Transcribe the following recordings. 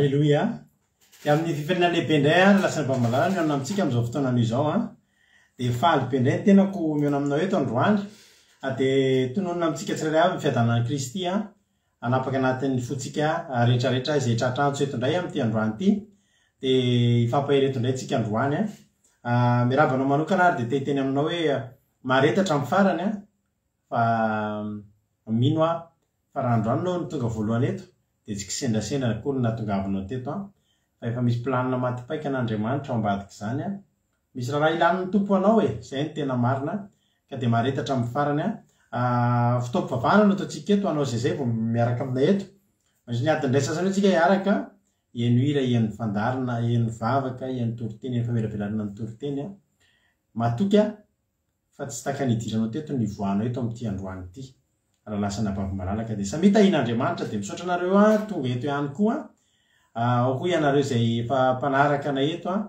Aleloia. Dia amin'ny fifaliana lehibe indray ary lasa ny Mpamalala mihaona amintsika amin'izao fotoana anio izao an. Dia faly be indray ny tenako mihaona aminao eto androany. Ary dia tononina amintsika tsirairay avy ny fiadanan'i Kristy an. Hanapaka anatin'ny fontsika rehetrarehetra izay tratra antso eto indray amin'ity androany ity. Dia hifampahery eto indray tsika androany an. Miarahaba anao manokana ary dia te hiteny aminao hoe mahareta hatramin'ny farany an. Fa mino aho fa raha androany ianao no tonga voalohany eto dia tsy kisendrasendra akory no nahatongavanao teto an, fa efa misy planina maty paika an'Andriamanitra ao ambadik'izany an, misy raharaha ilan'ny Tompo anao e, izay no tena marina, ka dia mahareta hatramin'ny farany an. Fotoam-pivavahana no ataontsika eto, hanao izay izay vao miaraka aminay eto. Mandritra ny adiny iray sasany eo tsika hiaraka, hihaino hira, hihaino fandaharana, hihaino vavaka, hihaino toriteny, hihaino famelabelarana ny toriteny an. Matoky aho fa tsy takany hidiranao teto ny hivoahanao eto amin'ity androany ity raha lasa anabavy malalaka dia samia tahian'Andriamanitra dia misaotra anareo an tonga eto ihany koa ao koa ianareo izay efa mpanaraka anay eto an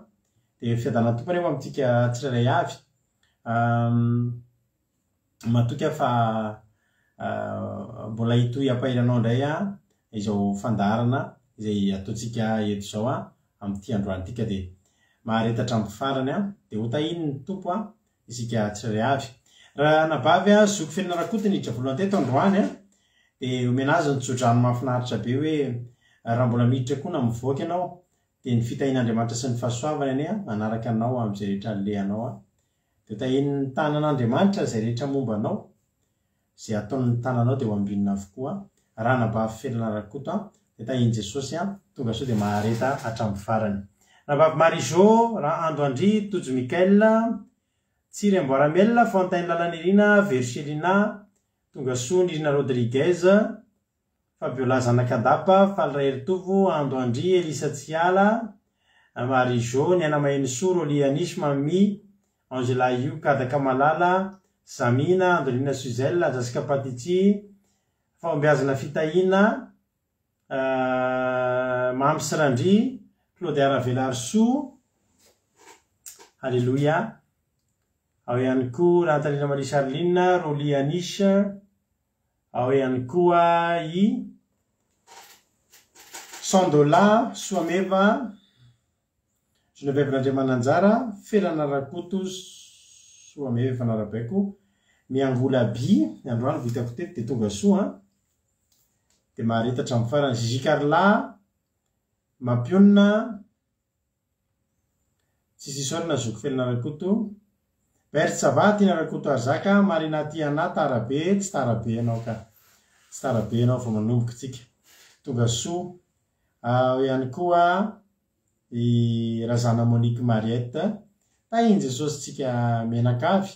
dia fiadanan'ny Tompo anie ho amintsika tsirairay avy matoky aho fa mbola hitohy hampahery anao indray an izao fandaharana izay ataontsika eto izao an amin'ity androany ity ka dia mahareta hatramin'ny farany an, dia ho tahian'ny Tompo an isika tsirairay avy. Ranabavy an, zoky Felina Rakoto niditra voalohany teto androany an, dia omena azy ny tsodrano mahafinaritra be hoe raha mbola miditra koa na mivoaka ianao dia ny fitahian'Andriamanitra sy ny fahasoavany anie an hanaraka anao amin'izay rehetra alehanao an, dia tahian'ny tanan'Andriamanitra izay rehetra momba anao Izay ataon'ny tananao dia ho ambinina avokoa. Ranabavy Felana Rakoto a, dia tahin'i Jesosy a, tonga soa dia mahareta hatramin'ny farany. Ranabavy Marie Jo, Ra Ando Andry, Tojo Michael, Tsiry Amboaramel, Fontaine Lalanirina, Verchelina, tonga soa Nirina Rodriguez, Fabiola Zanakandapa, Faly Raheritovo, Ando Andry, Elisa Tsiala, Marie Jo, Niaina Mahenisoa, Rolly Anish, Mamy, Angela Yu, Kadaka Malala, Zamina, Andolina Suzelle, Jessica Patici, Fahombiazana Fitahiana, Mamy sy Randria, Claudia Ravelarisoa, Alléluia, ao ihany koa Rahantanirina Marie Charline, Rolly Anish, Ao ihany koa i Sandola Soameva, Geneviève Randriamananjara, Felana Rakoto Soameva efa narabaiko, Miangola By, androany vao hitako teto dia tonga soa an! Dia mahareta hatramin'ny farany. Gigi Carla, Mampionona, Tsisy isaorana zoky Felina Rakoto. Bert ça va Tiana Rakoto Arzaka, Marina Tiana tara be, tsy tara be ianao ka. Tsy tara be ianao vao manomboka tsika. Tonga soa. Ao ihany koa i Razana Monique Mariette. Tahin'i Jesosy tsika mianakavy.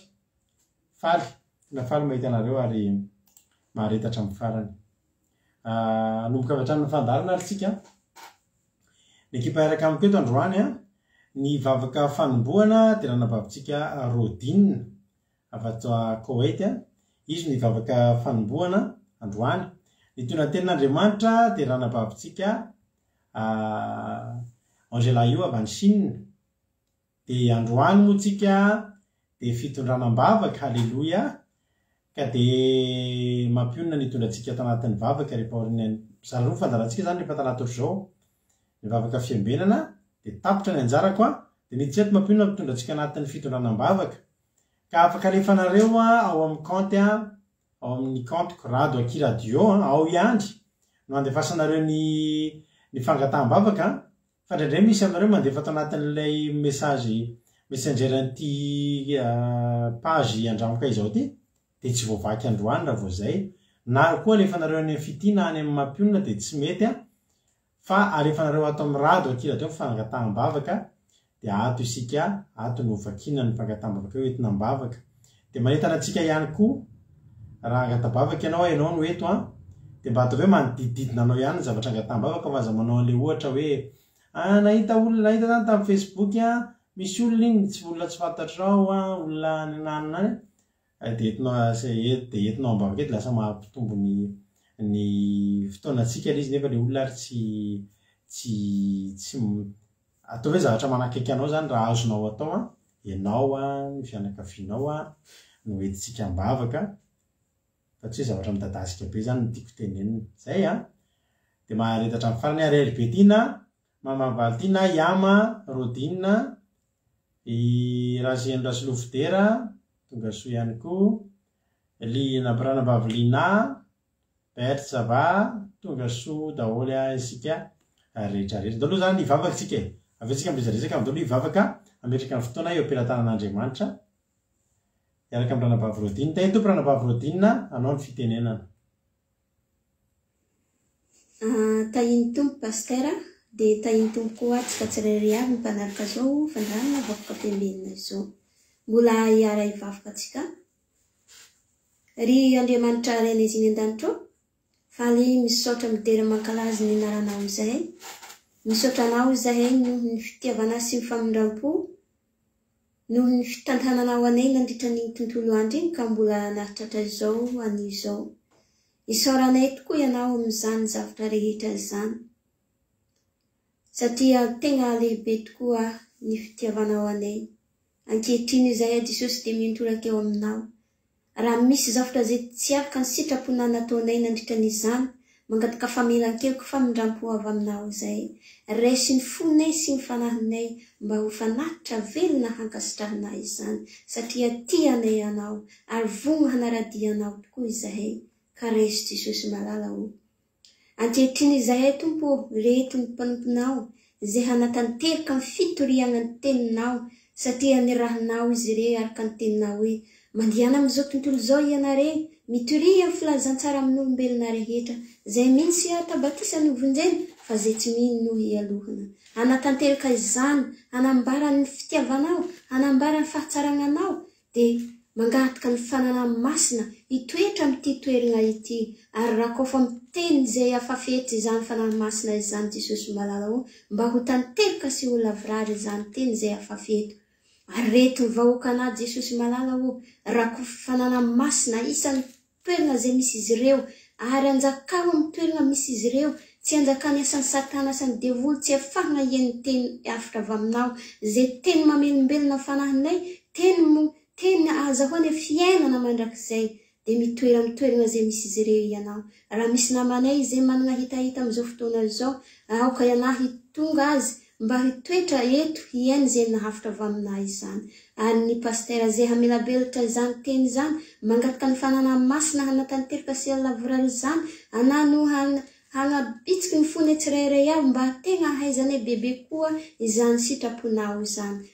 Faly, tena faly mahita anareo ary mahareta hatramin'ny farany. Hanomboka avy hatrany ny fandaharana ary tsika. Ny ekipa hiaraka amiko eto androany an, ny vavaka fanombohana dia ranabavintsika Rodine avy ato Koweït an, izy no hivavaka fanombohana androany. Ny tonantenin'Andriamanitra dia ranabavintsika Angela Yu avy any Chine. Dia androany moa tsika dia fitondrana am-bavaka, haleloia, ka dia mampionona ny hitondra antsika ato anatin'ny vavaka rehefa aorian'ny, mizara roa ny fandaharantsika izany rehefa talata ohatr'izao, ny vavaka fiambenana dia tapitra ny anjarako an, dia miditra eto mampionona mitondra antsika anatin'ny fitondrana am-bavaka, ka afaka alefanareo ao amin'ny kaonty ao amin'ny kaontiko rado aky radio an, ao ihany no andefasanareo ny ny fangataham-bavaka an, Fa indraindray misy aminareo mandefa ato anatin'ilay message messenger an'ity page andramoka izao ity dia tsy voavaky androany raha vao izay, na koa alefanareo any amin'ny fitia na any amin'ny mampionona dia tsy mety an, fa alefanareo ato amin'ny rado aky radio ny fangataham-bavaka dia ato isika ato no vakiana ny fangataham-bavaka eo entina am-bavaka Dia manentana antsika ihany koa, raha angata-bavaka ianao, ianao no eto an, dia mba ataovy hoe manodidididina anao ihany ny zavatra angataham-bavaka fa aza manao an'ilay ohatra hoe, ah nahita olona, nahita zany tamin'ny facebook an, misy olona iny, tsy olona tsy fantatrao an, olona any ananona any, dia entinao dia entinao am-bavaka eto, lasa mampitombo ny ny fotoanantsika ilay izy nefa ilay olona ary tsy tsy tsy Ataovy hoe zavatra manakaiky anao izany raha azonao atao an, ianao an, ny fianakavianao an, no entintsika am-bavaka, fa tsy hoe zavatra midadasika be izany no tiako tenenina. Izay an! Dia mahareta hatramin'ny farany ary RB Tiana. Mama Valtina, Yama, Rodine, i Razeno Rasolofodera, tonga soa ihany koa, Lina, Ranabavy Lina, Bert ça va, tonga soa daholo isika rehetra rehetra. Ndao aloha izany hivavaka isika e! Avy eo isika miresadresaka, ndao aloha hivavaka, hametraka ny fotoana eo am-pelatanan'Andriamanitra, hiaraka amin'ny Ranabavy Rodine. Tahin'ny Tompo Ranabavy Rodine, hanao ny fitenenana. Tahin'ny Tompo Pasteur a, dia tahin'ny Tompo koa antsika tsirairay avy ny mpanaraka izao fandaharana Vakoka Pembenina izao. Mbola hiara-hivavaka antsika. Ry Andriamanitra Rainay izay any an-danitra ô, faly misaotra midera mankalaza ny anaranao izahay. Misaotra anao izahay noho ny fitiavana sy ny famindram-po Noho ny fitantananao anay nandritra an'iny tontolo andro iny ka mbola nahatratra izao anio izao. Isaoranay tokoa Ianao amin'izany zavtra rehetra izany. Satria tegna lehibe tokoa ny fitiavanao anay. Ankehitriny izahay Jesosy dia miantoraka eo Aminao. Raha misy zavtra izay tsy araka ny sitrapona nataonay nandritra ny izany, mangataka famelan-keloka famindram-po avy Aminao izahay. Raiso ny fonay sy ny fanahinay mba ho fanatitra velona hankasitrahana izany, satria tia anay Ianao ary vonona hanara-dia Anao tokoa izahay. Ka raiso Jesosy malala o. Ankehitriny izahay, Tompo ô, reto ny mpanomponao, izay hanatanteraka ny fitoriagna ny Teninao, satria nirahinao izy ireo araka ny Teninao hoe, Mandehana amin'izao tontolo izao ianareo, mitoria ny filazantsara amin'olombelona rehetra, izay mino sy atao batisa no vonjena, fa izay tsy mino no hialohana. Hanatanteraka izany, hanambara ny fitiavanao, hanambara ny fahatsaragnanao, dia mangataka ny Fananahy Masina hitoetra amin'ity toerana ity, ary rakôfa amin'ny teny izay afafety izany Fanahy Masina izany Jesosy Malala ô, mba ho tanteraka sy ho lavorary izany teny izay afafy eto. Ary reto ny vahoakanà Jesosy Malala ô, rakofy Fananahy Masina isan'ny toerana izay misy izy ireo, ary anjakao amin'ny toerana misy izy ireo, tsy anjakan'ny asan'i Satana, asan'ny devoly, tsy afahana hihaino teny hafatra avy aminao, izay teny mamelombelona ny fanahinay, teny mo, teny ahazahoana fiainana mandrakizay, dia mitoera amin'ny toerana izay misy izy ireo Ianao. Raha misy namanay izay manana hetaheta amin'izao fotoana izao, aoka Ianao hitonga azy Mba hitoetra eto hihaino izay nahafitra avy aminà izany. Ary ny Pasitera izay hamelabelatra izany teny izany, mangataka ny Fananahy Masina hanatanteraka sy halavorary izany, anà no hanabitsiky ny fonay tsirairay avy mba tegna hahaizanay bebe koa izany sitraponao izany.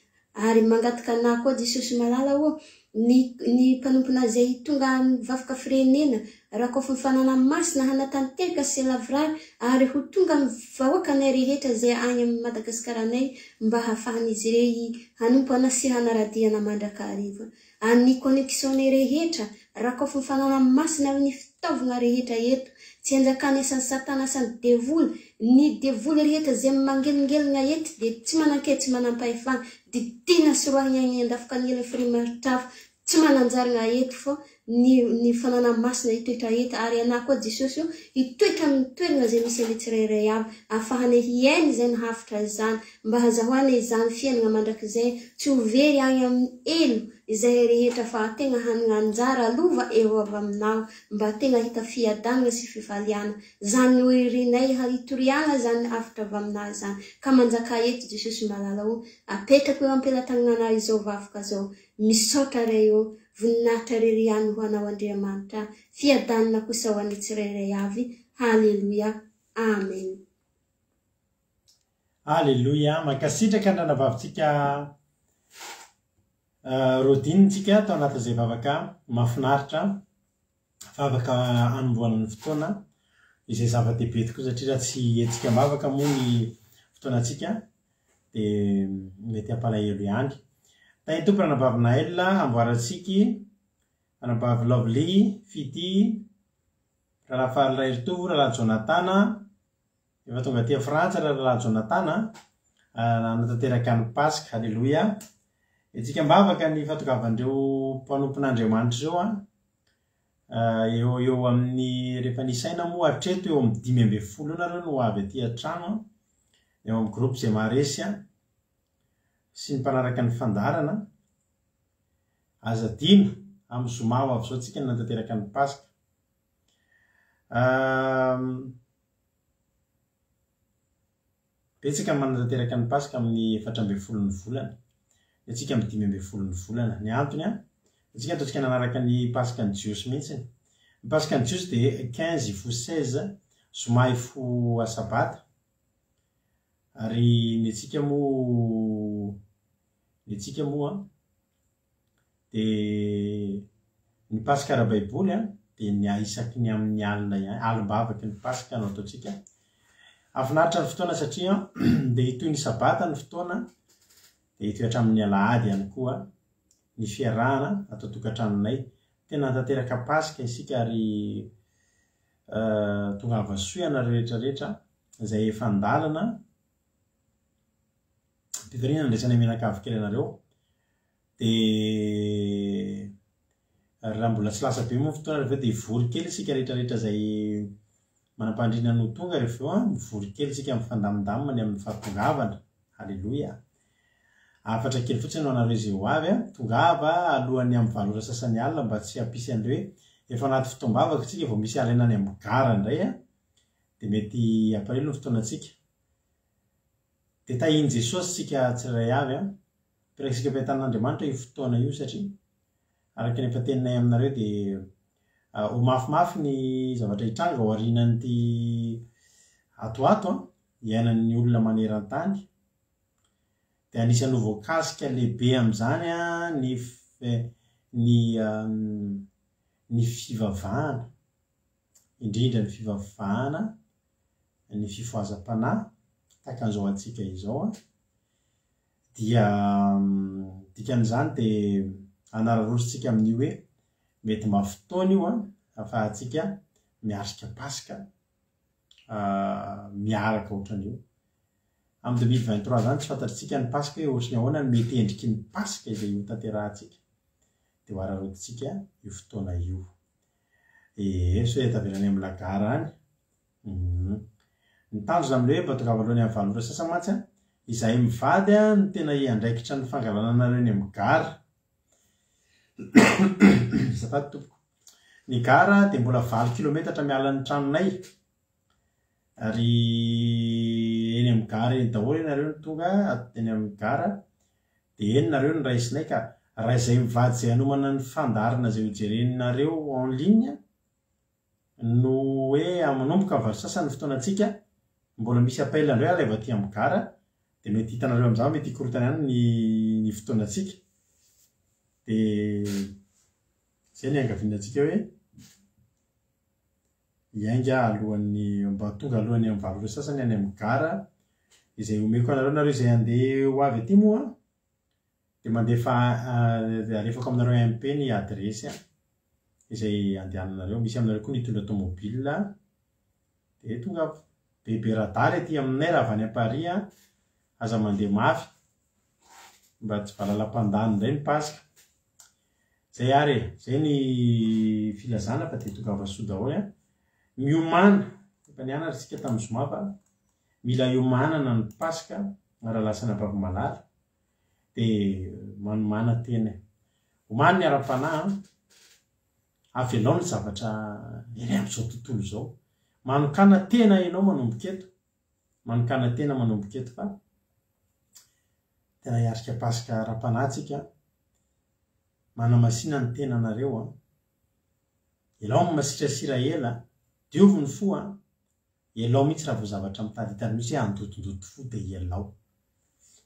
Ary mangataka anà koa Jesosy malala ô, ny ny mpanompona izay tonga mivavaka firenena, rakofy ny Fananahy Masina hanatanteraka sy lavorary ary ho tonga amin'ny vahoakanay rehetra izay any amin'ny Madagasikaranay mba hahafahan'izy irey hanompo ana sy hanaradia ana mandrakariva. Ary ny connexion-nay rehetra, rakofy ny Fananahy Masina amin'ny fitaovagna rehetra eto, tsy anjakan'ny asan'i Satana asan'ny devoly, ny devoly rehetra izay mangelingelina eto dia tsy manan-kery tsy manam-pahefana, Didiana sy roahina any andafikanila firimarotrafo tsy mananjarina eto fa ny ny fanana masina hitoetra eto ary ianah koa Jesosy o hitoetra amin'ny toerana izay misy anay tsirairay avy ahafahanay hiaina izany hafitra izany mba hazahoanay izany fiainana mandrakizay tsy ho very any amin'ny helo izay rehetra fa tegna hanana anjara lova eo avy aminao mba tegna hita fiadanana sy fifaliana Zany no irinay hitoriana zany hafatra avy aminà izany ka manjakà eto Jesosy malala o apetrako eo ampelatagnanà izao vavaka zao misaotra Ray o voninahitra rery ihany ho anao Andriamanitra fiadanana kosa ho an'ny tsirairay avy haleloia amen. Aleloia, mankasitraka ny ranavavintsika Rodine tsika tao anatin'izay vavaka mahafinaritra. Vavaka hanombohana ny fotoana izay zava-dehibe tokoa satria raha tsy hetsika am-bavaka moa ny fotoanantsika dia mety hampalahelo ihany. Tahin'ny Tompo Ranabavy Naël, Amboarantsiky, Ranabavy Lovely, Fitia, Rahalahy Faly Raheritovo, Rahalahy Jonathan, Efa tonga aty Frantsa Rahalahy Jonathan a, nanatanteraka ny Paska, Aleloia. Hetsika am-bavaka ny fahatongavan'ireo mpanompon'Andriamanitra ireo a. Eo eo amin'ny rehefa nisaina moa hatreto eo amin'ny 15 eo nareo no ho avy aty an-trano a, eo amin'ny groupe izay maharesy a, sy ny mpanaraka ny fandaharana. Aza adino, amin'ny zoma ho avy izao tsika no nanatanteraka ny Paska. Betsaka ny manatanteraka ny Paska amin'ny 14 ny volana. Ny antsika amin'ny 15 ny volana. Ny antony an, ny antsika ataontsika nanaraka ny Paskan'ny Jiosy mihitsy. Ny Paskan'ny Jiosy dia 15 hifoha 16, zoma hifoha sabata. Ary ny antsika moa, ny antsika moa dia ny Paska ara-baiboly an, dia ny isaky ny amin'ny alina ihany, alim-bavaky ny Paska no ataontsika. Hahafinaritra ny fotoana satria dia hitohy ny Sabata ny fotoana, dia hitohy hatramin'ny Alahady ihany koa ny fiarahana ato an-tokantranonay. Tena hanatanteraka Paska isika ary tongava soa ianareo rehetra rehetra izay efa an-dalana. Am-pifaliana andraisanay mianakavy kely anareo. Dia raha mbola tsy lasa be moa ny fotoana rehefa avy eo dia hivory kely isika rehetra rehetra izay manam-pandriana no tonga rehefa avy eo an, mivory kely isika mifandamindamina ny amin'ny fahatongavana. Haleloia. Hafatra kely fotsiny ho anareo izay ho avy an, tongava alohan'ny amin'ny valo ora sasany alina mba tsy hampisy an'ilay hoe efa anaty fotoam-bavaka isika vao misy alaina any amin'ny gara indray an, dia mety hampalahelo ny fotoanantsika. Dia tahian'i Jesosy isika tsirairay avy an. Ampirakisika am-pitanan'Andriamanitra io fotoana io satria araka ny efa teninay aminareo dia ho mafimafy ny zavatra hitranga ao aorianan'ity ato ho ato an, iainan'ny olona maneran-tany. Dia anisan'ny ho voakasika lehibe amin'izany an ny ny ny fivavahana, indrindra ny fivavahana ny fifohazam-panahy tahaka an'izao antsika izao an, dia dikan'izany dia anararaotintsika amin'io hoe mety mba fotoana io an ahafahantsika miatrika Paska miaraka ohatran'io. Amin'ny 2023 izany tsy fantatritsika ny Paska hoe ohatry ny ahoana ny mety endriky ny Paska izay hotanterahantsika. Dia ho araraotintsika io fotoana io. Ee, sao dia tavela any amin'ny la gare any. Humm. Ny tanjona amin'ilay hoe mba tongava alohan'ny amin'ny valo ora sasany mantsy an, izahay mivady an no tena hiandraikitra ny fangalana anareo eny amin'ny gara. Azafady tompoko. Ny gara dia mbola valo kilometatra miala ny tranonay. Ary eny amin'ny gara eny daholo ianareo no tonga, eny amin'ny gara, dia eny nareo no raisinay ka raha izay mivady izay hanomana ny fandaharana izay hojerenareo en ligne, no hoe manomboka amin'ny valo sasany ny fotoanantsika, mbola misy appel indray alaivo aty amin'ny gara, dia mety hitanareo amin'izany mety hikorontana ihany ny ny fotoanantsika. Dia izay ny iangaviana antsika hoe hiainga alohan'ny mba tonga alohan'ny amin'ny valo ora sasany any amin'ny gara izay omeko anareo, nareo izay handeha ho avy aty moa Dia mandefa alefako aminareo MP ny adiresy izay andehananareo. Misy aminareo koa nitondra tomobile dia tongava. Be be radar ety aminay raha avy any Paris an. Aza mandeha mafy mba tsy valalam-pandany indray ny Paska. Zay ary e, zay ny filazana fa dia tongava soa daholo an. Miomàna, efa nianatra isika tamin'ny zoma fa mila iomanana ny Paska raha lasa any Ambavimalala. Dia manomàna tena e. Omano ny ara-panahy an. Avelao ny zavatra ery amin'izao tontolo izao. Manokàna tena ianao manomboka eto. Manokàna tena manomboka eto fa tena hiatrika Paska ara-panahy tsika. Manamasina ny tenanareo an. Ialao amin'ny masirasira ela. Diovy ny fo an. Ialao mihitsy raha vao zavatra mitady hitany mihitsy hoe handotondoto fo dia ialao.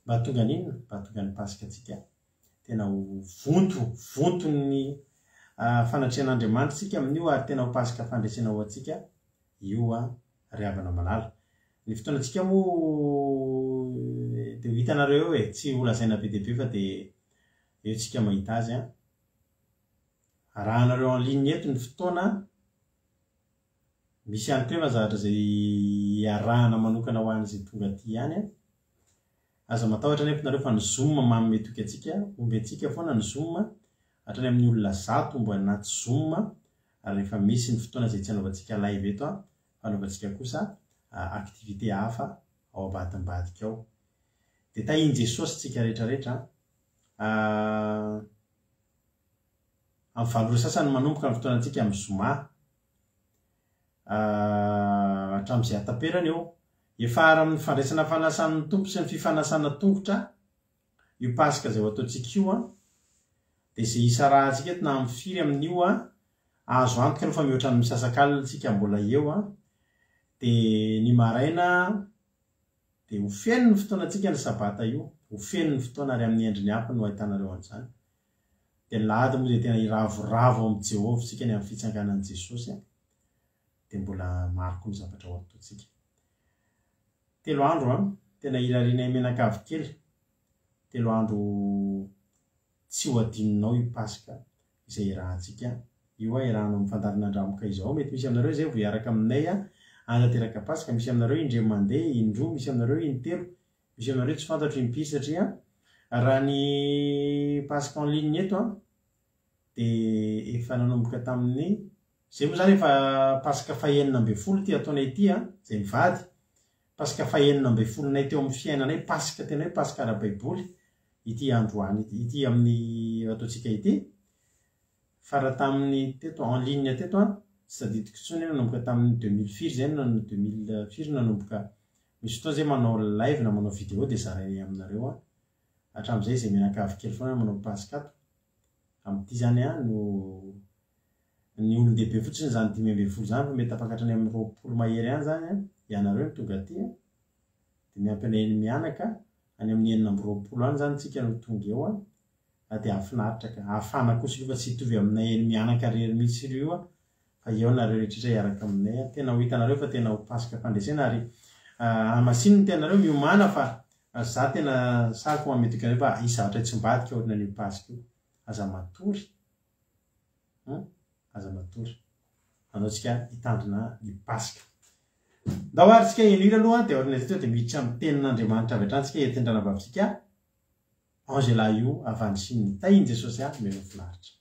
Mba hahatonga ny inona? Mba hahatonga ny Paska antsika tena ho vonto, vonton'ny fanatrehan'Andriamanitra isika amin'io ary tena ho Paska fandresena ho antsika io ry havana malala. Ny fotoanantsika moa dia ho hitanareo eo e, tsy ho lazaina be dia be fa dia eo tsika mahita azy an. Arahanareo en ligne eto ny fotoana. Misy ihany koa efa zavatra izay iarahana manokana ho an'izay tonga aty ihany an. Aza matahotra anefa nareo fa ny zoom manome toky antsika, omby antsika foana ny zoom, hatrany amin'ny olona 100 omby anaty zoom, ary rehefa misy ny fotoana izay tsy anaovantsika live eto an, fa anaovantsika kosa activité hafa ao ambadimbadika ao. Dia tahian'i Jesosy tsika rehetra rehetra an. Amin'ny valo ora sasany manomboka ny fotoanantsika amin'ny zoma hatramin'izay hataperany eo. Hiafara amin'ny fandraisana fanasan'ny Tompo sy ny fifanasana tongotra io Paska izay ho ataontsika io an. Dia izay hisarahantsika eto na amin'ny firy amin'io an, azo antoka aloha fa mihoatra ny misasakalina tsika mbola eo an. Dia ny maraina dia ho feno ny fotoanantsika ny sabata io, ho feno ny fotoana ary amin'ny endriny hafa no ahitanareo an'izany. Dia ny lahady moa dia tena hiravoravo ao amin'i Jehovah isika ny amin'ny fitsanganan'i Jesosy an. Dia mbola maro koa ny zavatra ho ataontsika. Telo andro an, tena irarianay mianakavy kely, telo andro tsy ho adinonao io Paska izay iarahantsika io an, iarahanao amin'ny fandaharana Andramoka izao, mety misy aminareo izay vao hiaraka aminay an, hanatanteraka Paska, misy aminareo indray mandeha, indroa, misy aminareo intelo, misy aminareo tsy fantatro impiry satria raha ny Paska en ligne eto an, dia efa nanomboka tamin'ny, izay moa izany efa Paska fahenina ambinifolo ity ataonay ity an, izay mivady, Paska fahenina ambinifolonay teo amin'ny fiainanay, Paska tena hoe Paska ara-baiboly ity androany ity, ity amin'ny ataontsika ity, fa raha tamin'ny teto en ligne teto an, tsy tadidiko intsony hoe nanomboka tamin'ny 2000 firy izay no 2000 firy no nanomboka, misy fotoana izay manao live na manao vidéo dia zarainay aminareo an, hatramin'izay izay mianakavy kely foana manao Paska ato, Amin'ity izany an, no ny olon-dehibe fotsiny izany 15 izany fa mety tafakatra any amin'ny 20 mahery any izany an, ianareo no tonga aty an, dia miampy anay eni-mianaka, any amin'ny 26 any izany tsika no tonga eo an, fa dia hahafinaritra ka, hahafana kosa aloha fa tsy hitovy aminay eni-mianaka irery mihitsy aloha io an, fa eo nareo rehetra hiaraka aminay an, tena ho hitanareo fa tena ho Paska fandresena ary hamasino ny tenareo, miomàna fa Za tena sahiko mametraka anareo fa hisy zavatra hitsimbadika aorianan'io Paska io. Aza matory hum, aza matory. Anao tsika hitandrina ny Paska. Ndao ary tsika heno hira aloha dia aorian'izay tonga dia miditra amin'ny tenin'Andriamanitra avy hatrany tsika entin'ny ranabavitsika Angela io avy any Chine. Tahin'i Jesosy ahy, omeo finaritra.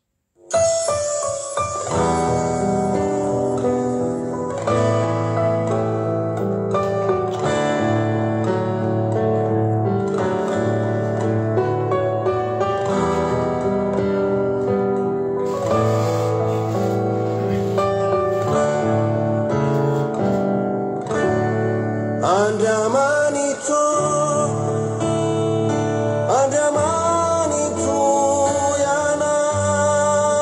Andriamanitro, Andriamanitro Ianao.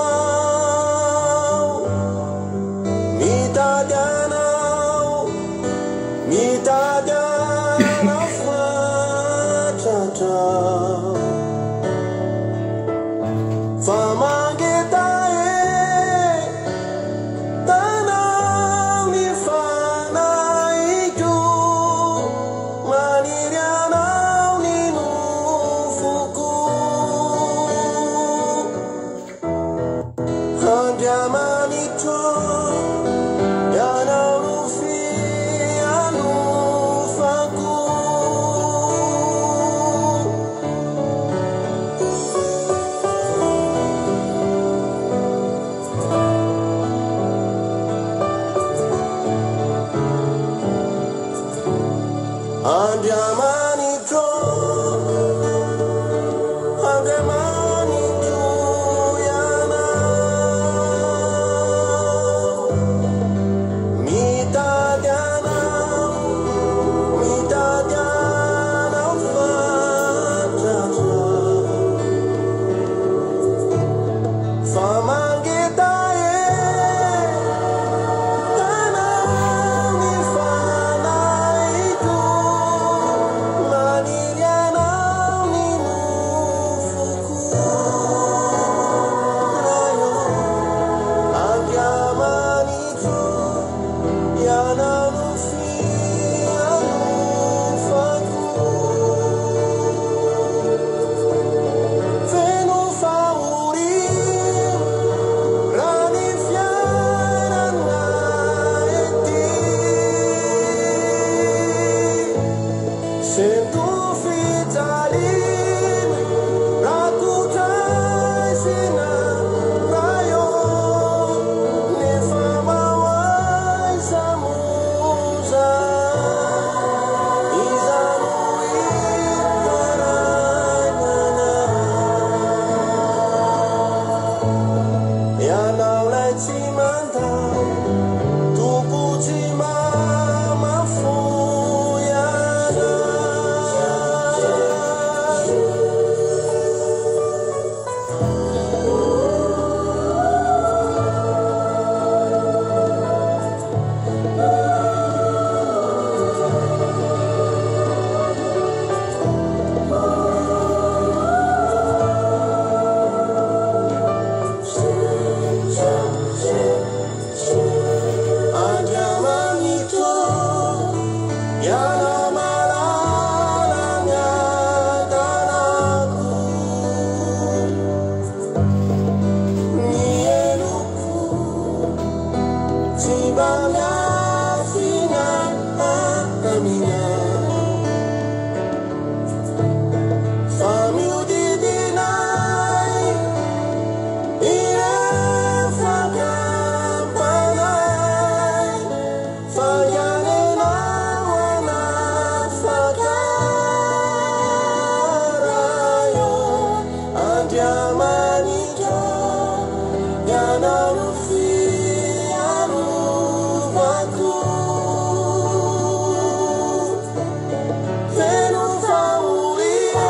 Feno fahoriana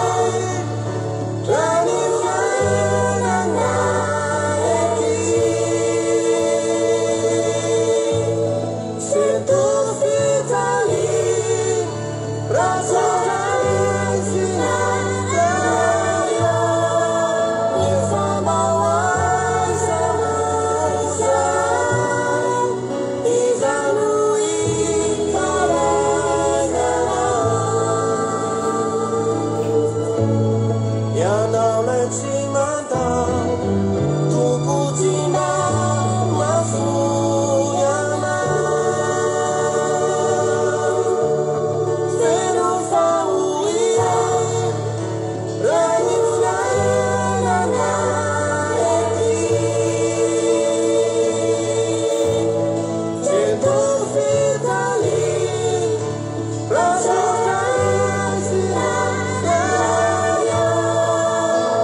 raha ny fiainana ety. Sento fijaliana raha sarotra ny fiainana. Nefa mba ho aiza ho aiza, iza no hitarainanao? Ianao ilay tsy mandao, Tompo tsy mba mahafoy anao. Feno fahoriana raha ny fiainana ety. Sento fijaliana raha sarotra ny fiainana.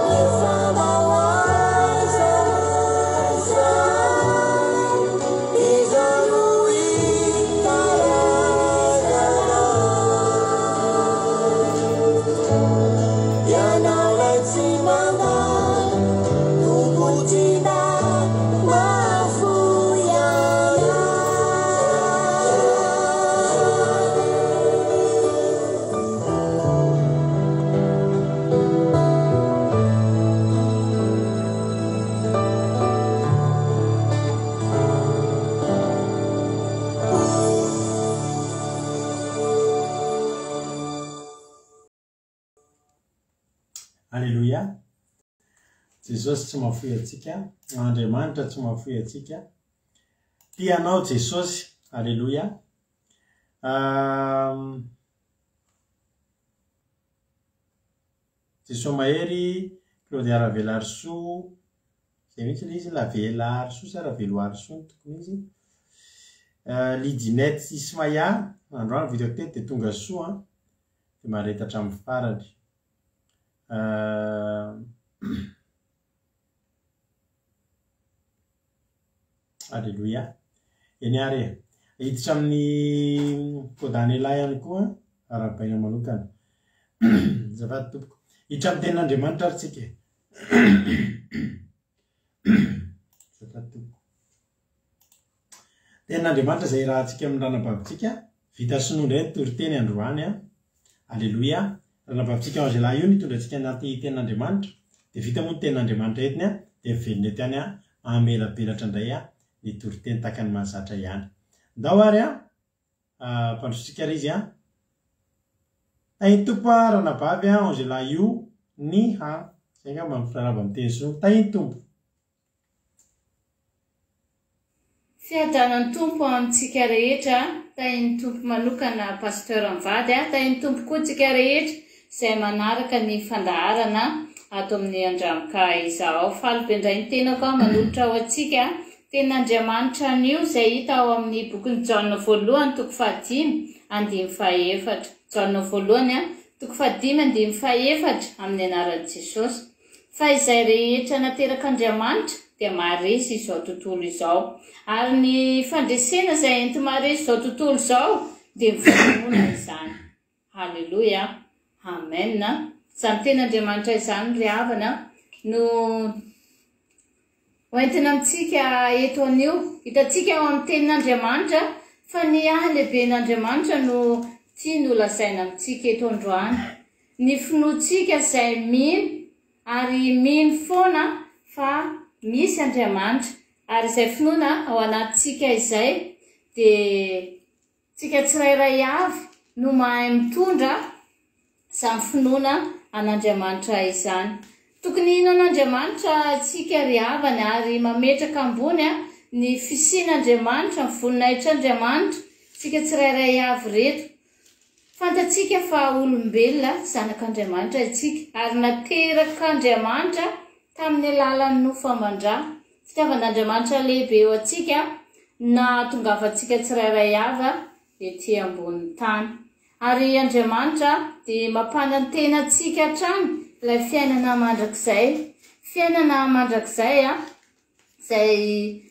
Nefa mba ho aiza ho aiza, iza no hitarainanao? Ianao ilay tsy mandao, Tompo tsy mba mahafoy anao. Aleloia. Jesosy tsy mahafoy antsika. Andriamanitra tsy mahafoy antsika. Tia anao Jesosy. Aleloia. Jesoa Mahery, Claudia Ravelarisoa, izay mihitsy ilay izy, Ravelarisoa sa Raveloarisoa no tokony izy. Lidinette Ismaia, androany vao hitako teto dia tonga soa an, dia mahareta hatramin'ny farany. Aleloia. Eny ary e. Hiditra amin'ny Kodanela ihany koa, arahabaina manokana. Azafady tompoko. Hiditra amin'ny tenin'Andriamanitra ary tsika e. Azafady tompoko. Tenin'Andriamanitra izay irahantsika amin'ny ranabavintsika. Vita sinoa indray ny toriteny androany an. Aleloia. Ranabavintsika Angela io nitondra antsika anaty tenin'Andriamanitra. Dia vita moa ny tenin'Andriamanitra entiny an, dia miverina eto ihany an, hamelabelatra indray an ny toriteny tahaka ny mahazatra ihany. Ndao ary an, ampandrosotsika ary izy an. Tahin'ny Tompo an, ranabavy an, Angela io, ny ha. Izay angamba ny firaraba amin'ny teny sinoa. Tahin'ny Tompo. Fiadanan'ny Tompo amintsika rehetra, tahin'ny Tompo manokana Pasteur mivady a, tahin'ny Tompo koa tsika rehetra izay manaraka ny fandaharana ato amin'ny Andramka Izahao. Faly be indray ny tenako aho manolotra ho antsika tenin'Andriamanitra anio izay hita ao amin'ny bokin'i Jaona voalohany toko fahadimy andininy fahaefatra. Jaona voalohany toko fahadimy andininy fahaefatra amin'ny anaran'i Jesosy. Fa izay rehetra naterak'Andriamanitra dia maharesy izao tontolo izao. Ary ny fandresena izay enti-maharesy izao tontolo izao dia ny finoana izany. Haleloia. Amen. Izany tenin'Andriamanitra izany ry havana no ho entina amintsika eto anio. Hitantsika ao amin'ny tenin'Andriamanitra fa ny halehiben'Andriamanitra no tiany holazaina amintsika eto androany. Ny finoantsika izay mino ary mino foana fa misy Andriamanitra ary izay finoana ao anatintsika izay dia tsika tsirairay avy no mahay mitondra izany finoana an'Andriamanitra izany. Tokony hino an'Andriamanitra tsika ry havana ary mametraka ambony ny fisian'Andriamanitra, ny voninahitr'Andriamanitra tsika tsirairay avy ireto. Fantatsika fa olombelona zanak'Andriamanitra isika ary naterak'Andriamanitra tamin'ny alalan'ny nofo aman-dra. Fitiavan'Andriamanitra lehibe eo antsika nahatongavantsika tsirairay avy ety ambonin'ny tany. Ary Andriamanitra dia mampanantena antsika hatrany ilay fiainana mandrakizay. Fiainana mandrakizay izay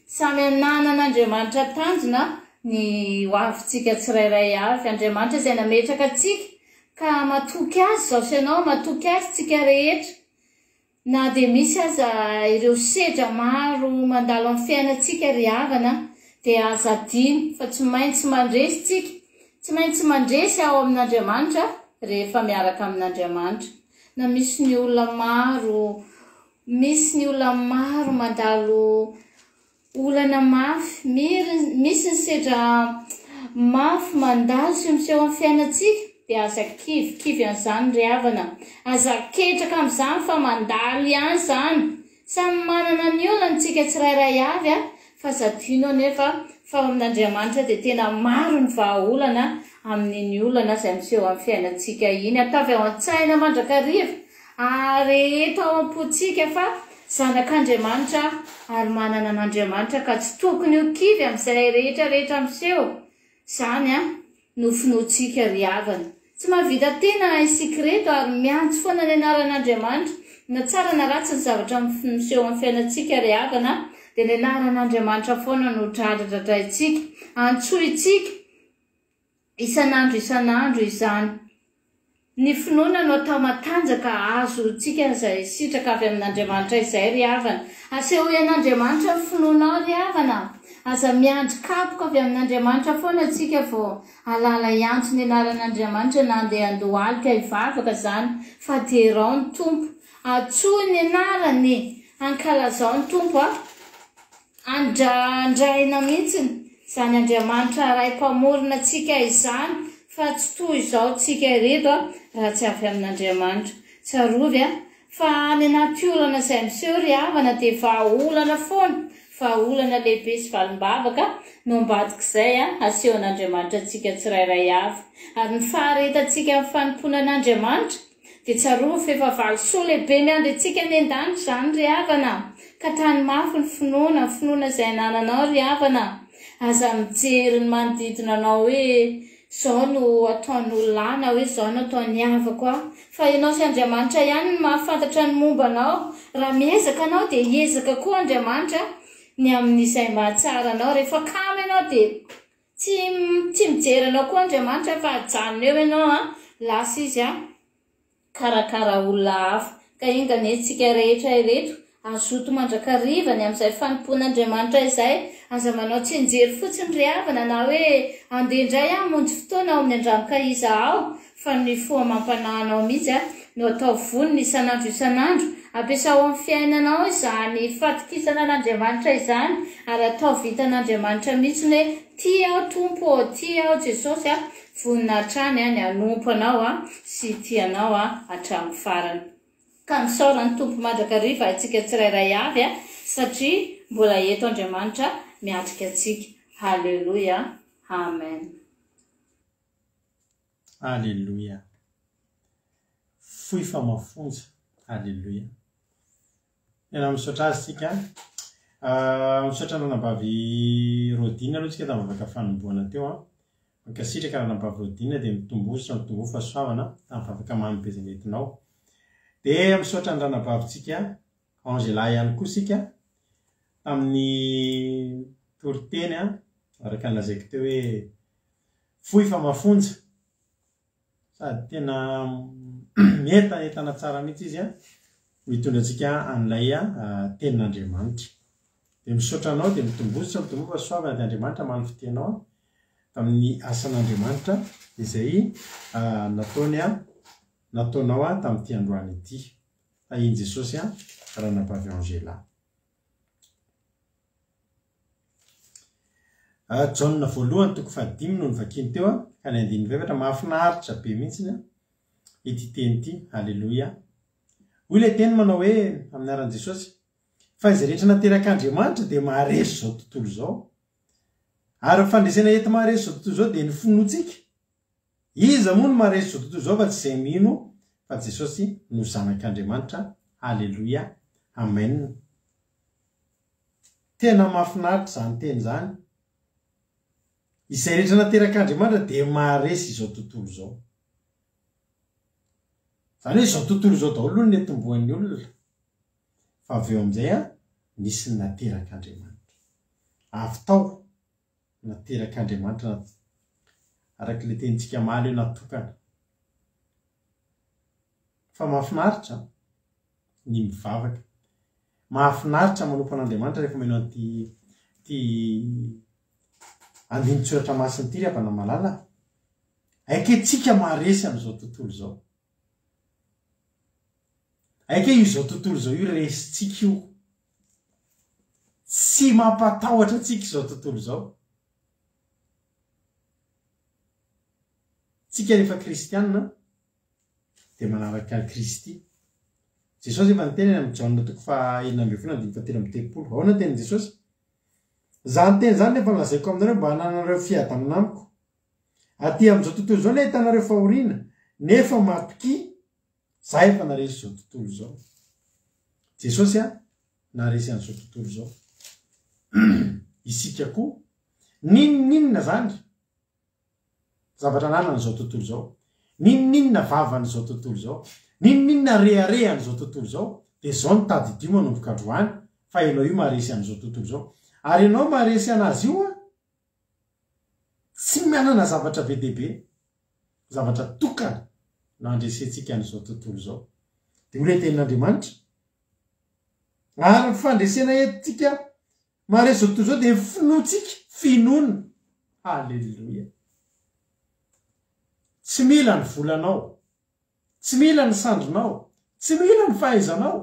samy ananan'Andriamanitra tanjona ny ho avintsika tsirairay avy. Andriamanitra izay nametraka antsika ka matoky Azy izao sy ianao, matoky Azy tsika rehetra. Na dia misy aza ireo sedra maro mandalo amin'ny fiainantsika ry havana dia aza adino fa tsy maintsy mandresy tsika, tsy maintsy mandresy ao amin'Andriamanitra rehefa miaraka amin'Andriamanitra. Na misy ny olona maro, misy ny olona maro mandalo Olana mafy, misy ny sedra mafy mandalo sy miseho amin'ny fiainantsika dia aza kivikivy an'izany ry havana, aza ketraka amin'izany fa mandalo ihany izany, samy manana ny olany tsika tsirairay avy a, fa aza adino anefa fa ao amin'Andriamanitra dia tena maro ny vahaolana amin'iny olana izay miseho amin'ny fiainantsika iny, ataovy ao an-tsaina mandrakariva Areheto ao am-pontsika fa zanak'Andriamanitra ary manana an'Andriamanitra ka tsy tokony ho kivy amin'izay rehetra rehetra miseho. Izany no finoantsika ry havana. Tsy mahavita tena isika ireto ary miantso foana ny anaran'Andriamanitra. Na tsara na ratsy ny zavatra miseho amin'ny fiainantsika ry havana dia ny anaran'Andriamanitra foana no dradradradraintsika. Antsointsika. Isan'andro isan'andro izany. Ny finoana no atao matanjaka hahazoantsika izay sitraka avy amin'Andriamanitra izay ry havana. Asehoy an'Andriamanitra ny finoanao ry havana. Aza miandry kapoka avy amin'Andriamanitra foana tsika vao halala hiantso ny anaran'Andriamanitra na andeha handohalika hivavaka izany fa derao ny Tompo. Antsoy ny anarany. Ankalazao ny Tompo a. Andrandraina mihitsiny izany Andriamanitra Ray Mpamorona antsika izany fa tsy toy izao tsika ireto a raha tsy avy amin'Andriamanitra. Tsarovy a fa any anaty olana izay miseho ry havana dia vahaolana foana, vahaolana lehibe sy valim-bavaka no ambadik'izay a asehon'Andriamanitra antsika tsirairay avy. Ary ny faharetantsika amin'ny fanompoana an'Andriamanitra Dia tsarovy fa efa valisoa lehibe miandry antsika any an-danitra izany ry havana a! Ka tano mafy ny finoana, ny finoana izay anananao ry havana a! Aza mijery ny manodidina anao hoe izao no ataon'olona ahy na hoe izao no ataon'ny havako ahy. Fa ianao sy Andriamanitra ihany no mahafantatra ny momba anao. Raha miezaka anao dia hiezaka koa Andriamanitra ny amin'izay mahatsara anao. Rehefa kamo ianao dia Tsy tsy mijery anao koa Andriamanitra fa ajanony eo ianao an, lasa izy an karakara olona hafa. Ka enga anie tsika rehetra ireto hazoto mandrakariva ny amin'izay fanompoan'Andriamanitra izay, aza manao tsianjery fotsiny ry havana na hoe andeha indray aho hamonjy fotoana ao amin'ny Andramokaiza ao fa ny fo amam-panahinao mihitsy no atao vonona isan'andro isan'andro. Ampiasao amin'ny fiainanao izany fatokisana an'Andriamanitra izany ary ataovy hitan'Andriamanitra mihitsy ny hoe tia aho Tompo ô, tia aho Jesosy a, vonona hatrany ny hanompo Anao sy hitia Anao hatramin'ny farany. Ka misaora ny Tompo mandrakariva antsika tsirairay avy satria mbola eto Andriamanitra miatrika antsika. Haleloia. Amen. Aleloia. Fohy fa mafonja. Aleloia. Tena misaotra azy tsika. Ah, misaotra an'anabavy Rodine aloha tsika tamin'ny vavaka fanombohana teo an. Mankasitraka ranabavy Rodine dia mitomboa sy mitomboa fahasoavana tamin'ny vavaka mamy be izay nentinao. Dia misaotra ny ranabavintsika Angela ihany koa isika tamin'ny toriteny an, araka ny lazaiko teo hoe Fohy fa mafonja. Sady tena mientanentana tsara mihitsy izy mitondra antsika an'ilay tenin'Andriamanitra. Dia misaotra anao dia mitomboa mitomboa fa soavina dia Andriamanitra hamaly fitia anao tamin'ny asan'Andriamanitra izay nataony nataonao tamin'ity androany ity. Tahian'i Jesosy Ranabavy Angela. Jaona voalohany toko fahadimy no novakiany teo ka ny andininy fahefatra mahafinaritra be mihitsy ity teny ity haleloia hoy ilay teny manao hoe amin'ny anaran'i Jesosy fa izay rehetra naterak'Andriamanitra dia maharesy izao tontolo izao ary ny fandresena enti-maharesy izao tontolo izao dia ny finoantsika Iza moa no maharesy izao tontolo izao fa tsy izay mino fa Jesosy no zanak'Andriamanitra Haleloia Amen Tena mahafinaritra izany teny izany Izay rehetra naterak'Andriamanitra dia maharesy izao tontolo izao Izany hoe izao tontolo izao daholo no netombohan'ny olona fa avy eo amin'izay nisy ny naterak'Andriamanitra avy tao. Naterak'Andriamanitra, araka ilay tenintsika omaly hoe natokana. Fa mahafinaritra ny mivavaka. Mahafinaritra manompo an'Andriamanitra rehefa maheno an'ity ity andinin-tsoratra masina ity ry havana malala. Aikentsika maharesy amin'izao tontolo izao. Aika io izao tontolo izao io resintsika io. Tsy mampatahotra antsika izao tontolo izao. Tsika rehefa kristiana dia manaraka an'i Kristy. Jesosy efa niteny any amin'ny Jaona toko faha 16 andininy faha 33. Ahoana ny tenin'i Jesosy? Izany teny izany no efa nolazaiko aminareo mba hanananareo fiadanana amiko. Aty amin'izao tontolo izao ny ahitanareo fahoriana, nefa matokia, za efa naresy izao tontolo izao. Jesosy a, naresy an'izao tontolo izao. Isika koa, n'inon'inona zany zavatra ananan'izao tontolo izao, n'inon'inona vavan'izao tontolo izao, n'inon'inona reharehan'izao tontolo izao, dia izao no tadidio manomboka androany fa ianao io maharesy an'izao tontolo izao. Ary ianao maharesy an'azy io a, Tsy manana zavatra be dia be, zavatra tokana no handresentsika an'izao tontolo izao. Dia hoy ilay tenin'Andriamanitra, Ary ny fandresena entintsika maharesy izao tontolo izao dia ny finoantsika, finoana. Haleloia. Tsy mila ny volanao, tsy mila ny sandrinao, tsy mila ny fahaizanao,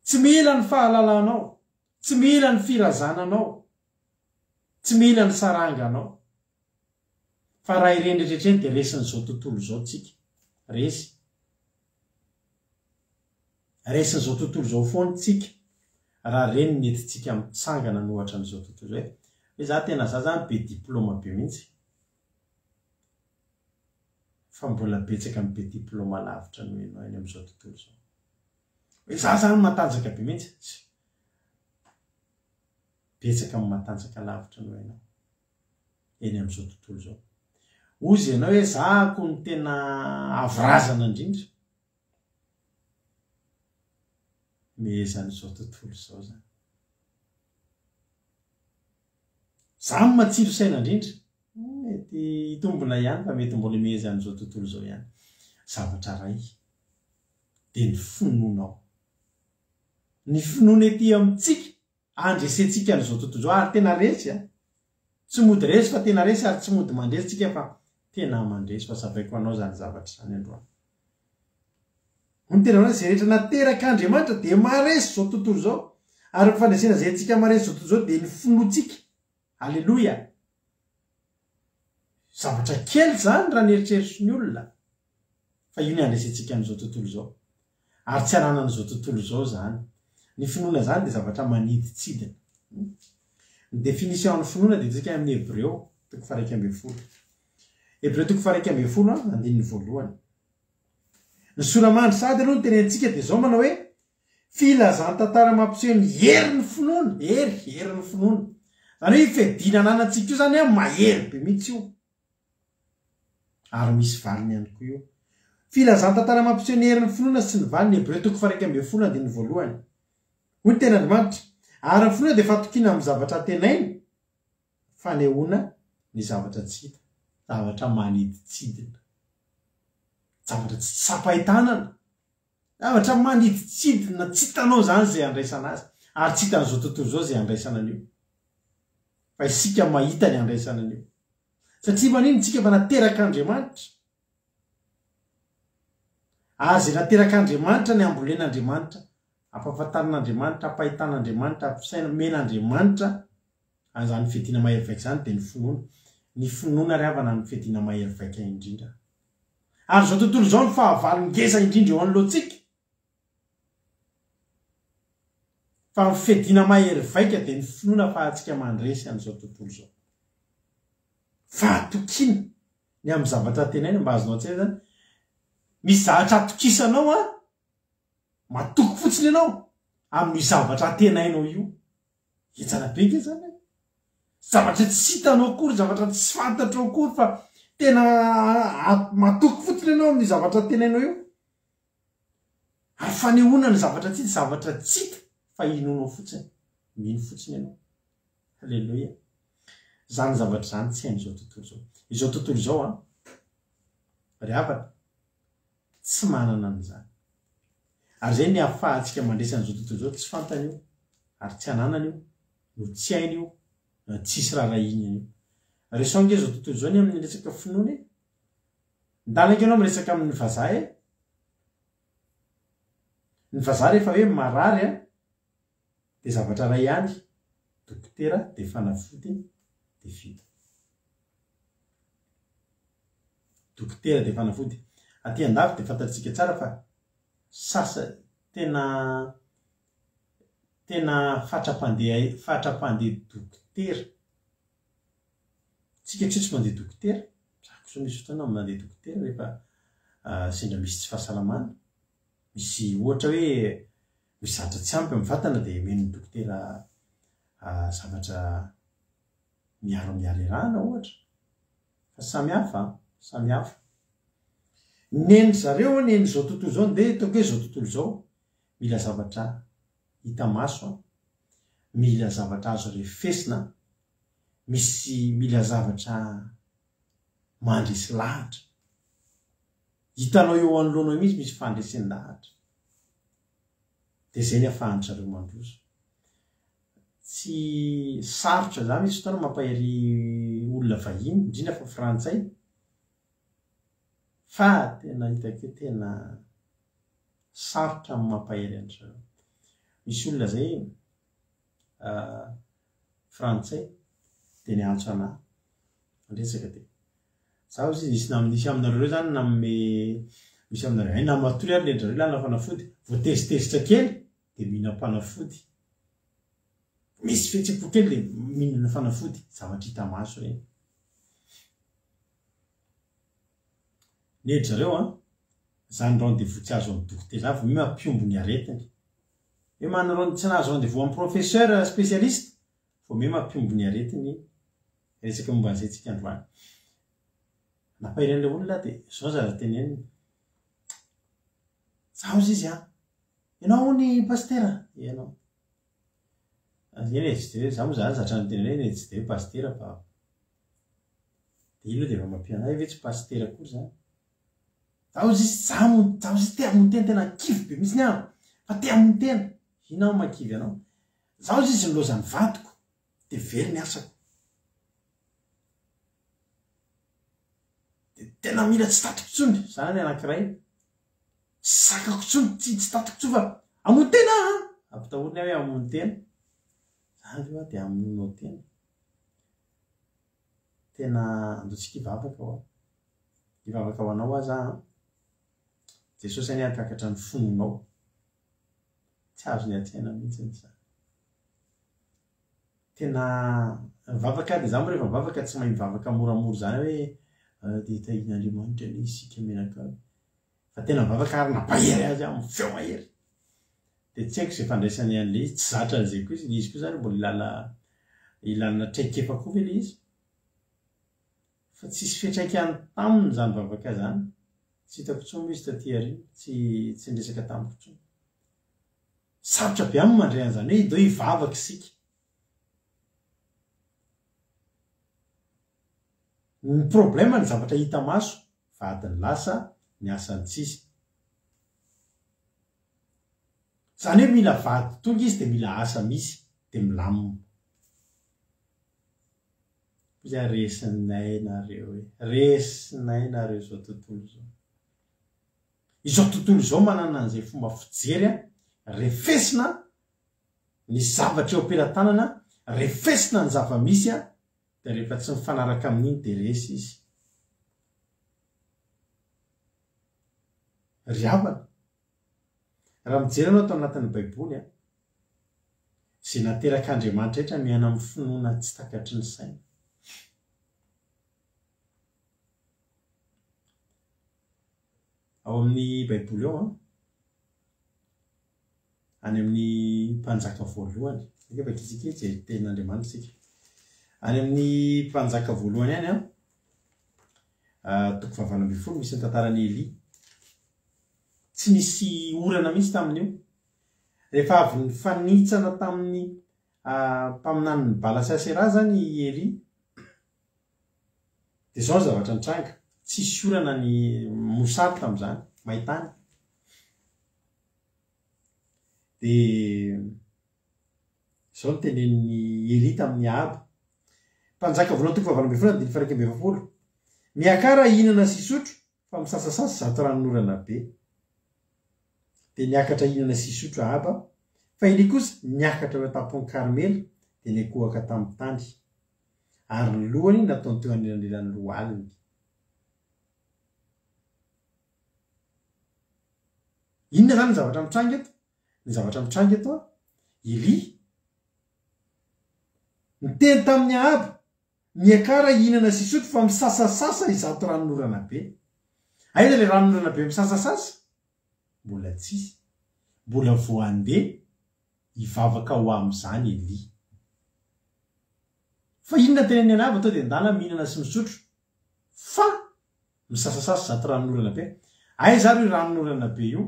tsy mila ny fahalalanao, Tsy mila ny firazananao, tsy mila ny saranganao. Fa raha ireny rehetra ireny dia resin'izao tontolo izao tsika. Resy. Resin'izao tontolo izao foana tsika raha ireny no entintsika mitsangana an'ohatra an'izao tontolo izao. Hoe za tena za zany be diploma be mihitsy. Fa mbola betsaka ny be diploma lavitra noho ianao eny amin'izao tontolo izao. Hoe za zany matanjaka be mihitsy. Tsy. Betsaka ny matanjaka lavitra noho ianao eny amin'izao tontolo izao. Hozy ianao hoe za ko no tena avo razana indrindra. Mehezan'izao tontolo izao zany. Za no matsilo saina indrindra. Mety hitombina ihany fa mety mbola mehezan'izao tontolo izao ihany. Zavatra iray dia ny finoanao. Ny finoana ety amintsika handresentsika an'izao tontolo izao ary tena resy a! Tsy mody resy fa tena resy ary tsy mody mandresy tsika fa tena mandresy fa savaiko anao izany zavatra izany androany. Hoy ny tena hoe izay rehetra naterak'Andriamanitra dia maharesy izao tontolo izao ary ny fandresena izay antsika maharesy izao tontolo izao dia ny finoantsika. Aleloia! Zavatra kely izany raha ny eritreritry ny olona, fa io ny handresentsika an'izao tontolo izao. Ary tsy ananan'izao tontolo izao izany. Ny finoana izany dia zavatra manidintsidina. Ny définition ny finoana dia hitantsika any amin'ny Hebreo toko faha-11. Hebreo toko faha-11 andininy voalohany. Ny sora-mandry sahady aloha no tenenintsika dia izao manao hoe Filazan-tantara mampiseho ny herin'ny finoana, hery, herin'ny finoana. Izany hoe io fiadiana ananantsika io izany an, mahery be mihitsy io. Ary misy valiny ihany koa io. Filazan-tantara mampiseho ny herin'ny finoana sy ny valiny, Hebreo toko faha-11 andininy voalohany. Hoy ny tenin'Andriamanitra, Ary ny finoana dia fatokiana amin'ny zavatra antenaina, fanehoana ny zavatra tsy hita, zavatra manidintsidina, zavatra tsy tsapain-tanana. Zavatra manidintsidina tsy hitanao izany izay handraisana azy, ary tsy hitan'izao tontolo izao izay handraisana an'io. Fa isika mahita ny handraisana an'io. Satria maninona isika fa naterak'Andriamanitra. Ary izay naterak'Andriamanitra ny ambolen'Andriamanitra, ampahafantarin'Andriamanitra, ampahitan'Andriamanitra, ampisaina, omen'Andriamanitra an'izany fiadiana mahery vaika izany dia ny finoana. Ny finoana ry havana no fiadiana mahery vaika indrindra. Ary izao tontolo izao no fahavalo ngeza indrindra eo anoloantsika. Fa ny fiadiana mahery vaika dia ny finoana afahantsika mandresy an'izao tontolo izao. Fahatokiana ny amin'ny zavatra antenaina, mba azonao an-tsaina izany. Misy zavatra atokisanao an, matoky fotsiny ianao amin'io zavatra antenainao io. Henjana be nge zany e! Zavatra tsy hitanao akory, zavatra tsy fantatrao akory fa tena matoky fotsiny ianao amin'io zavatra antenainao io. Ary fanehoana ny zavatra tsy hita, zavatra tsy hita fa inoanao fotsiny. Mino fotsiny ianao. Haleloia. Izany zavatra izany tsy hain'izao tontolo izao. Izao tontolo izao an, ry havana, tsy manana an'izany. Ary izay ny ahafahantsika mandresy an'izao tontolo izao, tsy fantany io, ary tsy ananany io, no tsy hainy io, no tsisy raharahiany an'io. Resaho ange izao tontolo izao ny amin'ny resaka finoana e! Ndana ange ianao miresaka amin'ny vazaha e! Ny vazaha rehefa hoe marary an, dia zavatra iray ihany, dokotera dia fanafody dia vita. Dokotera dia fanafody. Aty andafy dia fantatsika tsara fa sasa tena tena fatra-pandeha fatra-pandeha dokotera. Tsika tsy tsy mandeha dokotera, za kosa misy fotoana mandeha dokotera rehefa sendra misy tsy fahasalamana. Misy ohatra hoe misy zavatra tsy ampy amin'ny vatana dia omen'ny dokotera zavatra miaro amin'ny harerahana ohatra. Fa samy hafa an, samy hafa. Neny zareo, neny izao tontolo izao, ndeha ataoko hoe izao tontolo izao, mila zavatra hita maso an, mila zavatra azo refesina, misy mila zavatra mandresy lahatra. Hitanao eo anoloanao eo mihitsy misy fandresen-dahatra. Dia izay ny ahafahan-dry zareo mandroso. Tsy sarotra izany, misy fotoana mampahery olona vahiny, indrindra fa frantsay, fa tena hitako hoe tena sarotra ny mampahery an-dry zareo. Misy olona izay frantsay dia niantso anà, niresaka dia Za ozy nisy nam nisy aminareo reo zany nanome misy aminareo hay namatory ary le zareo lana fanafody vao tezitezitra kely de mihinam-panafody misy fihetsem-po kely de mihinana fanafody zavatra hita maso reny nety zareo an zany rendez-vous tsy azo amin'ny dokotera zany vao miha mampihombo ny aretiny hoe manana tsy nahazo rendez-vous amin'ny professeur spécialiste Vao miha mampihombo ny aretiny resaka momba an'izay tsika androany. Nampahery an'ilay olona aho dia izao zavatra teneniny. Za hozy izy an! Ianao hono pasitera? Ianao. Eny e, tsy dia hoe, za moa zany zatra niteny hoe eny e, tsy dia hoe pasitera fa dia iny aloha dia efa mampiana ahy ve tsy pasitera akory zany. Za hozy izy, za moa, za hozy izy te hamono tena, tena kivy be mihitsy aho fa te hamono tena. Inona aho mahakivy anao? Zaho izy izy nilaozan'ny vadiko dia very ny asako. Dia tena mila tsy tatiko intsony, zany ny anankiray. Tsy zakako intsony, tsy tsy tatiko intsony fa hamono tena aho an! Ampitahoriny aho hoe hamono tena. Zany ve hoa dia hamono tena? Tena andao tsika hivavaka hoa. Hivavaka ho anao aho za an. Jesosy anie hampiakatra ny finoanao. Tsy azony an-tsaina mihitsy izany. Tena mivavaka aho dia za moa rehefa mivavaka tsy mahay mivavaka moramora izany hoe dia tahian'Andriamanitra anie isika mianakavy. Fa tena mivavaka ary nampahery azy aho amin'ny feo mahery. Dia tsy haiko izay fandraisany an'ilay izy, tsy zatra an'izay koa izy, ilay izy koa izany mbola ilana ilana traikefa koa ve ilay izy? Fa tsisy fiantraikany taminy izany vavaka izany. Tsy hitako intsony moa izy taty aoriana, tsy tsy niresaka tamiko intsony. Sarotra be aminy mandray an'izany hoe ndao hivavaka isika. Ny problème ny zavatra hita maso, vadiny lasa, ny asany tsisy. Izany hoe mila vady tonga izy dia mila asa misy dia milamina. Hoy aho resinay nareo e, resinay nareo izao tontolo izao. Izao tontolo izao manana an'izay fomba fijery an, refesina ny zavatra eo am-pelatanana, refesina ny zava-misy an, dia rehefa tsy mifanaraka amin'iny dia resy izy. Ry havana, raha mijery ianao ato anatin'ny Baiboly an, Izay naterak'Andriamanitra rehetra miaina amin'ny finoana tsy takatry ny saina. Ao amin'ny Baiboly ao an, any amin'ny Mpanjaka voalohany, ange vakintsika hijery tenin'Andriamanitra isika. Any amin'ny Mpanjaka voalohany any an, toko fahavalo ambin'ny folo misy ny tantaran'i Elia. Tsy nisy orana mihitsy tamin'io. Rehefa avy nifanitsana tamin'ny mpaminanin'i Bala sy Aseraha izany i Elia. Dia izao ny zavatra nitranga, tsisy orana ny mosary tamin'izany, maintany. Dia izao no tenenin'i Elia tamin'i Ahaba, Mpanjaka voalohany toko fahavalo ambin'ny folo andininy faha-iraika amby efapolo, Miakara hihinana sy hisotro, fa misasasasa izato ranonorana be. Dia niakatra hihinana sy hisotro Ahaba, fa Elia kosa niakatra eo an-tampon'i Karmela, dia niankohoka tamin'ny tany. Ary ny lohany nataony teo anelanelan'ny lohaliny. Inona izany ny zavatra mitranga eto? Ny zavatra mitranga eto an, Elia niteny tamin'i Ahaba, Miakara hihinana sy hisotro fa misasasasa izato ranonorana be. Aiza ilay ranonorana be misasasasa? Mbola tsisy. Mbola vao handeha hivavaka ho amin'izany Elia. Fa inona tenenin'i Ahaba to dia ndana mihinana sy misotro fa misasasasa izato ranonorana be. Aiza ary io ranonorana be io?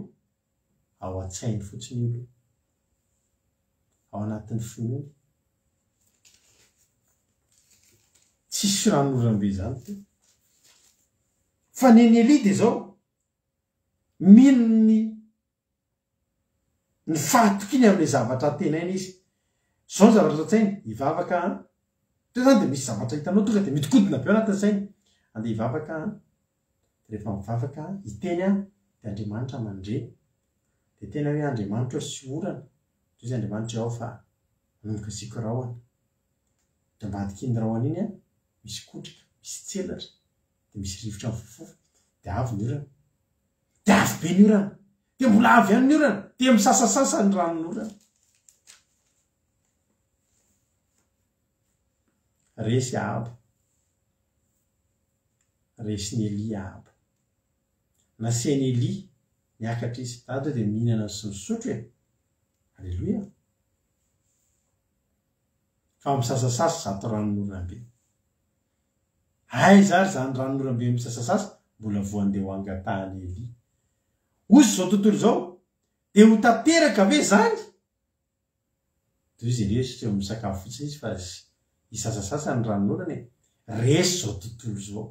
Ao an-tsainy fotsiny io aloha. Ao anatin'ny finoany. Tsisy ranonoram-be izany teo. Fa ny an'i Elia dia izao, mino ny ny fahatokiany amin'ilay zavatra antenainy izy. Izao ny zavatra an-tsainy, hivavaka an. Teo izany dia misy zavatra hitanao tonga dia mihodinkodina be ao anatin'ny sainy. Andeha hivavaka an. Dia rehefa mivavaka, hiteny aho, dia Andriamanitra mandre. Dia tena hoe Andriamanitra ô sy orana. Dia hoy izy Andriamanitra ao fa manomboka asiako rahona. Dia ambadik'iny rahona iny an, misy kotroka, misy tselatra, dia misy rivotra mifofofofo, dia avy ny orana. Dia avy be ny orana. Dia mbola avy ihany ny orana. Dia misasasasa ny ranon'orana. Resy Ahaba. Resin'i Elia Ahaba. Nasian'i Elia niakatra izy. Dada dia mihinana sy misotro e! Aleloia! Fa misasasasa izato ranonorambe. Aiza ary izany ranonorambe misasasasa mbola voa andeha ho angatahan'i Elia. Hoy izao tontolo izao, dia ho tanteraka ve izany? Toy izy Elia tsy eo misakafo fotsiny izy fa hisasasasa ny ranonorana e! Resy izao tontolo izao.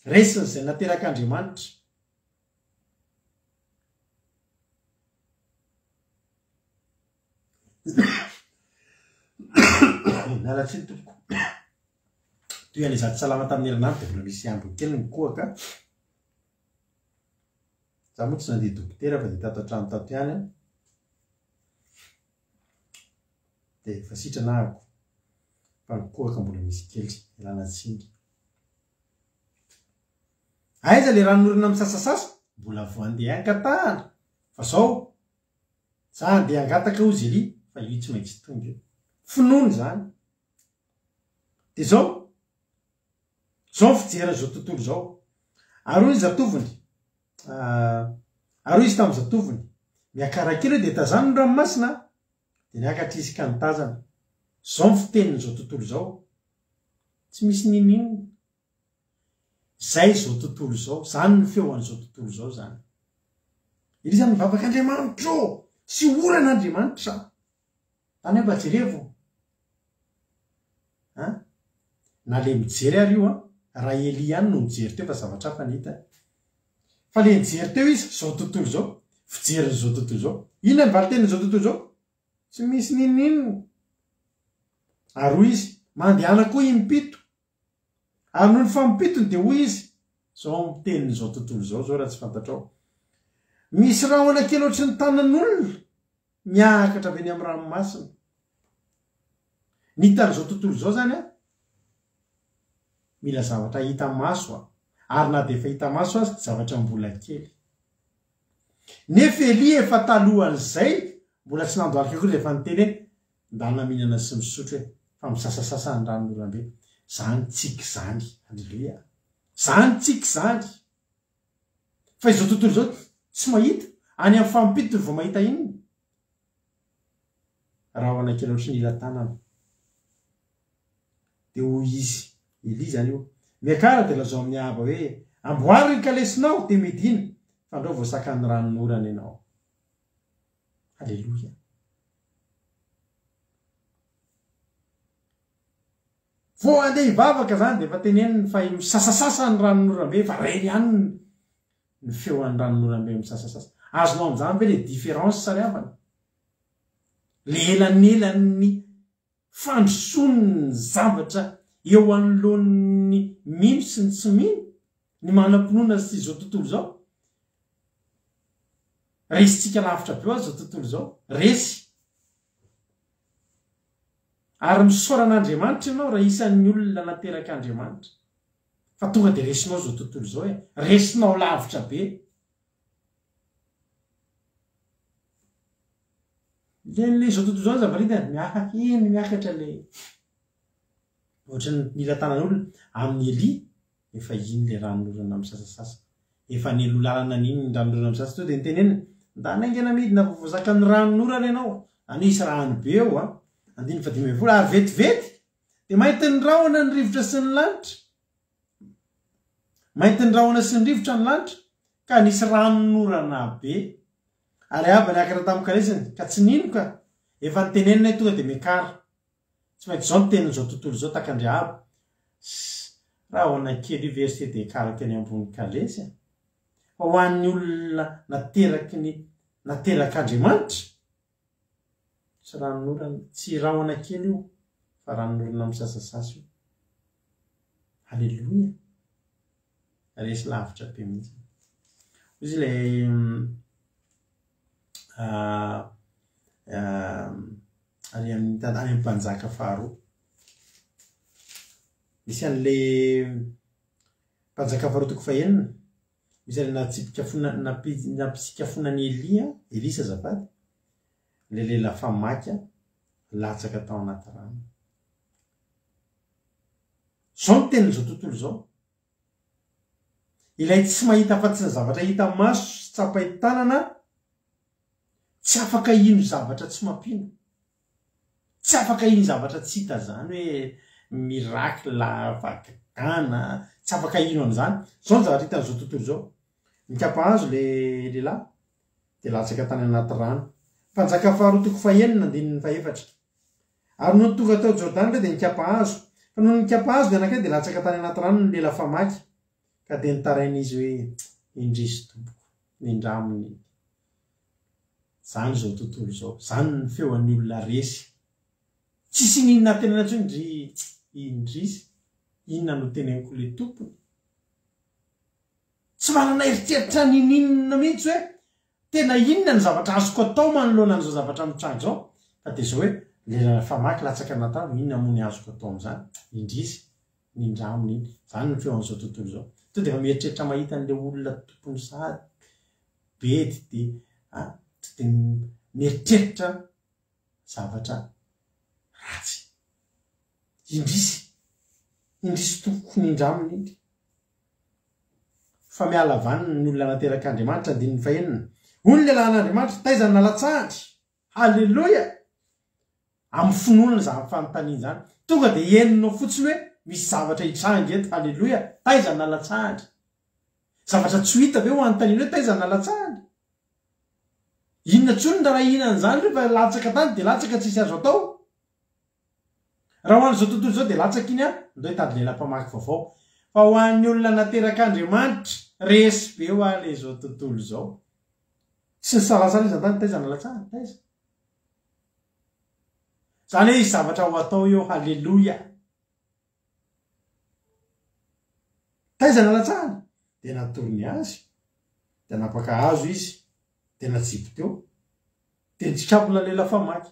Resiny izay naterak'Andriamanitra. Miala tsiny tompoko. Toy an'ilay izaho tsy salama tamin'ny herinandro dia mbola misy ambiny kely ny kohaka. Za moa tsy nandeha dokotera fa dia tato an-trano tato ihany an. Dia efa sitrana ahako. Fa ny kohaka mbola misy kely. Ialana tsiny. Aiza le ranonorana misasasasa? Mbola vao andeha hangatahana. Fa zao, za andeha hangataka hozy Elia, fa io tsy maintsy tonga io. Finoana izany. Dia zao, Izao ny fijery an'izao tontolo izao. Ary hoy ny zatovony, Ary hoy izy tamin'ny zatovony, Miakara kely eo dia tazano ny ranomasina. Dia niakatra izy ka nitazana. Izao ny fitenin'izao tontolo izao. Tsy misy n'inon'inona. Izay izao tontolo izao. Izany ny feo an'izao tontolo izao izany. Elia izany mivavaka, Andriamanitra ô! Tsy orana Andriamanitra. Tany mba jerevo an! Na le mijery ary io an, raha Elia ihany no nijery teo fa zavatra hafa ny hitany. Fa le nijery teo izy, zao tontolo izao, fijerin'izao tontolo izao. Inona ny valin-tenin'izao tontolo izao? Tsy misy n'inon'inona. Ary hoy izy, mandehana koa impito. Ary nony fampitony dia hoy izy, Izao ny tenin'izao tontolo izao izao raha tsy fantatrao. Misy rahona kely ohatry ny tanan'olona miakatra avy eny amin'ny ranomasina. Ny hitan'izao tontolo izao izany an, mila zavatra hita maso an, ary na dia efa hita maso aza, zavatra mbola kely. Nefa Elia efa talohan'izay, mbola tsy nandohalika akory dia efa niteny hoe, Ndana mihinana sy misotro e, fa misasasasa ny ranonorambe. Zany tsiky zany. Aleloia. Zany tsiky zany. Fa izao tontolo izao tsy mahita. Any amin'ny fampitony vao mahita inona? Rahona kely ohatry ny ila tanana. Dia hoy izy, Elia izany io, Miakara dia lazao amin'i Ahaba hoe, Amboary ny kalesinao, dia midìna, fandrao voasakan'ny ranonorana ianao. Aleloia. Vao handeha hivavaka zany dia efa teneniny fa misasasasa ny ranonorambe, efa reny ihany ny feon'ny ranonorambe misasasasa. Azonao amin'izany ve le différence ry havana? Le elanelan'ny fandrosoan'ny zavatra eo anoloan'ny mino sy ny tsy mino, ny manam-pinoana sy izao tontolo izao. Resintsika lavitra be ho'a izao tontolo izao. Resy. Ary misaora an'Andriamanitra ianao raha isan'ny olona naterak'Andriamanitra. Fa tonga dia resinao izao tontolo izao e. Resinao lavitra be. Ilay ilay izao tontolo izao zavatra hita miaka-heno miakatra ilay ohatran'ny mila tanan'olona amin'i Elia efa iny ilay ranonorana misasasasa. Efa nialoha lalana an'iny ny ranonorana misasa teo dia niteneniny, Ndana haingana midina fa voazakan'ny ranonorana ianao. Any hisy rano be eo an. Andininy fahadimy ambin'ny folo, Ary vetivety dia maintin'ny rahona ny rivotra sy ny lanitra. Maintin'ny rahona sy ny rivotra ny lanitra, ka nisy ranonorana be. Ary Ahaba niakatra tamin'ny kalesiny, ka tsy nino ka. Efa nitenenina hoe tonga dia miakara. Tsy maintsy izao ny tenin'izao tontolo izao tahaka an-dry Ahaba. Ss, rahona kely io ve ry se dia hikaraka eny ambony kalesy a? Fa ho an'ny olona nateraky ny naterak'Andriamanitra, tsy ranonorana, tsy rahona kely io fa ranonorana misasasasa io. Aleloia! Resy lavitra be mihitsy. Hoy izy ilay Any amin'ny any amin'ny mpanjaka faharoa. Misy an'le mpanjaka faharoa toko fahenina, misy an'le natsipika fona nampi- nampisikafona an'i Elia, Elisa azafady, le lehilahy famaky latsaka tao anaty rano. Izao no tenin'izao tontolo izao. Ilay tsy mahita afa-tsy ny zavatra hita maso sy tsapain-tanana tsy afaka hino zavatra tsy mampino. Tsy afaka hino zavatra tsy hita zany hoe miracle, fahagagana, tsy afaka hino an'izany. Zao ny zavatra hitan'izao tontolo izao. Nikapa hazo le lehilahy dia latsaka tany anaty rano. Mpanjaka faharoa toko fahenina andininy fahefatra. Ary nony tonga tao Jordana ireo dia nikapa hazo. Fa nony nikapa hazo ny anankiray dia latsaka tany anaty rano ny lela famaky. Ka dia nitaraina izy hoe, Indrisy tompoko, nindraminy iny. Izany izao tontolo izao. Izany ny feon'ny olona resy. Tsisy ininona tenenina intsony ndry indrisy. Inona no teneniko le tompony? Tsy manana eritreritra n'ininona mihitsy hoe tena inona ny zavatra azoko atao manoloana an'izao zavatra mitranga izao fa dia izao hoe lela famaky latsaka anaty rano inona moa ny azoko atao amin'izany? Indrisy, nindraminy iny. Izany ny feon'izao tontolo izao. Tonga dia efa mieritreritra mahita an'ilay olona tompony sahady, bedy dia a, tonga dia mieritreritra zavatra ratsy. Indrisy, indrisy tompoko nindraminy iny. Fa miala vaniny ny olona naterak'Andriamanitra, andininy fahenina. Hoy ny lehilahin'Andriamanitra, Taiza ny nalatsahany? Haleloia! Amin'ny finoana izany fanontaniana izany. Tonga dia henonao fotsiny hoe misy zavatra hitranga eto. Haleloia! Taiza ny nalatsahany? Zavatra tsy ho hita ve ho anontaniana hoe taiza ny nalatsahany? Inona intsony ny raharahiana an'izany rehefa latsaka tany dia latsaka tsisy azo atao? Raha ho an'izao tontolo izao dia latsaka iny an, ndao hitady lehilahy mpamaky vaovao. Fa ho an'ny olona naterak'Andriamanitra, resy be hoa le izao tontolo izao. Tsy nisalasala izy nandany, taiza nalatsahany, taiza? Zany hoe hisy zavatra ho atao eo, haleloia. Taiza nalatsahany? Dia natorony azy, dia napaka hazo izy, dia natsipy teo, dia nitsikapona lela famaky.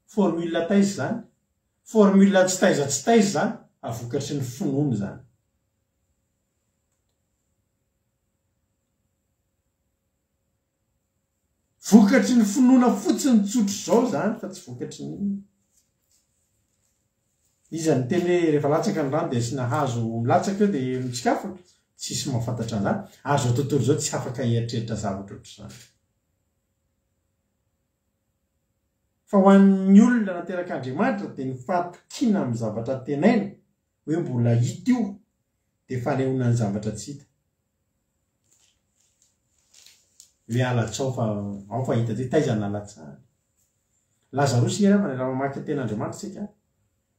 Formule taiza izany? Formule tsy taiza tsy taiza izany, fa vokatry ny finoana izany. Vokatry ny finoana fotsiny tsotr'izao izany fa tsy vokatry ny inona. Iza niteny hoe rehefa latsaka ny rano dia asiana hazo milatsaka eo dia mitsikafona? Tsisy mahafantatra an'izany. Ary izao tontolo izao tsy afaka hieritreritra zavatra ohatr'izany. Fa ho an'ny olona naterak'Andriamanitra dia ny fahatokiana amin'ny zavatra antenaina hoe mbola hita io dia fanehoana ny zavatra tsy hita. Hoe alatsao fa ao fa hita teo, taiza no nalatsahany? Lazarosy nge angambany raha mamaky ny tenin'Andriamanitra isika.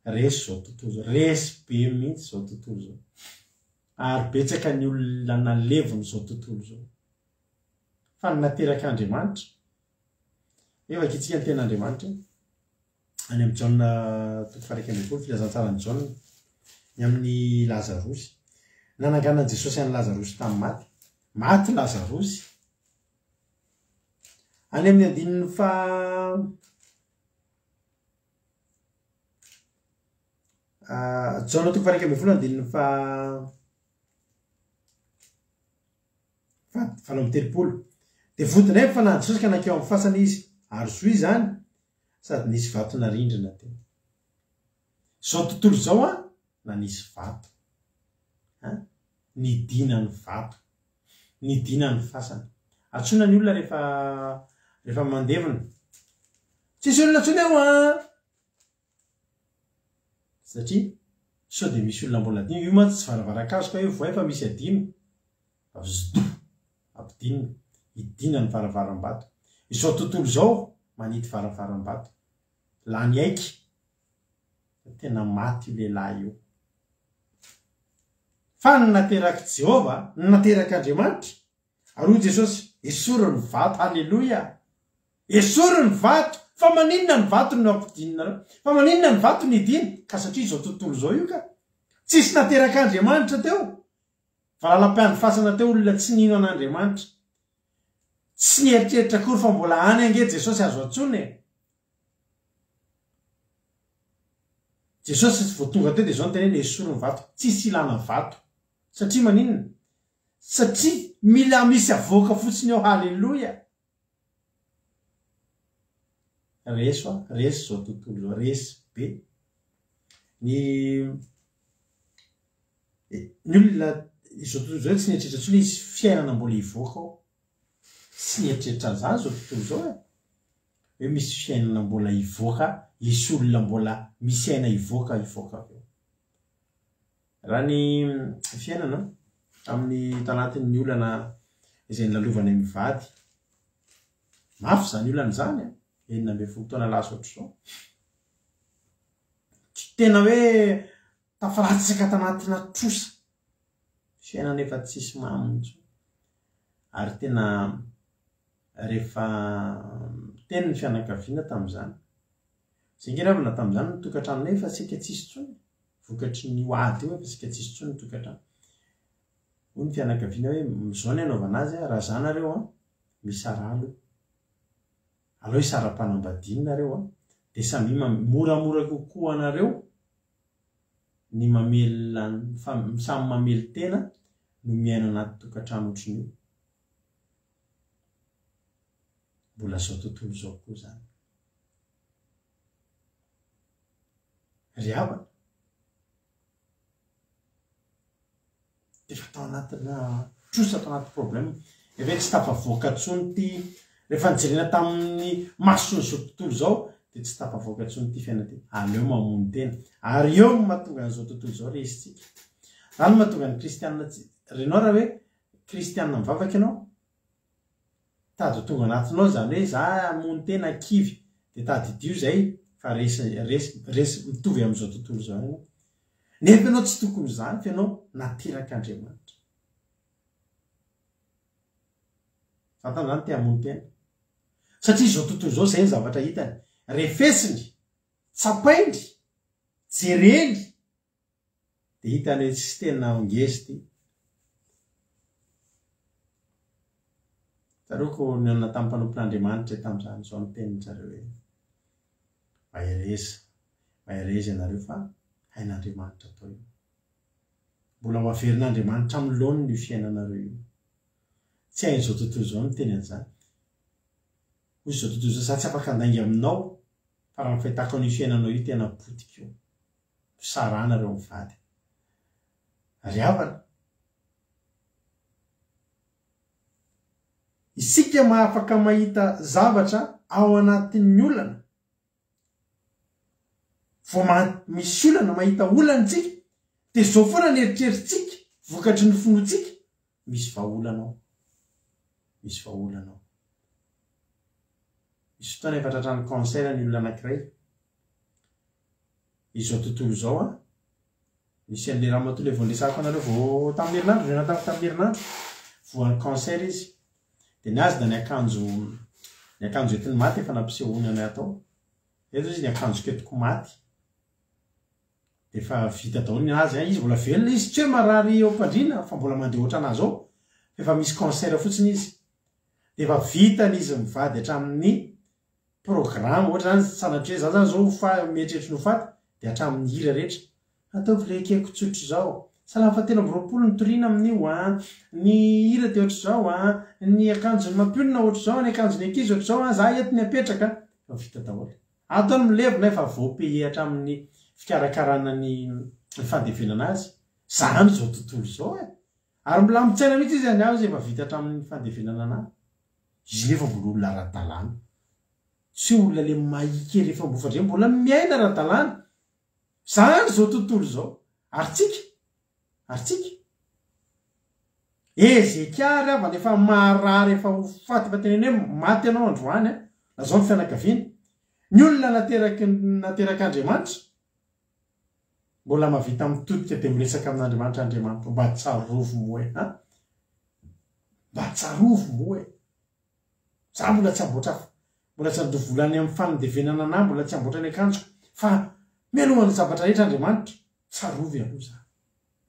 Resy izao tontolo izao. Resy be mihitsy izao tontolo izao. Ary betsaka ny olona nalevon'izao tontolo izao. Fa ny naterak'Andriamanitra, hoe vakintsika ny tenin'Andriamanitra any amin'i Jaona toko faha-11, filazantsaran'i Jaona, ny amin'i Lazarosy. Nananganan'i Jesosy an'i Lazarosy tamin'ny maty. Maty Lazarosy. Any amin'ny andininy faha Jaona toko faha-11 andininy faha 38. Dia vodinay ny fanahin'i Jesosy ka nankeo amin'ny fasana izy, ary zohy izany, sady nisy vato narindrina teo. Izao tontolo izao an, nanisy vato. An, nidina ny vato. Nidina ny fasana. Antsoina ny olona rehefa rehefa mandevina. Tsisy olona intsony eo an! Satria sao dia misy olona mbola adino, io mantsy tsy varavaran-kazo ka hoe vohay fa misy adino, vzdou, ampidinina, hidina ny varavaram-bato. Izao tontolo izao manidy varavaram-bato. Lany aiky fa tena maty io lehilahy io. Fa ny naterak'i Jehovah, ny naterak'Andriamanitra, Ary hoy Jesosy, Esory ny vato. Haleloia! Esory ny vato! Fa maninona ny vato no ampidininareo? Fa maninona ny vato no idina? Ka satria izao tontolo izao io ka. Tsisy naterak'Andriamanitra teo. Valalam-piandifasana teo olona tsy nino an'Andriamanitra. Tsy nieritreritra akory fa mbola any ange Jesosy azo antsoina e. Jesosy vao tonga teo dia izao no teneniny, esory ny vato. Tsisy ilana vato. Satria maninona? Satria mila misy avoaka fotsiny ao haleloia. Resy hoa, resy zao tontolo zao, resy be. Ny ny olona izao tontolo izao tsy nieritreritra intsony izy fiainana mbola hivoaka ao. Tsy nieritreritra an'izany izao tontolo izao e. Hoe misy fiainana mbola hivoaka, hisy olona mbola misy aina hivoaka hivoaka avy eo. Raha ny fiainana, tamin'ny tanatin'ny olana izay nolalovanay mivady, mafy izany olana izany an, 16 taona lasa ohatr'izao. Tena hoe tafalatsaka tanatina trosa, fiainana efa tsisy mamy intsony. Ary tena rehefa teny ny fianakaviana tamin'izany, izay nge ravina tamin'izany ny tokantranonay efa saika tsisy intsony. Vokatry ny io ady io efa saika tsisy intsony ny tokantrano. Hoy ny fianakaviana hoe izao ny hanaovana azy an, raha za nareo an, misaraha aloha. Aleo hisara-panambadiana nareo an, dia samia moramora kokoa anareo ny mamelona samy mamelon-tena no miaina anaty tokantrano ohatran'io. Mbola izao tontolo izao koa izany. Ry havana, efa tao anatina trosa tao anaty problème, efa hoe tsy tafavoaka intsony ity, rehefa nojerena tamin'ny mason'izao tontolo izao dia tsy tafavoaka intsony ity fiainana ity, aleo mamono tena. Ary eo no mahatonga an'izao tontolo izao resintsika. Izany no mahatonga ny kristiana tsy, renao raha hoe kristiana mivavaka ianao, Tady ho tonga anatinao izany hoe za hamono tena kivy dia tadidio izay fa resy resy resy mitovy amin'izao tontolo izao ianao. Nefa ianao tsy tokony ho izany fa ianao naterak'Andriamanitra. Satana izany te hamono tena. Satria izao tontolo izao izay ny zavatra hitany. Refesiny, tsapainy, jereny. Dia hitany hoe tsy tena ho ngeza ity. Tsaroako nihaona tamin'ny mpanompon'Andriamanitra tamin'izany, izao no tenin-dry zareo hoe, Mahereza, mahereza ianareo fa hain'Andriamanitra atao io. Mbola ho averin'Andriamanitra amin'ny laoniny io fiainanareo io. Tsy hain'izao tontolo izao ny miteny an'izany. Hoy izao tontolo izao, za tsy afaka handainga aminao fa raha ny fahitako an'io fiainanao io tena potika io. Fisarahana ireo mivady. Ry havana, isika mahafaka mahita zavatra ao anatin'ny olana. Vao misy olana, mahita olana isika, dia izao foana ny eritreritsika vokatry ny finoantsika, misy vahaolana ao. Misy vahaolana ao. Misy fotoana efa tratran'ny cancer ny olona anankiray. Izao tontolo izao an. Misy an'ilay ramatoa ilay vao niresahako anareo vao tamin'ny herinandro, vao natako tamin'ny herinandro. Voan'ny cancer izy. Dia ny azy na ny akanjo ny akanjo entiny maty efa nampisehoany anay atao. Eto izy ny akanjoko entiko maty. Dia efa vita daholo ny azy an. Izy mbola velona izy, tsy hoe marary eo am-pandriana fa mbola mandeha ohatran'ahy zao. Fa efa misy cancer fotsiny izy. Dia efa vitan'izy mivady hatramin'ny programme ohatra zany sanatria za zany zao fa mieritreritra ny ho faty dia hatramin'ny hira rehetra ataovy le ekeko tsotr'izao salamo faha 23 no toriana amin'io an ny hira dia ohatr'izao an ny akanjon'ny mampionona ohatr'izao ny akanjon'ny ankizy ohatr'izao an za eto ny apetraka efa vita daholo ato ny milevina efa voa payer hatramin'ny fikarakarana ny fandevenana azy zany izao tontolo izao e ary milamin-tsaina mihitsy izy any aho izy efa vita hatramin'ny fandevenana anah Izy nefa mbola olona ara-dalàna. Tsy hoe olona le mahia kely efa mbofa ndray mbola miaina ara-dalàna. Zany izao tontolo izao. Ary tsika? Ary tsika? Ezekia ary havana efa marary efa ho faty efa teneno hoe maty ianao androany an. Lazao ny fianakaviana. Ny olona nateraky naterak'Andriamanitra mbola mahavita mitodika dia miresaka amin'Andriamanitra Andriamanitra mba tsarovy moa e an! Mba tsarovy moa e! Za mbola tsy hamboatra mbola tsy handoa vola any amin'ny fandevenana anah mbola tsy hamboatra ny akanjoko fa mialohan'ny zavatra rehetra Andriamanitra tsarovy aloha za.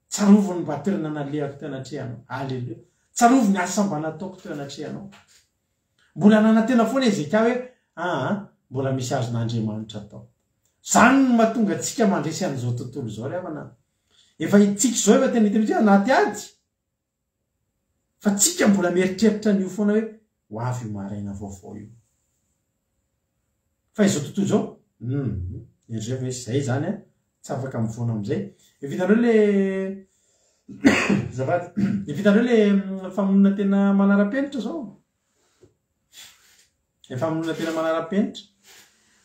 Tsarovy ny mba toerana nalehako teo anatrehanao. Aleloia. Tsarovy ny asa mba nataoko teo anatrehanao. Mbola nanantena foana Hezekia hoe aa mbola misy azon'Andriamanitra atao. Izany no mahatonga antsika mandresy an'izao tontolo izao ry havana a. Efa itsika izao efa tena hita mihitsy hoe anaty ady. Fa tsika mbola mieritreritra an'io foana hoe ho avy io maraina vaovao io. Fa izao tontolo izao, humm, eritrereto hoe izay izany an, tsy afaka mivoana amin'izay. Efa hitanareo le azafady, efa hitanareo le famonoana tena manara-penitra izao? Le famonoana tena manara-penitra,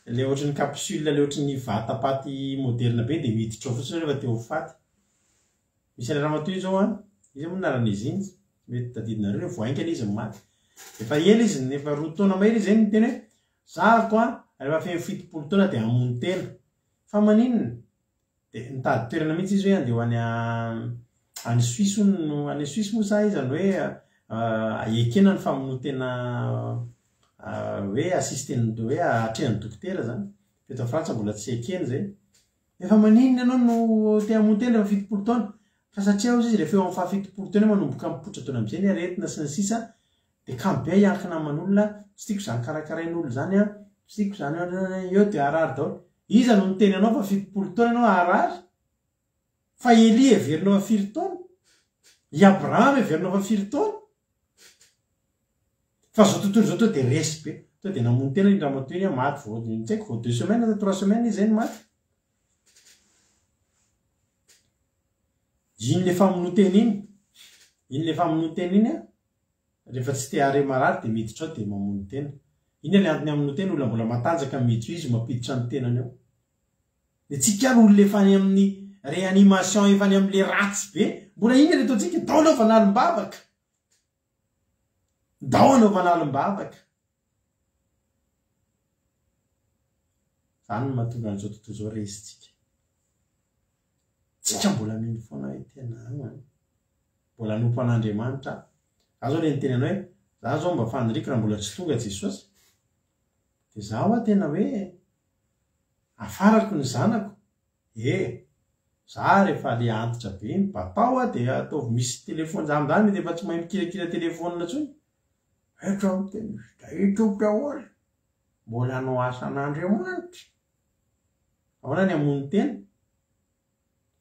le ohatran'ny capsule, le ohatran'ny vata-paty moderina be dia miditra ao fotsiny rehefa te ho faty. Misy an'ilay ramatoa io izao an, iza moa ny anaran'izy iny? Mety tadidinareo, vao haingana izy no maty. Efa ela izy, efa roa taona mahery izy izay no niteny hoe, zahako an, rehefa feno 70 taona dia hamono tena. Fa maninona? Dia nitady toerana mihitsy izy hoe handeha ho any any Suisse hono no, any Suisse moa sa aiza no hoe ekena ny famonoan-tena hoe assister-n'ny, hoe atrehan'ny dokotera izany. Fa eto Frantsa mbola tsy ekena izay. Efa maninona ianao no te hamono tena rehefa 70 taona? Fa satria hozy izy rehefa eo amin'ny faha 70 taona eo manomboka mipoitra daholo amin'izay ny aretina sy ny sisa dia kamo be hiankina aman'olona, tsy tiako izany karakarain'olona izany an, tsy tiako izany eo dia harary daholo. Iza no niteny anao fa 70 taona ianao harary? Fa Elia heverinao fa firy taona? I Abrahama heverinao fa firy taona? Fa zao tontolo izao toa dia resy be. Toa dia namono tena iny ramatoa iny an, maty vao, tsy haiko, vao deux semaines sa trois semaines izy zay no maty. Iny le famonoan-tena iny, iny le famonoan-tena iny an, rehefa tsy te hahare marary dia miditra ao dia mamono tena. Inona le antony hamonoan-tena, olona mbola matanjaka miditra io izy mampiditra ny tenany ao. Ny antsika ary olona efa any amin'ny réanimation efa any amin'le ratsy be, mbola inona le ataontsika, dao anaovana alim-bavaka. Ndao hanaovana alim-bavaka. Izany no mahatonga an'izao tontolo izao resintsika. Tsika mbola mino foana hoe tena any an. Mbola hanompo an'Andriamanitra aho. Za zao le niteny anao hoe, za zao mba faniriako raha mbola tsy tonga Jesosy, dia za hoa tena hoe afarako ny zanako. E! Za rehefa le antitra be iny batao a de ataovy misy telephone za amzany mety efa tsy mahay mikirakira telephone tsony eto aho miteny izy da eto daholo mbola hanao asan'Andriamanitra ahoana ny hamono tena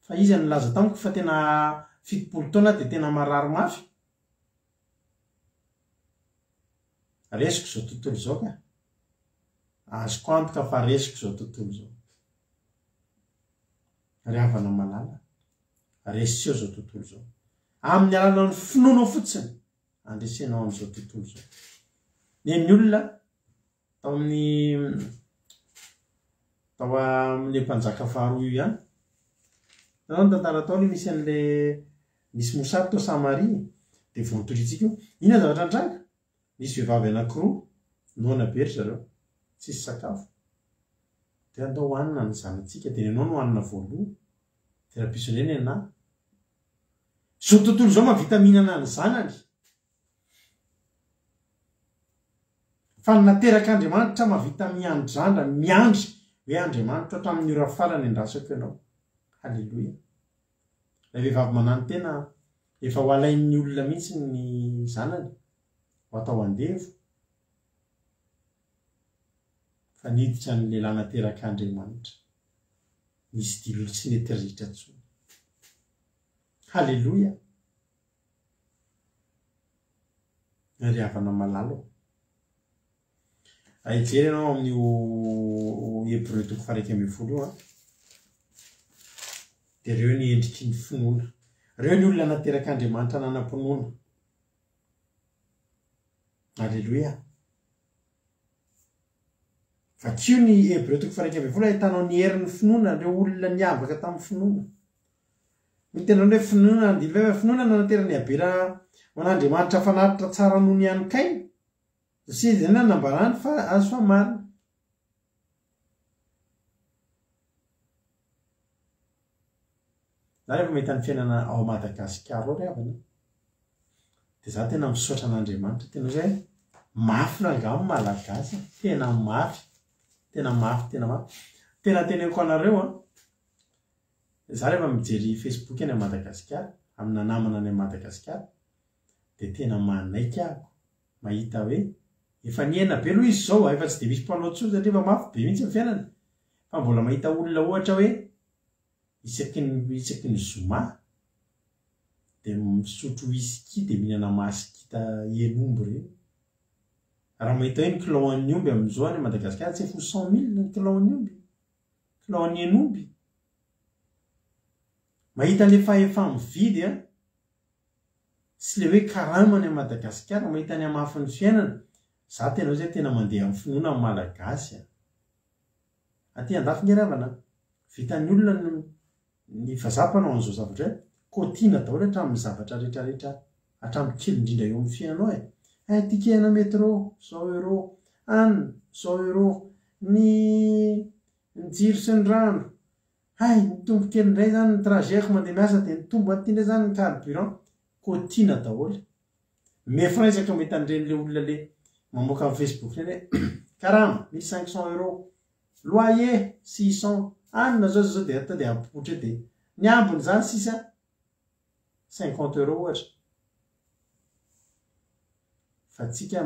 fa iza no nilaza tamiko fa tena 70 taona de tena marary mafy resiko izao tontolo izao ka azoko antoka fa resiko izao tontolo izao Ry havana malala, reseo izao tontolo izao. Amin'ny alalan'ny finoanao fotsiny, andresenao an'izao tontolo izao. Nen'ny olona tao amin'ny tao amin'ilay mpanjaka faharoa io ihany. Hitanao ny tantara tao aloha misy an'ilay nisy mosary tao Samaria, dia vao notoriantsika io. Inona ny zavatra nitranga? Nisy vehivavy anankiroa noana be ry zareo, tsisy sakafo. Dia andao hohanina ny zanatsika, dia ny anao no hohanina voaloha, dia rahampitso indray ny anà. Izao tontolo izao mahavita mihinana ny zanany. Fa ny naterak'Andriamanitra mahavita miandrandra, miandry hoe Andriamanitro hatramin'ny ora farany andrasako ianao. Haleloia. Ilay vehivavy mananotena efa ho alain'ny olona mihitsy ny zanany, ho atao andevo. Fa niditra ny lehilahy naterak'Andriamanitra. Nisy dilolo tsy nety ritra intsony. Haleloia. Ry havana malala ô. Raha hijery ianao amin'io Hebreo toko faha-11 io an, dia ireo ny endriky ny finoana. Ireo ny olona naterak'Andriamanitra nanam-pinoana. Aleloia. Vakio ny Hebreo toko faha-11 ahitanao ny herin'ny finoana, ireo olona niavaka tamin'ny finoana. Ny tena hoe finoana andiliveva, finoana nanateran'i Abela ho an'Andriamanitra fanatitra tsara noho ny an'i Kaina. Satria izay nanambarany fa azy fa marina. Za rehefa mahita ny fiainana ao Madagasikara ao ry havana dia za tena misaotra an'Andriamanitra, tena hoe mafy rangaha ny Malagasy e, tena mafy, tena mafy, tena mafy. Tena teneniko anareo an, Za rehefa mijery Facebook any Madagasikara, amina namana any Madagasikara, dia tena manaiky aho mahita hoe efa nihena be aloha izy izao a, efa tsy dia misy mpanao intsony satria efa mafy be mihitsy ny fiainana, fa mbola mahita olona ohatra hoe isaky ny isaky ny zoma dia misotro whisky dia mihinana masikita hen'omby ireny. Raha mahita hoe ny kilao an'ny omby amin'izao any Madagasikara tsy efa ho 100 mille ny kilao an'ny omby. Kilao ny hen'omby. Mahita le fahefa-mividy an, sy le hoe karama any Madagasikara, mahita ny hamafin'ny fiainana, za tena hoe zay tena mandeha amin'ny finoana ny Malagasy an. Aty andafy nge ry havana, vitan'ny olona ny ny vazaha mpanao an'izao zavatra hoe kaotiana daholo hatramin'ny zavatra retraretra hatramin'ny kely indrindra eo amin'ny fiainanao e. Un ticket ana metro, zao euro, an, zao euro, ny ny jiro sy ny rano, hay, nitombo kely indray izany ny trajet-ko mandeha miasa dia nitombo an'ity indray izany ny carburant, kaotiana daholo. Mefran isaka mahita an'ireny le olona le mamoaka amin'ny facebook ireny hoe karama, 1500 euros, loyer, 600, anona zao zao zao dia atao dia ampipoitra eo dia ny ambiny izany sisa 50 euros ohatra. Fa tsika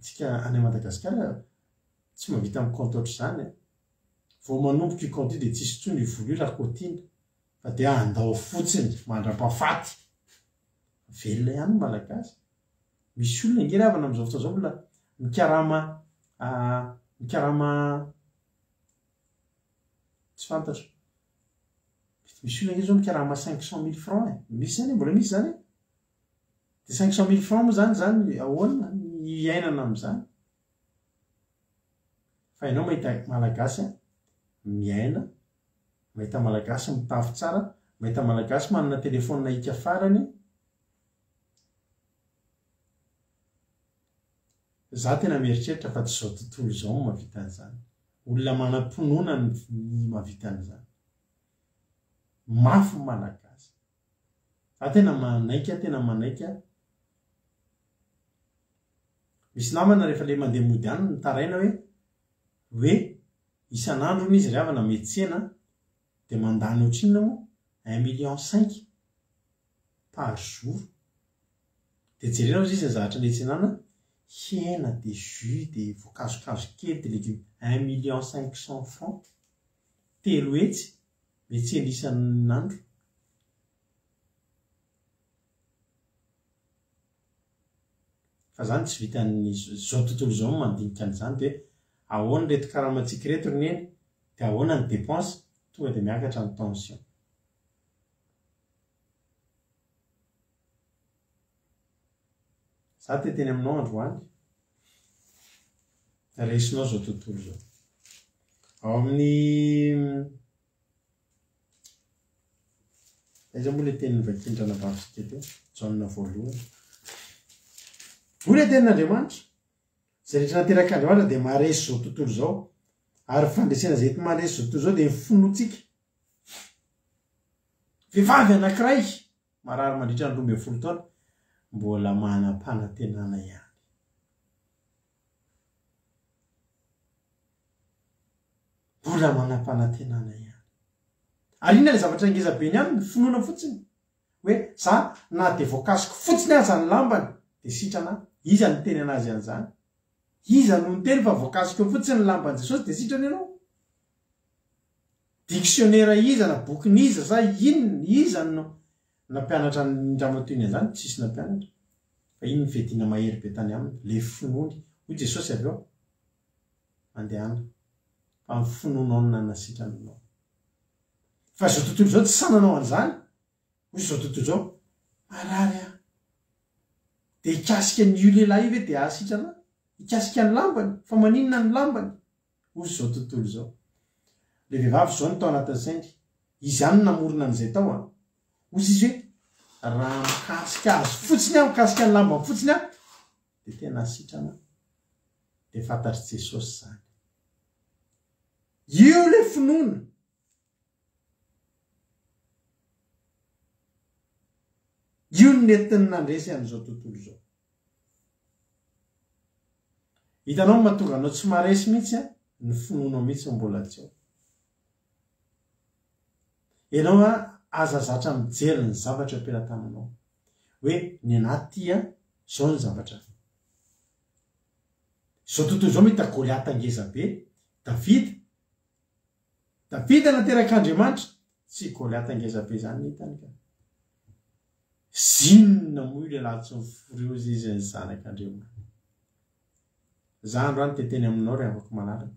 tsika any Madagasikara tsy mahavita mi-compte ohatr'izany e. Vao manomboka io compte io dia tsisy intsony io vola io raha kaotiana fa dia andao fotsiny mandra-pahafaty. Velona ihany ny Malagasy. Misy olona ange ry havana amin'izao fotoana izao mbola mikarama mikarama tsy fantatro. Misy olona ange izao mikarama 500 mille francs e. Misy izany e, mbola misy izany e. Dia 500 mille francs moa izany izany ahoana ny hiainana amin'izany? Fa ianao mahita Malagasy miaina, mahita Malagasy mitafy tsara, mahita Malagasy manana telephone hika farany, Za tena mieritreritra fa tsy izao tontolo izao no mahavita an'izany. Olona manam-pinoana ny mahavita an'izany. Mafy ny Malagasy. Za tena manaiky aho, tena manaiky aho. Misy namana rehefa le mandeha mody any mitaraina hoe hoe isan'andro hono izy ry havana miantsena dia mandany ohatrinona moa? Un million cinq par jour. Dia jerena hozy izy ny zavatra niantsenana, hena dia jus dia voankazokazo kely dia legioma, un million 500 francs, 300 miantsena isan'andro. Fa zany tsy vitan'ny zao tontolo izao no mandinika an'izany dia ahoana ireto karamantsika ireto ry neny dia ahoana ny dépense, tonga dia miakatra ny tension. Za te teny aminao androany, resinao zao tontolo izao. Ao amin'ny Aiza moa ilay teny novakian-dRanabavintsika teo? Jaona voalohany. Hoy ilay tenin'Andriamanitra, Izay rehetra naterak'Andriamanitra dia maharesy izao tontolo izao. Ary fandresena izay enti-mandresy izao tontolo izao dia ny finoantsika. Vehivavy anankiray marary mandritra ny 12 taona, mbola manam-panantenana ihany. Mbola manam-panantenana ihany. Ary inona ilay zavatra ngeza be ny aminy? Finoana fotsiny. Hoe za na dia voakasiko fotsiny aza ny lambany dia sitrana aho. Iza no niteny anazy an'izany? Iza no niteny fa voakasiko eo fotsiny ny lamban'i Jesosy dia sitrana ianao? Dictionnaire iza na bokin'iza sa inona, iza no nampianatra an'i ramatoa iny an'izany? Tsisy nampianatra. Fa iny ny fiadiana mahery be tany aminy, le finoany. Hoy Jesosy avy eo, Mandehana, fa ny finoanao no nanasitrana anao. Fa izao tontolo izao tsy sahy nanao an'izany. Hoy izao tontolo izao, Marary aho. Dia hikasika an'io lehilahy io ve dia hahasitrana ahy? Hikasika ny lambany? Fa maninona ny lambany? Hoy izao tontolo izao. Ilay vehivavy izao no tao anatin'ny sainy. Izy ihany no namorona an'izay tao an. Hoy izy hoe, Raha mikasika azy fotsiny aho, mikasika ny lambany fotsiny aho, dia tena hasitrana aho. Dia fantatr'i Jesosy izany. Io ilay finoana. Io no nentiny nandresy an'izao tontolo izao. Hitanao ny mahatonga anao tsy maharesy mihitsy an, ny finoanao mihitsy no mbola tsy ao. Ianao an, aza zatra mijery ny zavatra eo am-pelatananao. Hoe ny anahy ity an, izao ny zavatra. Izao tontolo izao mahita Goliata ngeza be, Davida, Davida naterak'Andriamanitra, tsy Goliata ngeza be izany ny hitany ka. Zinona moa io lehilahy tsy mifory io izy izy ny zanak'Andriamanitra. Za androany te teny aminao ry havako malalako.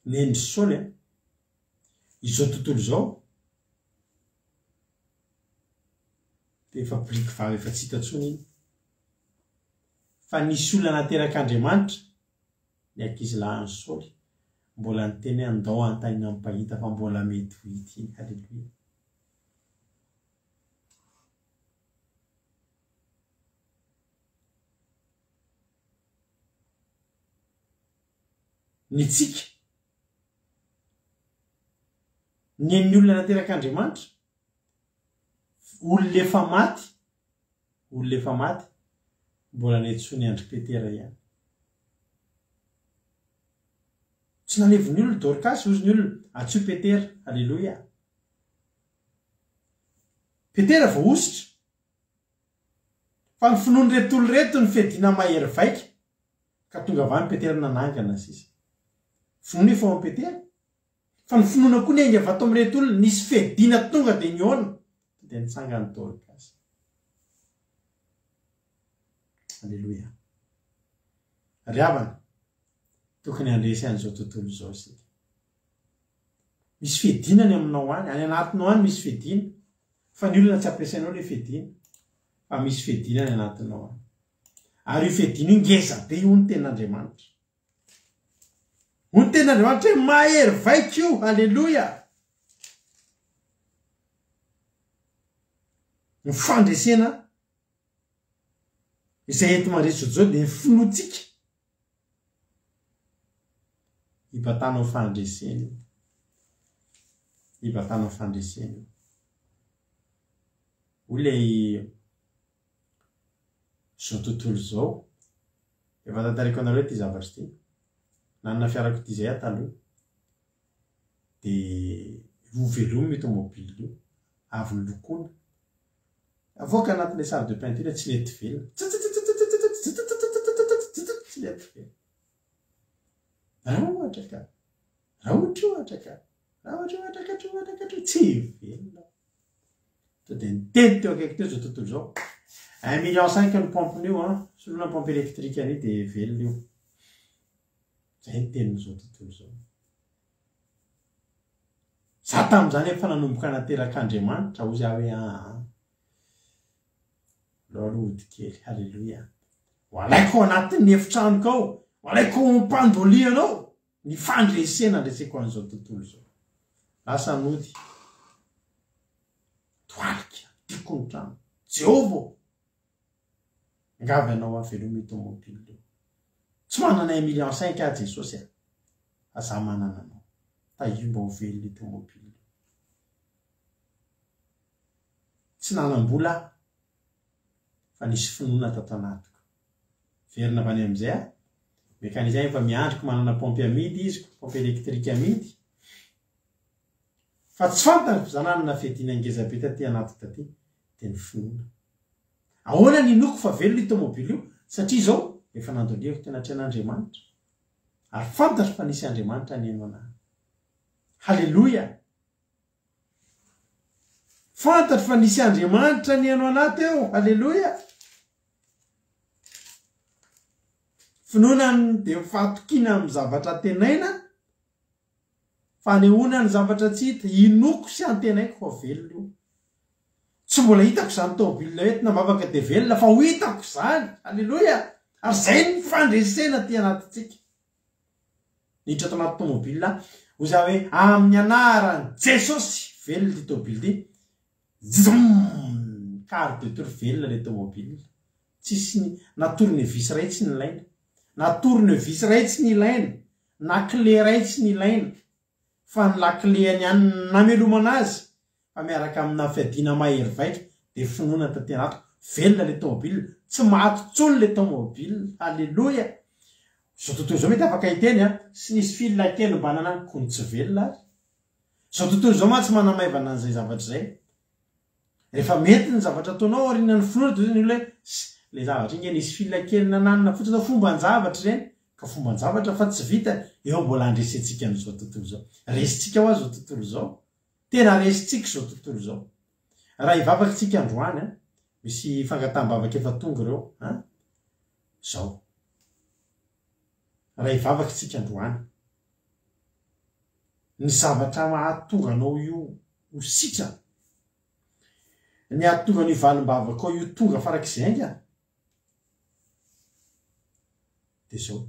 Neny Saoly a, izao tontolo izao dia efa biriky vava efa tsy hita intsony iny. Fa nisy olona naterak'Andriamanitra, ny ankizilahin'i Saoly, mbola niteny hoe andao hanontaniana amin'ny mpahita fa mbola mety ho hita iny. Haleloia. Ny tsika, ny an'ny olona naterak'Andriamanitra, olona efa maty, Olona efa maty, mbola niantsoin'i Andry Petera ihany. Tsy nalevon'ny olona Dorkasy, hozy ny olona, antsoy Petera. Aleloia. Petera voahosotra. Fa ny finoan'ireto olona ireto ny fiadiana mahery vaika, ka tonga avy any Petera nanangana sisa. Finoana efa ao amin'i Petera. Fa ny finoana koa niainga avy ato amin'ireto olona, nisy fiadiana tonga dia nihaona, dia nitsangana Dorcas. Aleloia. Ry havana, tokony handresy an'izao tontolo izao isika. Misy fiadiana any aminao any, any anatinao any misy fiadiana. Fa ny olona tsy ampiasainao ilay fiadiana, fa misy fiadiana any anatinao any. Ary io fiadiana io ngeza be io ny tenin'Andriamanitra. Hoy ny tenin'Andriamanitra hoe mahery vaika io, haleloia! Ny fandresena izay enti-mandresy izao dia ny finoantsika. Hibatanao fandresena io. Hibatanao fandresena io. Hoy ilay izao tontolo izao. Efa tantaraiko anareo ity zavatra ity. Nanana fiarakodia izay aho taloha. Dia novelomina io tomobile io. Avy nolokoina. Avoaka anatin'ilay salle de peinture tsy nety velona. Tsy nety velona. Raha ohatra ka. Raha ohatra ohatra ka. Raha ohatra ohatra ka ohatra ka tsy velona. To dia niteny teo akaiky teo izao tontolo izao. Un million cinq ny pompe-n'io an, soloina pompe électrique an'io dia velona io. Izay ny tenin'izao tontolo izao. Za tamin'izany efa nanomboka naterak'Andriamanitra, hozy aho hoe aa. Aleo aloha hody kely, haleloia. Ho alaiko ao anatin'ny efitranoko ao, ho alaiko ao am-pandoliana ao. Ny fandresena andreseko an'izao tontolo izao. Lasa nody. Toalika, tiako ny trano. Jehovah ô! Angavy anao aho velomy io tomobile io. Tsy manana un million cinq aho Jesosy a! Fa za manana anao. Tahio mba ho velona io tomobile io. Tsy nanam-bola aho fa nisy finoana tato anatiko. Miverina avy any amin'izay aho, mécanicien efa miandry ko manana paompy amidy izy ko, paompy électrique amidy. Fa tsy fantany fa za nanana fiadiana ngeza be taty anatiko taty, dia ny finoana. Ahoana ny inoako fa velona io tomobile io? Satria izao efa nandoliako teo anatrehan'Andriamanitra. Ary fantatro fa nisy Andriamanitra nihaino anah. Haleloia! Fantatro fa nisy Andriamanitra nihaino anah teo. Haleloia! Finoana dia fahatokiana amin'ny zavatra antenaina, fanehoana ny zavatra tsy hita. Inoako sy antenaiko fa velona io. Tsy mbola hitako izany tômôbila entina am-bavaka dia velona fa ho hitako izany. Aleloia! Ary izay ny fandresena aty anatintsika. Niditra tao anaty tômôbila aho, hoy za hoe, amin'ny anaran'i Jesosy, velona ity tômôbila ity. Zoom! Quart de tour velona ilay tômôbila. Tsisy ny, na tournevis iray tsy nilaina. Na tournevis iray tsy nilaina. Na clé iray tsy nilaina. Fa ny lakilehany ihany no namelomana azy fa miaraka amina fiadiana mahery vaika dia finoana taty anatiko, velona le tomobile, tsy maty tsony le tomobile, haleloia! Zao tontolo zao mety afaka hiteny an, sy nisy fil kely mba nanana kony tsy velona ary. Zao tontolo zao mantsy manamaivana an'izay zavatra izay. Rehefa mety ny zavatra ataonao aorianan'ny finoana dia hoy ny olona hoe ss le zavatra iny nge nisy fil kely nananina fotsiny zao fomban-javatra ireny ka fomban-javatra fa tsy vita eo mbola handresentsika an'izao tontolo izao. Resintsika hoa izao tontolo izao. Tena resintsika izao tontolo izao. Raha hivavaka isika androany an, misy fangataham-bavaka efa tonga ireo an, izao. Raha hivavaka isika androany, ny zavatra mahatonga anao io ho sitrana, ny hahatonga an'io valim-bavakao io tonga farak'izay haingana, dia izao.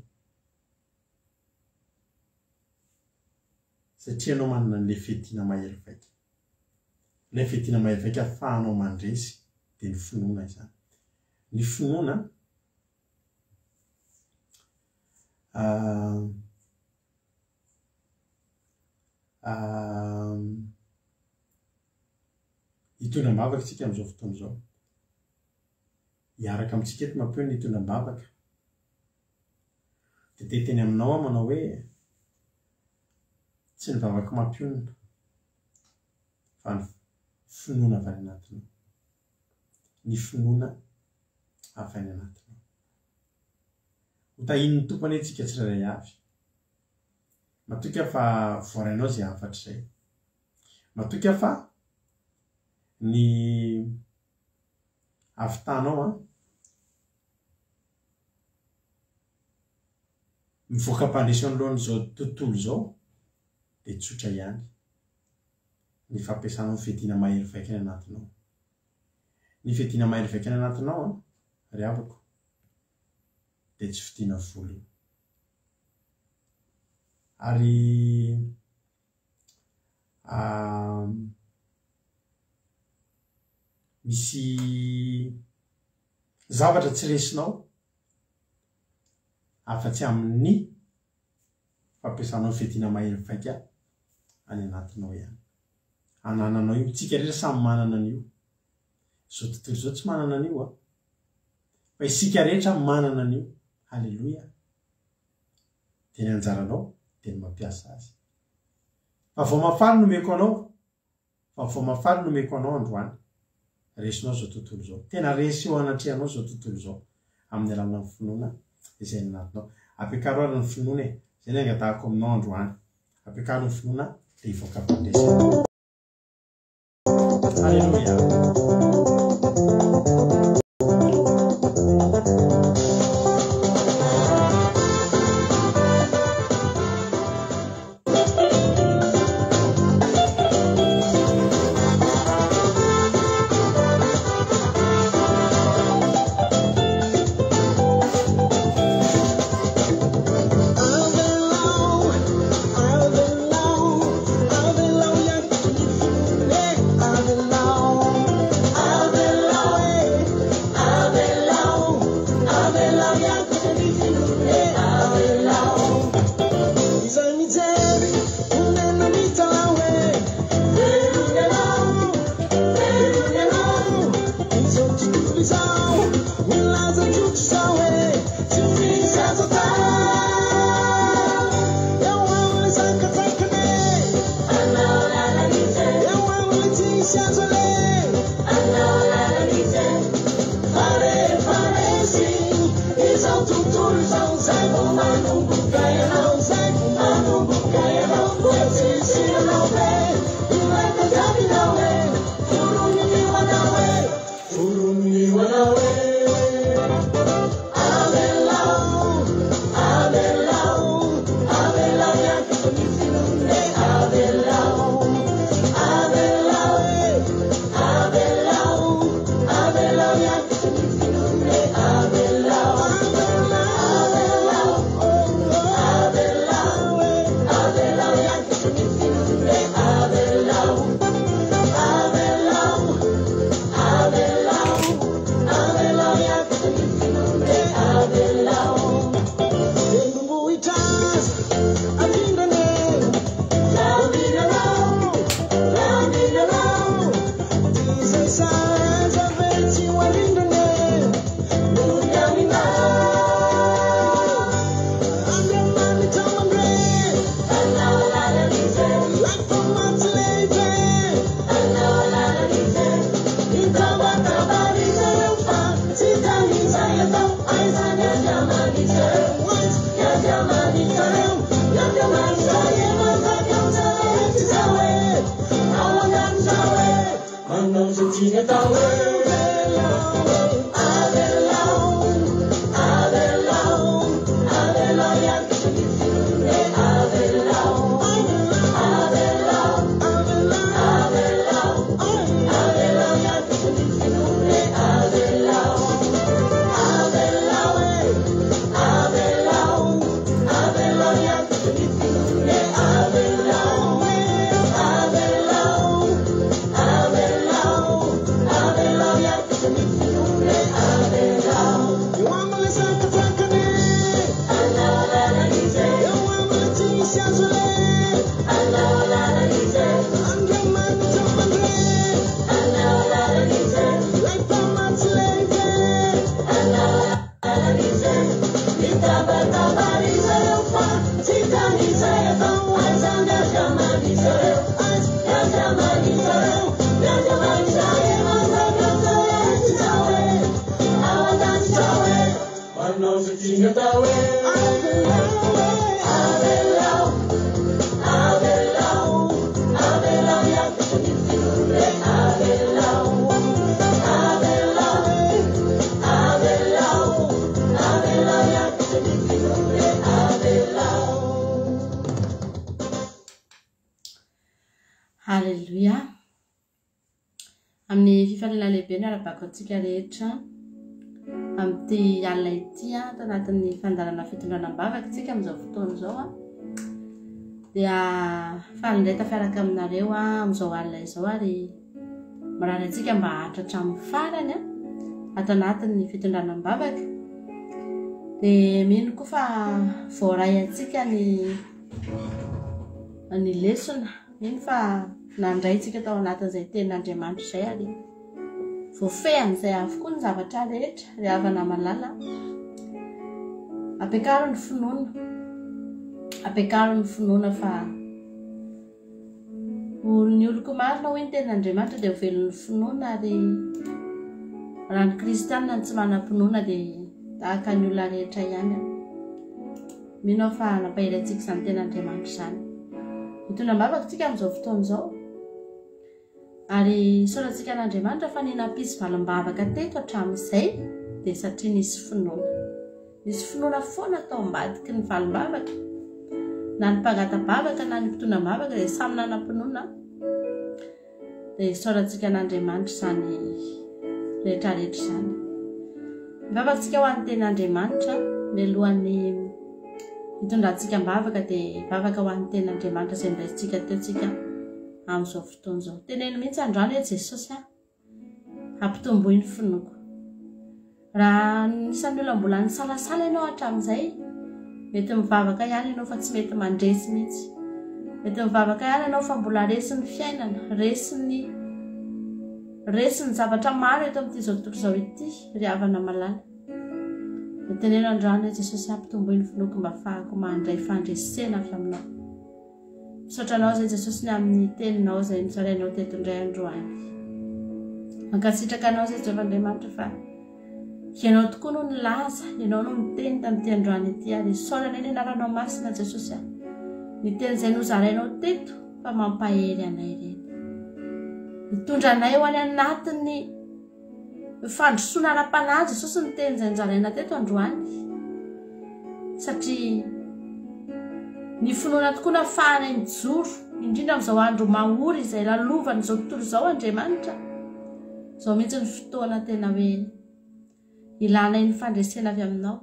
Satria ianao manana an'ilay fiadiana mahery vaika. Ilay fiadiana mahery vaika ahafahanao mandresy dia ny finoana izany. Ny finoana hitondra am-bavaka isika amin'izao fotoana izao. Hiaraka amintsika eto Mampionona ny hitondra am-bavaka. Dia te hiteny aminao aho manao hoe, tsy ny vavaka mampionona fa ny finoana avy any anatinao. Ny finoana avy any anatinao. Ho tahian'ny Tompo anie tsika tsirairay avy. Matoky aho fa voarainao izay hafatra izay. Matoky aho fa ny havitanao an, Mivoaka mpandresy eo anoloan'izao tontolo izao dia tsotra ihany ny fampiasanao ny fiadiana mahery vaika any anatinao. Ny fiadiana mahery vaika any anatinao an, ry havako, dia tsy fidiana vola io. Ary misy zavatra tsy resinao afa-tsy amin'ny fampiasanao ny fiadiana mahery vaika any anatinao ihany. Anananao io. Tsika rehetra samy manana an'io. Izao tontolo izao tsy manana an'io an. Fa isika rehetra manana an'io. Haleloia. Dia ny anjaranao dia ny mampiasa azy. Vaovao mahafaly no omeko anao. Vaovao mahafaly no omeko anao androany. Resinao izao tontolo izao. Tena resy eo anatrehanao izao tontolo izao. Amin'ny alalan'ny finoana izay any anatinao. Ampiakaro ary ny finoana e. Izay ny angatahako aminao androany. Ampiakaro ny finoana dia hivoaka mpandresy ianao. Alléluia. Manao izay tiany atao e. Avelao, avelao, avelao hiakatra ny finoana e. Avelao, avelao, avelao, avelao hiakatra ny finoana e. Avelao, avelao e, avelao, avelao hiakatra ny finoana e. Avelao, avelao, avelao, avelao hiakatra ny finoana e. Avelao. Eo amin'ilay sankatsakany Anao lalana izy e. Eo amin'ilay tsy misy azo re Anao lalana izy e. Andriamanitra mandre Anao lalana izy e. Ilay mpamatsy lehibe Anao lalana izy e. Mitabataba ry zareo fa tsy hitany izay atao. Aiza ny andriaman'i zareo? Aiza ny andriaman'i zareo? Ny andriaman'Israely manjakazaka ao e. Ao an-danitra ao e. Manao izay tiany atao e. Avelao, avelao, avelao hiakatra ny finoana e. Avelao, avelao, avelao, avelao hiakatra ny finoana e. Avelao. Haleloia. Amin'ny fifaliana lehibe no iarahabako antsika rehetra amin'ity alina ity ato anatin'ny fandaharana fitondrana am-bavaka isika amin'izao fotoana izao. Dia faly indray tafiaraka aminareo amin'izao alina izao ary mirary antsika mba haharitra hatramin'ny farany ato anatin'ny fitondrana am-bavaka. Dia mino koa fa voaray antsika ny ny lesona. Mino fa nandray antsika tao anatin'izay tenin'Andriamanitra izay ary voafehin'izay avokoa ny zavatra rehetra, ry havana malala. Ampiakaro ny finoana. Ampiakaro ny finoana fa ny oloko marina hoy ny tenin'Andriamanitra dia ho velon'ny finoana ary raha ny kristianina no tsy manam-pinoana dia tahaka ny olona rehetra ihany. Mino aho fa nampahery antsika izany tenin'Andriamanitra izany. Mitondra am-bavaka isika amin'izao fotoana izao. Ary isaorantsika an'Andriamanitra fa ny nampisy valim-bavaka teto hatramin'izay dia satria nisy finoana. Nisy finoana foana tao ambadiky ny valim-bavaka. Na ny mpangata-bavaka na ny mpitondra am-bavaka dia samy nanam-pinoana. Dia isaorantsika an'Andriamanitra izany rehetra rehetra izany. Mivavaka isika ho an'ny tenin'Andriamanitra mialohan'ny hitondrantsika am-bavaka dia hivavaka ho an'ny tenin'Andriamanitra izay noraisintsika teo tsika amin'izao fotoana izao. Teneno mihitsy androany hoe Jesosy a, ampitomboy ny finoako. Raha anisan'ny olona mbola nisalasala ianao hatramin'izay, mety mivavaka ihany ianao fa tsy mety mandresy mihitsy. Mety mivavaka ihany ianao fa mbola resin'ny fiainana, resin'ny resin'ny zavatra maro eto amin'ity izao tontolo izao ity, ry havana malala. Dia teneno androany hoe Jesosy ampitomboy ny finoako mba afahako mandray fandresena avy aminao. Misaotra anao izay Jesosy ny amin'ny teninao izay nozarainao teto indray androany. Mankasitraka anao izay Jehovah Andriamanitra fa Ianao tokoa no nilaza, Ianao no niteny tamin'ity androany ity ary isaorana ny anaranao masina Jesosy a. Ny teny izay nozarainao teto fa mampahery anay ireny. Mitondra anay ho any anatin'ny Fandrosoana ara-panahy Jesosy ny teny izay nozaraina teto androany. Satria ny finoana tokoa no ahafahanay mijoro, indrindra amin'izao andro mahory izay lalovan'izao tontolo izao Andriamanitra. Izao mihitsy ny fotoana tena hoe ilanay ny fandresena avy aminao.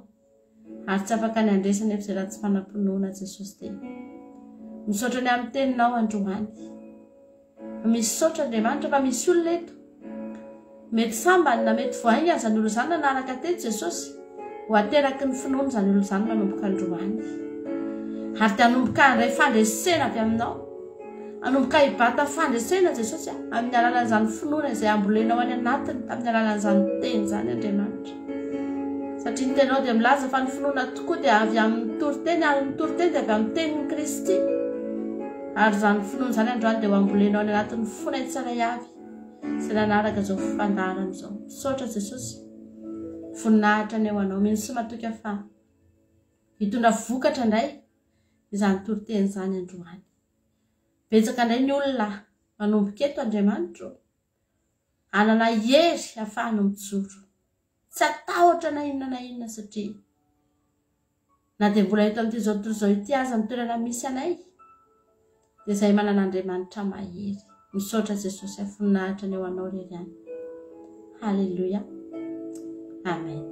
Ary tsy afaka ny handresy anefa izay raha tsy manam-pinoana Jesosy dia misaotra ny amin'ny teninao androany. Misaotra Andriamanitra fa misy olona eto. Mety sambany na mety vao haingana izany olona izany nanaraka teto Jesosy. Ho ateraky ny finoana izany olona izany manomboka androany. Ary dia hanomboka handray fandresena avy aminao. Hanomboka hibata fandresena Jesosy amin'ny alalan'izany finoana izay ambolenao any anatiny tamin'ny alalan'izany teny izany Andriamanitra. Satria ny teninao dia milaza fa ny finoana tokoa dia avy amin'ny toriteny ary ny toriteny dia avy amin'ny tenin'i Kristy. Ary izany finoana izany androany dia ho ambolenao any anatin'ny fonay tsirairay avy izay nanaraka izao fandaharana izao. Misaotra Jesosy. Voninahitra anie ho anao. Mino sy matoky aho fa hitondra vokatra indray izany toriteny izany androany. Betsaka indray ny olona manomboka eto Andriamanitro. Hanana hery hahafahany mijoro. Tsy hatahotra na inona na inona satria na dia mbola eto amin'ity izao tontolo izao ity aza ny toerana misy anay dia izay manana Andriamanitra mahery. Misaotra Jesosy a voninahitra ny eo anao rery ihany. Haleloia. Amen.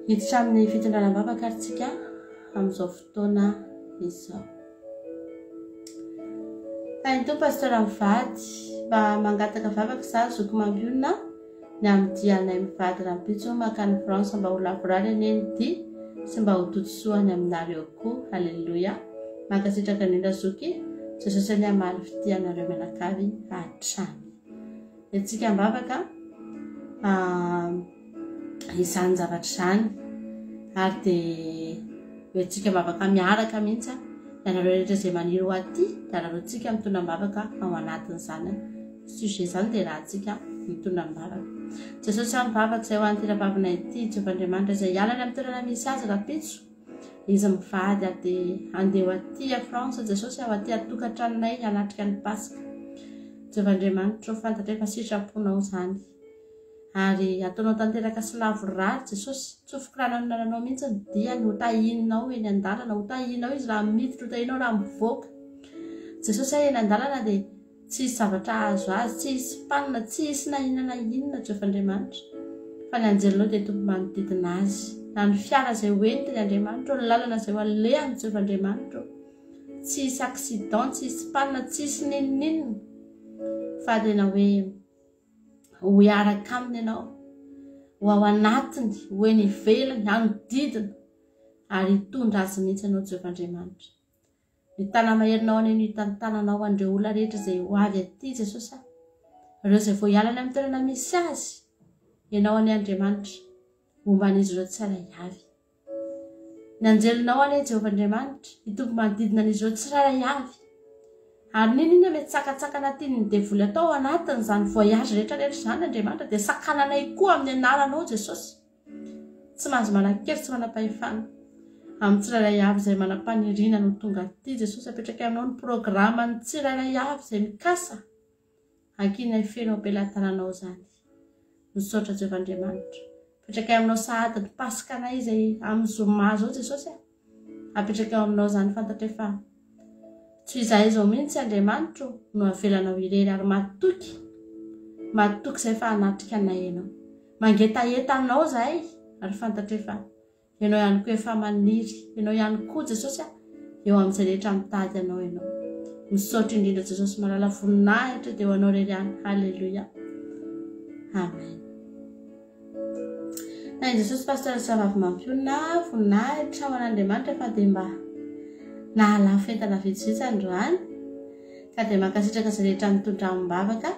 Hiditra amin'ny fitondrana am-bavaka ary tsika amin'izao fotoana izao. Tahin'ny Tompo Pasteur mivady, mba mangataka vavaka za zoky mampionona ny amin'ny dianay mivady rahampitso mankany France mba ho lavorary anie ny dia sy mba ho todisoa any aminareo koa. Haleloia. Mankasitraka indrindra zoky, Jesosy anie hamaly fitia anareo mianakavy hatrany. Entintsika am-bavaka izany zavatra izany ary dia hoentintsika am-bavaka miaraka mihitsy ianareo rehetra izay maniry ho aty dia araraotintsika mitondra am-bavaka ao anatin'izany sujet izany dia rahantsika mitondra am-bavaka. Jesosy aho mivavaka izay ho an'ity rahavavina ity, Jehovah Andriamanitra izay hiala any amin'ny toerana misy azy rahampitso. Izy mivady ary dia handeha ho aty a France Jesosy aho aty atokantranonay hanatrika ny Paska. Jehovah Andriamanitro fantatray fa sitraponao izany. Ary ataonao tanteraka sy lavorary Jesosy. Tsofiko rano amin'ny lalanao mihitsy ny diany, ho tahianao eny an-dalana, ho tahianao izy raha miditra, ho tahianao raha mivoaka. Jesosy aho eny an-dalana dia Tsy hisy zavatra hahazo azy, tsy hisy mpanina, tsy hisy na inona na inona, Jehovah Andriamanitra. Fa ny anjelinao dia Tompo manodidina azy. Na ny fiara izay ho entiny, Andriamanitra ô, ny lalana izay ho alehany, Jehovah Andriamanitra ô. Tsy hisy accident, tsy hisy mpanina, tsy hisy n'inon'inona. Fa tena hoe ho hiaraka aminy ianao, ho ao anatiny, ho eny ivelany, hanodidina, ary hitondra azy mihitsy ianao, Jehovah Andriamanitra. Ny tana-maherinao anie no hitantananao ho an'ireo olona rehetra izay ho avy aty Jesosy a! Ireo izay vao hiala any amin'ny toerana misy azy, Ianao anie Andriamanitra, homba an'izy ireo tsirairay avy. Ny anjelinao anie Jehovah Andriamanitra, hitombo manodidina an'izy ireo tsirairay avy. Ary n'inon'inona mety sakantsakana tian'ny devoly atao ao anatin'izany voyage rehetra rehetra izany Andriamanitra dia sakananay koa amin'ny anaranao Jesosy. Tsy mahazo manan-kery tsy manam-pahefana. Amin'ny tsirairay avy izay manam-paniriana no tonga aty Jesosy apetraka aminao ny programan'ny tsirairay avy izay mikasa ankinay feno am-pelatananao izany. Misaotra Jehovah Andriamanitra. Apetraka aminao sahady ny Paskanay izay amin'ny zoma izao Jesosy a. Apetraka eo aminao izany fantatray fa tsy izahay izao mihitsy Andriamanitro no avelanao irery ary matoky matoky izay fa hanatrika anay ianao. Mangetaheta anao izahay ary fantatray fa ianao ihany koa efa maniry ianao ihany koa Jesosy a eo amin'izay rehetra mitady anao ianao. Misaotra indrindra Jesosy malala voninahitra dia ho anao irery ihany. Haleloia. Amen. Tahin'i Jesosy Pasteur Rahavavy Mampionona voninahitra ho an'Andriamanitra fa dia mba nahalafo entana vitsivitsy androany ka dia mankasitraka izay rehetra nitondra amim-bavaka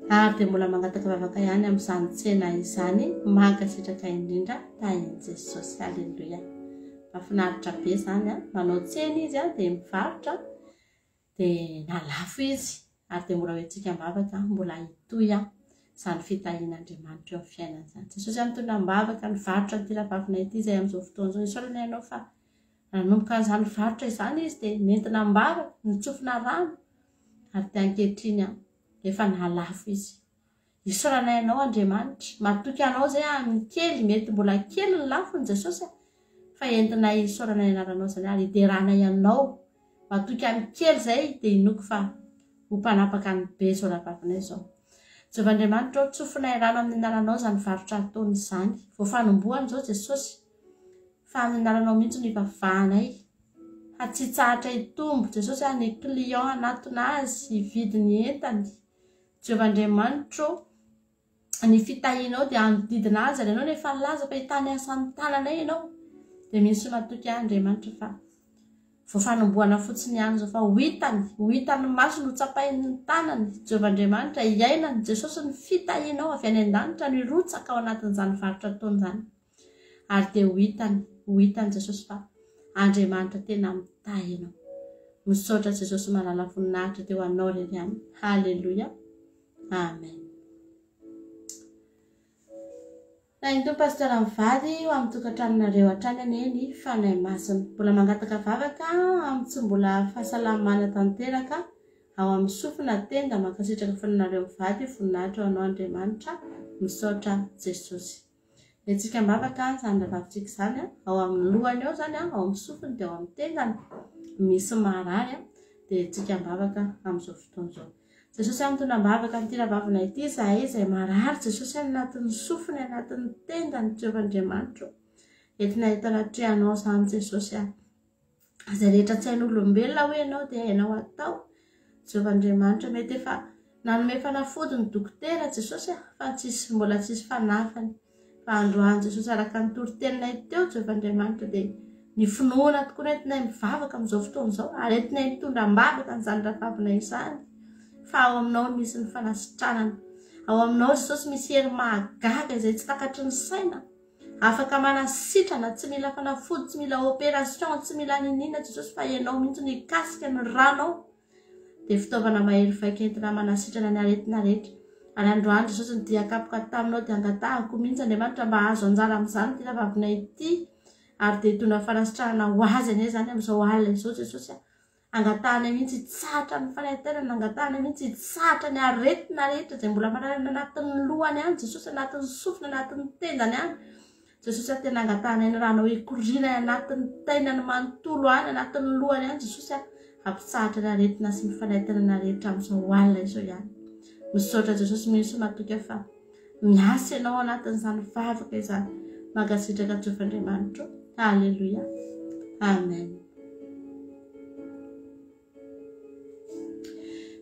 ary dia mbola mangataka vavaka ihany amin'izany tsena izany mankasitraka indrindra tahin'i Jesosy haleloia mahafinaritra be izany a manao tsena izy a dia mivarotra Dia nalafo izy ary dia mbola ho entintsika am-bavaka mbola hitohy izany fitahian'Andriamanitra eo amin'ny fiainany izany. Jesosy a mitondra am-bavaka ny varotra an'ity rahavavinay ity izay amin'izao fotoana izao. Isaorana ianao fa nanomboka an'izany varotra izany izy dia nentina am-bavaka, nitsofina rano ary dia ankehitriny efa nahalafo izy. Isaoranay Anao Andriamanitra. Matoky Anao izay amin'ny kely, mety mbola kely ny lafiny Jesosy a, fa entinay isaorana ny anaranao izany ary hideranay Anao. Matoky amin'ny kely izay dia inoako fa ho mpanapaka ny be izao rahavavinay izao. Jehovah Andriamanitra ô, tsofinay rano amin'ny anaranao izany varotra ataony izany. Vao fanombohany izao Jesosy, fa amin'ny anaranao mihitsy no ivavahanay. Fa tsy hitsahatra hitombo Jesosy a, ny client hanatona azy hividy ny entany. Jehovah Andriamanitro ô, ny fitahianao dia hanodidina azy ary ianao no efa nilaza fa hitany asan'ny tananay ianao. Dia mino sy matoky ahy Andriamanitra fa vao fanombohana fotsiny ihany izao fa ho hitany, ho hitan'ny masony, ho tsapain'ny tanany, Jehovah Andriamanitra, hiainany, Jesosy ny fitahianao avy any an-danitra no hirotsaka ao anatin'izany varotra ataony izany. Ary dia ho hitany, ho hitany Jesosy fa Andriamanitra tena mitahy anao. Misaotra Jesosy malala voninahitra dia ho anao irery ihany. Haleloia. Amen. Tahin'ny Tompo Pasteur mivady ho amin'ny tokantranonareo hatrany anie ny Fanahy Masina. Mbola mangataka vavaka amin'ny tsy mbola fahasalamana tanteraka. Ao amin'ny sofina, tenda, mankasitraka finoanareo mivady, voninahitra ho anao Andriamanitra, misaotra Jesosy. Hetsika am-bavaka izany rahavavintsika izany, ao amin'ny lohany ao izany, ao amin'ny sofiny dia ao amin'ny tendany, misy marary, dia hetsika am-bavaka amin'izao fotoana izao. Jesosy a, mitondra am-bavaka an'ity rahavavinay ity izahay izay marary, Jesosy a, anatin'ny sofiny, anatin'ny tendany, Jehovah Andriamanitro. Entinay eto anatrehanao izany Jesosy a. Izay rehetra tsy hain'olombelona hoe ianao dia hainao atao. Jehovah Andriamanitra mety efa nanome fanafody ny dokotera Jesosy a, fa tsisy mbola tsisy fanafany. Fa androany Jesosy araka ny toriteninay teo Jehovah Andriamanitra dia ny finoana tokoa no entinay mivavaka amin'izao fotoana izao ary entinay mitondra am-bavaka an'izany rahavavinay izany fa ao aminao no misy ny fanasitranana. Ao aminao Jesosy misy hery mahagaga izay tsy takatry ny saina. Afaka manasitrana, tsy mila fanafody, tsy mila opération, tsy mila niniana Jesosy fa ianao mihitsy no hikasika ny ranao. Dia fitaovana mahery vaika entina manasitrana ny aretina rehetra. Ary androany Jesosy ny dia kapoka taminao dia angatahako mihitsy Andriamanitra mba hahazo anjara amin'izany ity rahavavina ity ary dia hitondra fanasitranana ho azy anie izany amin'izao alina izao Jesosy a. Angatahana mihitsy hitsahatra ny fanaintainana, angatahana mihitsy hitsahatra ny aretina rehetra izay mbola marary any anatin'ny lohany any, Jesosy anatin'ny sofiny, anatin'ny tendany any. Jesosy a, tena angatahana ny ranao hikoriana any anatin'ny tenany manontolo any, anatin'ny lohany any, Jesosy a, hampitsahatra ny aretina sy ny fanaintainana rehetra amin'izao alina izao ihany. Misaotra Jesosy mino sy matoky aho fa miasa ianao anatin'izany vavaka izany. Mankasitraka Jehovah Andriamanitro. Alléluia. Amen.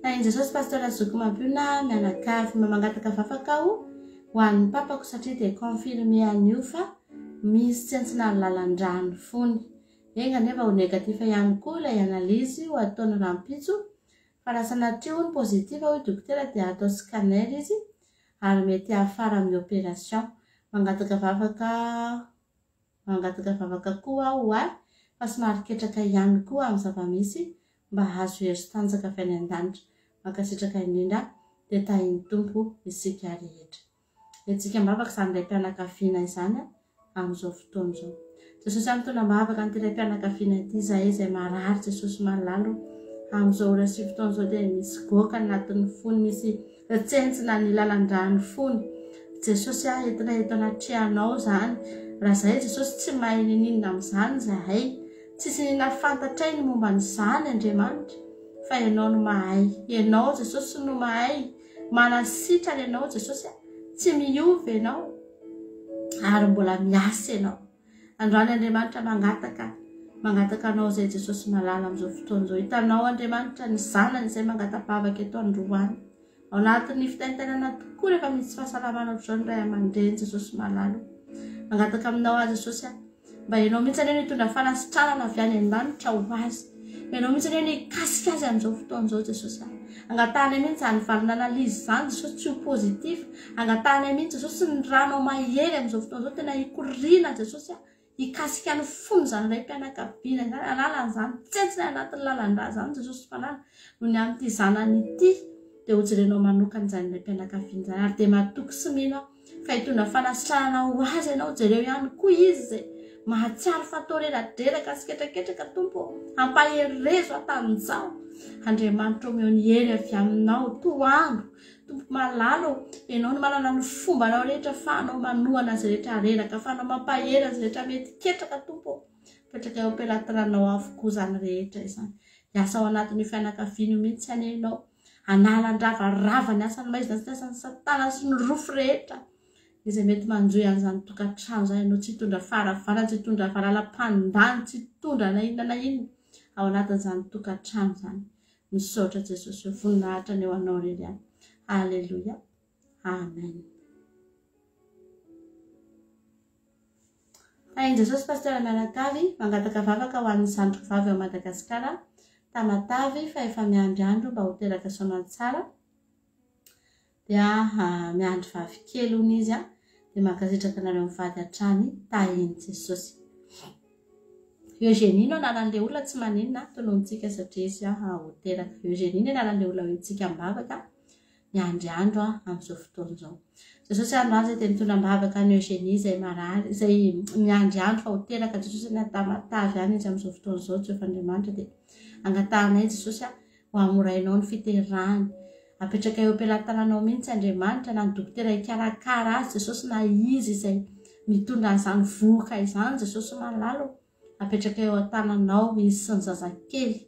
Tahin'i Jesosy Pasteur Zoky Mampionona mianakavy. Mba mangataka vavaka aho ho an'ny papako satria dia confirmé anio fa misy tsentsina ny lalan-drà ny fony. Enga anefa ho négatif ihany koa ilay analyse ho ataony rahampitso fa raha sanatria hono positif hoy dokotera dia atao scanner izy ary mety hiafara amin'ny opération. Mangataka vavaka Mangataka vavaka koa aho ho ahy fa somary ketraka ihany koa amin'ny zava-misy mba hahazo hery sy tanjaka avy any an-danitra. Mankasitraka indrindra dia tahin'ny Tompo isika rehetra. Hetsika am-bavaka izany raim-pianakaviana izany amin'izao fotoana izao. Jesosy a mitondra am-bavaka an'ity raim-pianakaviana ity izahay izay marary Jesosy malala o. Amin'izao ora sy fotoana izao dia misy goaka anatin'ny fony, misy Tsentsina ny lalan-drà ny fony. Jesosy ah entina eto anatrehanao zany. Raha zahay Jesosy tsy mahay nininona amin'izany zahay. Tsisy nina fantatray ny momba an'izany Andriamanitra fa Ianao no mahay. Ianao Jesosy no mahay manasitrana Ianao Jesosy ah. Tsy miova Ianao ary mbola miasa Ianao. Androany Andriamanitra mangataka mangataka anao izay Jesosy malala amin'izao fotoana izao. Hitanao Andriamanitra ny zanany izay mangata-bavaka eto androany. Ao anatin'ny fitaintainana tokoa rehefa misy fahasalamana ohatr'izao ny ray aman-dreny Jesosy malala. Mangataka aminao aho Jesosy a. Mba ianao mihitsy anie no hitondra fanasitranana avy any an-danitra ho azy. Ianao mihitsy anie no hikasika azy amin'izao fotoana izao Jesosy a. Angatahanay mihitsy izany valina analyse izany Jesosy tsy ho positif. Angatahanay mihitsy Jesosy ny ranao mahery amin'izao fotoana izao tena hikoriana Jesosy a. Hikasika ny fony izany raim-pianakaviana izany, hanala an'izany tsentsina anatin'ny lalan-drà izany Jesosy Malala. Noho ny amin'ity zanany ity dia hojerenao manokana izany raim-pianakaviana izany ary dia matoky sy mino aho fa hitondra fanasitranana ho azy ianao, jereo ihany koa izy izay mahatsiaro fa toa reradreraka sy ketraketraka Tompo ô, ampaherezo atanjaho, Andriamanitra omeo ny hery avy aminao, tohano, Tompo malala ô, ianao no manana ny fombanao rehetra afahanao manohana izay rehetra reraka, afahanao mampahery an'izay rehetra mety ketraka Tompo ô, mipetraka eo am-pelatananao avokoa izany rehetra izany, hiasa ao anatin'io fianakaviana io mihitsy anie ianao, Hanala handravarava ny asan'ny maizina sy ny asan'ny satana sy ny rofy rehetra izay mety manjohy an'izany tokantrano izany ianao, tsy hitondra faharavana, tsy hitondra valalam-pandany, tsy hitondra na inona na inona ao anatin'izany tokantrano izany. Misaotra Jesosy o, voninahitra ny ho anao irery ihany. Aleloia. Amen. Tahin'i Jesosy Pasteur mianakavy, mangataka vavaka ho an'ny zandriko vavy ao Madagascar, Tamatave fa efa miandry andro mba ho teraka soamantsara, dia miandry vavy kely hono izy an, dia mankasitraka anareo mivady hatrany, tahin'i Jesosy. Eugénie no anaran'ilay olona tsy maninona tononontsika satria izy ho teraka. Eugénie ny anaran'ilay olona hoentintsika am-bavaka. Miandry andro aho amin'izao fotoana izao. Jesosy androany izay dia mitondra am-bavaka an'i Eugénie izay marary, izay miandry andro fa ho teraka Jesosy any Tamatave any izy amin'izao fotoana izao Jehovah Andriamanitra dia angatahanay Jesosy a. Ho hamorainao ny fiterahany. Apetraka eo am-pelatananao mihitsy Andriamanitra na ny dokotera hikarakara azy Jesosy na izy izay mitondra an'izany vohoka izany Jesosy malala o. Apetraka eo an-tananao izy sy ny zazakely.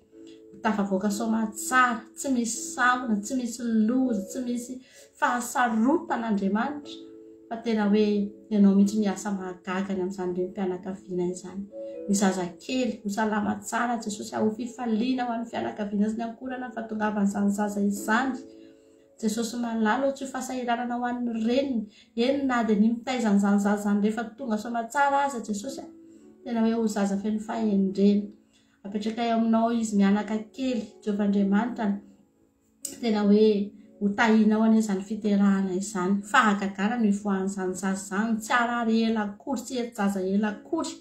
Ho tafavoaka soamatsara, tsy misy sampona, tsy misy loza, tsy misy fahasarotana Andriamanitra fa tena hoe ianao mihitsy no hiasa mahagaga ny amin'izany renim-pianakaviana izany. Ny zazakely ho salama tsara Jesosy ho fifaliana ho an'ny fianakaviana sy ny ankohonana ny fahatongavan'izany zaza izany. Jesosy malala ô tsy ho fahasahiranana ho an'ny reniny, eny na dia ny mitaiza an'izany zaza izany rehefa tonga soamatsara aza Jesosy a! Tena hoe ho zaza feno fahendrena. Apetrakay aminao izy mianaka kely, Jehovah Andriamanitra, tena hoe ho tahinao anie izany fiterahana izany. Fahagagana no ivoahan'izany zaza izany, tsy harary ela akory, tsy hety-jaza ela akory.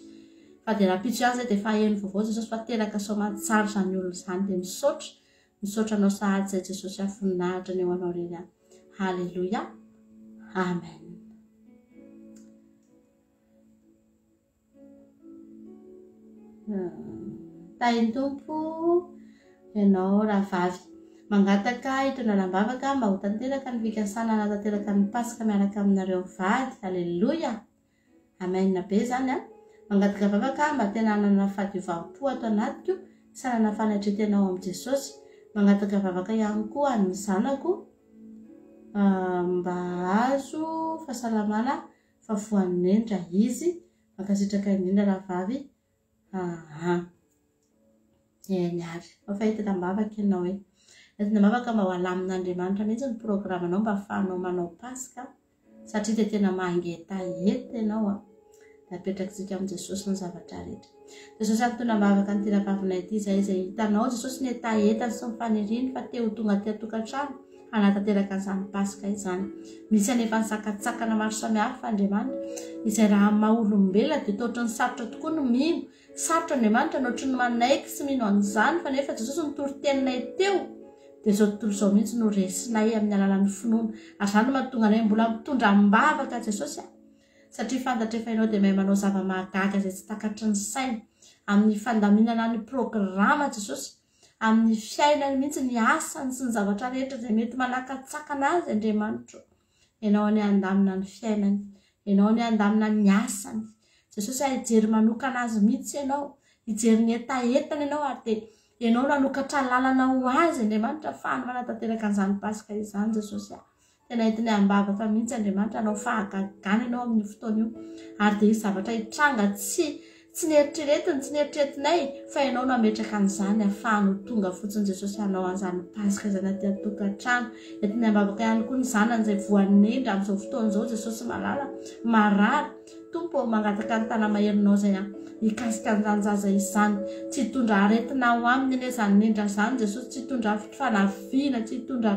Fa dia rahampitso ihany izay dia efa heno vaovao Jesosy fa teraka soamantsara izany olona izany. Dia misaotra, misaotra anao sahady izay Jesosy aho voninahitra ny ho anao irery ihany. Haleloia. Amen. Tahin'ny Tompo ianao rahavavy. Mangataka hitondrana am-bavaka mba ho tanteraka ny fikasana hanatanteraka ny Paska miaraka aminareo mivady. Aleloia! Amen be izany an! Mangataka vavaka mba tena hanana fahadiovam-po ato anatiko sy hanana fanetren-tena ao amin'i Jesosy. Mangataka vavaka ihany koa an'ny zanako mba hahazo fahasalamana fa voanendra izy. Mankasitraka indrindra rahavavy aa. Eny ary. Fa fa entina am-bavaka ianao e. Entina am-bavaka mba ho alamin'Andriamanitra mihitsy ny programanao mba ahafahanao manao Paska satria dia tena mangetaheta ianao a. Dia apetrakitsika amin'i Jesosy ny zavatra rehetra. Jesosy antonona am-bavaka an'ity rahavavinay ity izay izay hitanao Jesosy ny hetahetany sy ny faniriany fa te ho tonga aty an-tokantrano hanatanteraka an'izany Paska izany. Misy anefa ny sakantsakana maro samihafa Andriamanitra, izay raha amin'ny maha olombelona dia toa ohatran'ny sarotra tokoa ny mino. Sarotra Andriamanitra ny ohatran'ny manaiky sy mino an'izany fa nefa Jesosy nitory teninay teo dia izao tontolo izao mihitsy no resinay amin'ny alalan'ny finoana. Ary izany no mahatonga anay mbola mitondra am-bavaka Jesosy a! Satria fantatra efa ianao dia mahay manao zava-mahagaga izay tsy takatry ny saina. Amin'ny fandaminana ny programa Jesosy amin'ny fiainany mihitsy, ny asany sy ny zavatra rehetra izay mety manakatsakana azy Andriamanitro. Ianao anie handamina ny fiainany. Ianao anie handamina ny asany. Jesosy a, hijery manokana azy mihitsy ianao. Hijery ny hetahetany ianao ary dia ianao no hanokatra lalana ho azy Andriamanitra afahany manatanteraka an'izany Paska izany Jesosy a. Tena entinay am-bavaka mihitsy Andriamanitra hanao fahagagana ianao amin'io fotoana io. Ary dia hisy zavatra hitranga tsy tsy neritreretiny, tsy neritreretinay fa ianao no hametraka an'izany hahafahany ho tonga fotsiny Jesosy hanao an'izany Paska izany aty an-tokantrano. Entinay am-bavaka ihany koa ny zanany izay voanendra amin'izao fotoana izao Jesosy malala, marary. Tompo ô, mangataka ny tana-maherinao izay hikasika an'izany zaza izany. Tsy hitondra aretina ao aminy anie izany nendra izany Jesosy, tsy hitondra fanaviana, tsy hitondra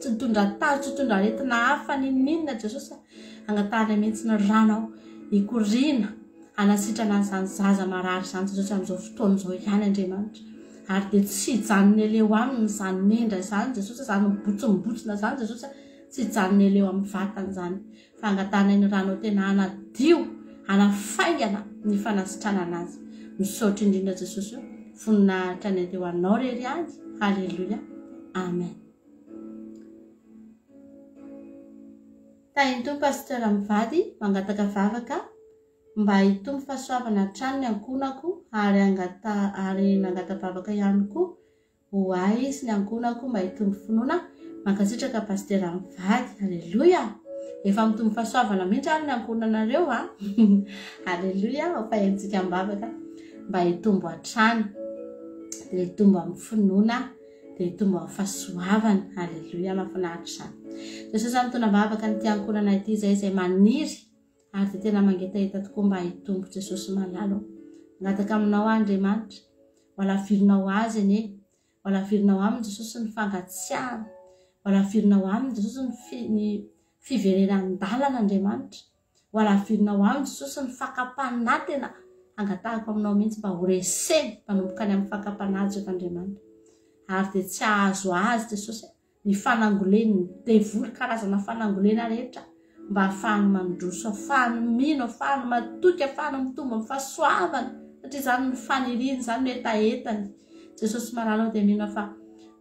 Tsy nitondra tazo, tsy nitondra aretina hafa n'inon'inona Jesosy a. Angatahana mihitsy ny ranao hikoriana hanasitrana an'izany zaza marary izany Jesosy amin'izao fotoana izao ihany Andriamanitra. Ary dia tsy hijanona ela eo aminy izany nendra izany Jesosy, izany mibotsimbotsina izany Jesosy, tsy hijanona ela eo amin'ny vatany izany. Fa angatahana ny ranao tena hanadio, hanafaingana ny fanasitranana azy. Misaotra indrindra Jesosy o. Voninahitra ny ady ho anao rery ihany. Haleloia. Amen. Tahin'ny Tompo Pasteur mivady, mangataka vavaka mba hitombo fahasoavana hatrany ny ankohonako ary angata ary mangata-bavaka ihany koa Ho ahy sy ny ankohonako mba hitombo finoana Mankasitraka Pasitera mivady Aleloia Efa mitombo fahasoavana mihitsy ary ny ankohonanareo a Aleloia Ho fahentsika am-bavaka mba hitombo hatrany dia hitombo amin'ny finoana dia hitombo amin'ny fahasoavana Aleloia Mahafinaritra izany Jesosy mitondra am-bavaka an'ity ankohonana ity izay izay maniry ary dia tena mangetaheta tokoa mba hitombo Jesosy malala ô Mangataka aminao aho Andriamanitra Ho alavirinao azy anie. Ho alavirinao aminy Jesosy ny fangatsiahana. Ho alavirinao aminy Jesosy ny fi, ny fiverenan-dalana Andriamanitra. Ho alavirinao aminy Jesosy ny fakam-panahy tena angatahako aminao mihitsy mba ho reseny manomboka any amin'ny fakam-panahy Jehovah Andriamanitra. Ary dia tsy hahazo azy Jesosy ny fanangolen'ny devoly, karazana fanangolena rehetra mba hahafahany mandroso, hahafahany mino, hahafahany matoky, hahafahany mitombo amin'ny fahasoavana, satria izany no faniriany, izany no hetahetany. Jesosy malala aho dia mino aho fa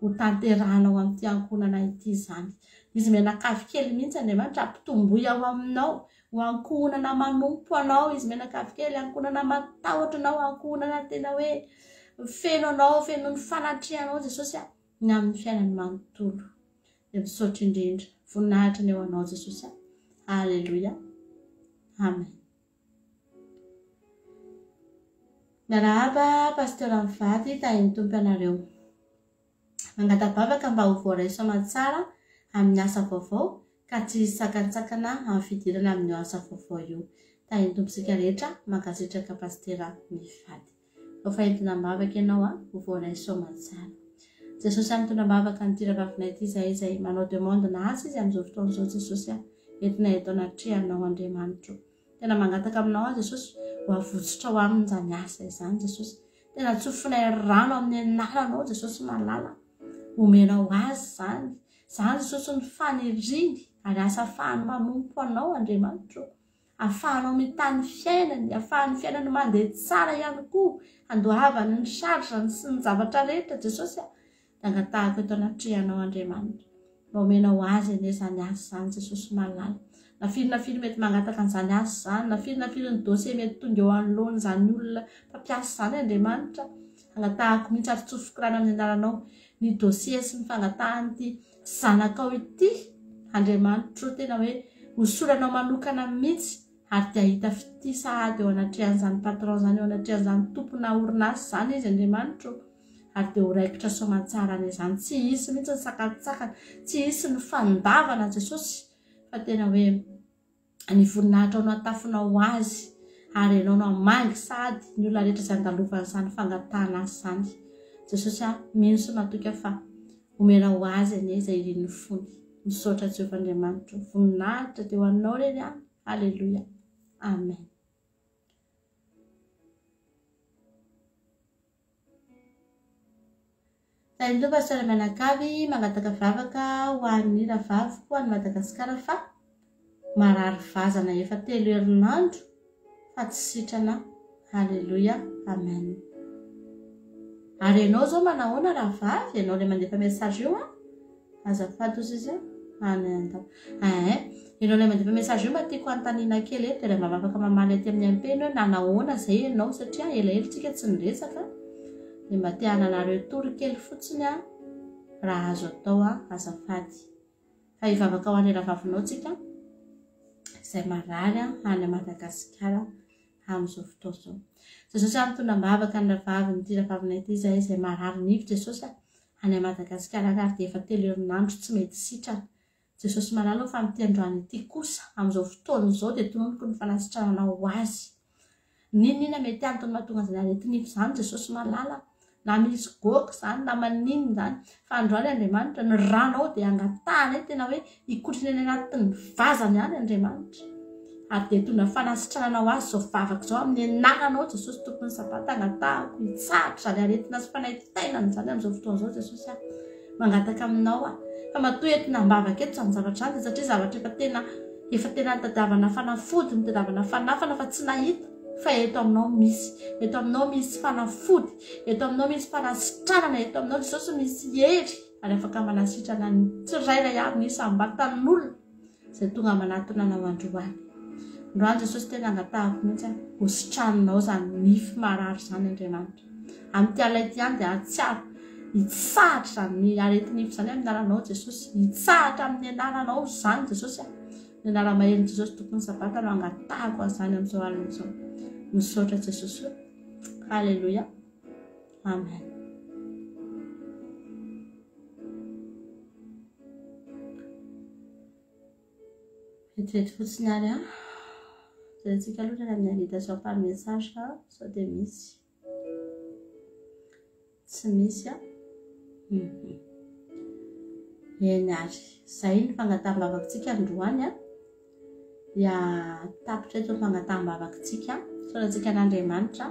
Ho tanterahanao amin'ity ankohonana ity izany. Izy mianakavy kely mihitsy Andriamanitra, ampitomboy ao aminao. Ho ankohonana manompo anao izy mianakavy kely, ankohonana matahotra anao, ankohonana tena hoe feno anao, feno ny fanatrehanao Jesosy a, ny amin'ny fiainany manontolo. Dia misaotra indrindra. Voninahitra ny eo anao Jesosy a. Aleloia. Amen. Miarahaba Pasteur mivady, tahin'ny Tompo ianareo. Mangata-bavaka mba ho voaray soamantsara amin'ny asa vaovao ka tsy hisy sakantsakana amin'ny fidirana amin'io asa vaovao io. Tahin'ny Tompo isika rehetra, mankasitraka Pasitera mivady. Vao fa entina am-bavaka ianao a, ho voaray soamantsara. Jesosy a mitondra am-bavaka an'ity rahavavinay ity izahay izay manao demande na asa izy amin'izao fotoana izao Jesosy a, entinay eto anatrehanao Andriamanitro. Tena mangataka aminao aho Jesosy ho avotsotrao aminy izany asa izany Jesosy. Tena tsofinay rano amin'ny anaranao Jesosy malala. Omenao azy izany. Izany Jesosy ny faniriany ary asa afahany manompo anao Andriamanitro. Afahanao mitaha ny fiainany, afahan'ny fiainany mandeha tsara ihany koa, handoavany ny charge-ny sy ny zavatra rehetra Jesosy a. Dia angatahako eto anatrehanao Andriamanitra. Mba omenao azy anie izany asa izany Jesosy malala. Na firy na firy mety mangataka an'izany asa izany, na firy na firy ny dossier mety tonga eo anoloan'izany olona mpampiasa izany Andriamanitra. Angatahako mihitsy ary tsofiko rano amin'ny anaranao ny dossier sy ny fangatahan'ity zanakao ity Andriamanitro tena hoe hosoranao manokana mihitsy ary dia hahita fitia sahady eo anatrehan'izany patron izany eo anatrehan'izany tompona orinasa izany izy Andriamanitro. ary dia ho raikitra soamantsara any izany, tsy hisy mihitsy ny sakantsakana, tsy hisy ny fandavana Jesosy fa tena hoe ny voninahitrao no atafinao ho azy ary ianao no hamangy sahady ny olona rehetra izay andalovan'izany fangatahana azy izany. Jesosy a, mino sy matoky aho fa omenao ho azy anie izay irin'ny fony. Misaotra Jehovah Andriamanitro, voninahitra dia ho anao irery ihany. Aleloia. Amen. Tahin'ny Pasteur mianakavy mangataka vavaka ho an'ny rahavaviko any Madagasikara fa marary vazana efa telo herinandro fa tsy sitrana Haleloia Amen Ary ianao zao manahoana rahavavy ianao le mandefa message io an Azafady ozy izy a any an-da Eeh ianao ilay mandefa message io mba tiako hanontaniana kely eto dia raha mba afaka mamaly aty amin'ny MP ny hoe nanahoana izay ianao satria elaela tsika tsy niresaka dia mba te hanana retour kely fotsiny aho raha azo atao a azafady fa hivavaka ho an'ny rahavavinao tsika izay marary any Madagasikara amin'izao fotoana izao. Jesosy a mitondra am-bavaka ny rahavaviny ity rahavavinay ity izay izay marary nify Jesosy a any Madagasikara any ary dia efa telo herinandro tsy mety sitrana. Jesosy malala ô fa amin'ity androany ity kosa amin'izao fotoana izao dia tononiko ny fanasitranana ho azy. N'inon'inona mety antony mahatonga an'izany areti-nify izany Jesosy malala na misy goaka izany na maninona izany fa androany Andriamanitra ny ranao dia angatahana tena hoe hikotrana any anatin'ny vazany any Andriamanitra. Ary dia hitondra fanasitranana ho azy izao vavaka izao amin'ny anaranao Jesosy Tompon'ny Sabata angatahako hitsahatra izany aretina sy fanaintainana izany amin'izao fotoana izao Jesosy ah. Mangataka aminao aho fa matoa entina am-bavaka eto izany zavatra izany dia satria zavatra efa tena efa tena nitadiavana fanafody nitadiavana fanafana fa tsy nahita fa eto aminao misy eto aminao misy fanafody eto aminao misy fanasitranana eto aminao Jesosy misy hery ary afaka manasitrana ny tsirairay avy ny isam-batan'olona izay tonga manatona anao androany. Androany Jesosy tena angatahako mihitsy aho, ho sitraninao izany nify marary izany Andriamanitra. Amin'ity alina ity ihany dia hahatsiaro hitsahatra izany areti-nify izany amin'ny anaranao Jesosy. Hitsahatra amin'ny anaranao izany Jesosy a. Ny anara-maherin'i Jesosy Tompon'ny Sabata no angatahako an'izany amin'izao alina izao. Misaotra Jesosy. Alléluia. Amen. Vetivety fotsiny ary an. Jerentsika aloha ny amin'ny invitation par message sao dia misy. Tsy misy an. Mhm. Eny ary, izay ny fangataham-bavakintsika androany an. Dia tapitra eto ny fangataham-bavakintsika. Isaorantsika an'Andriamanitra.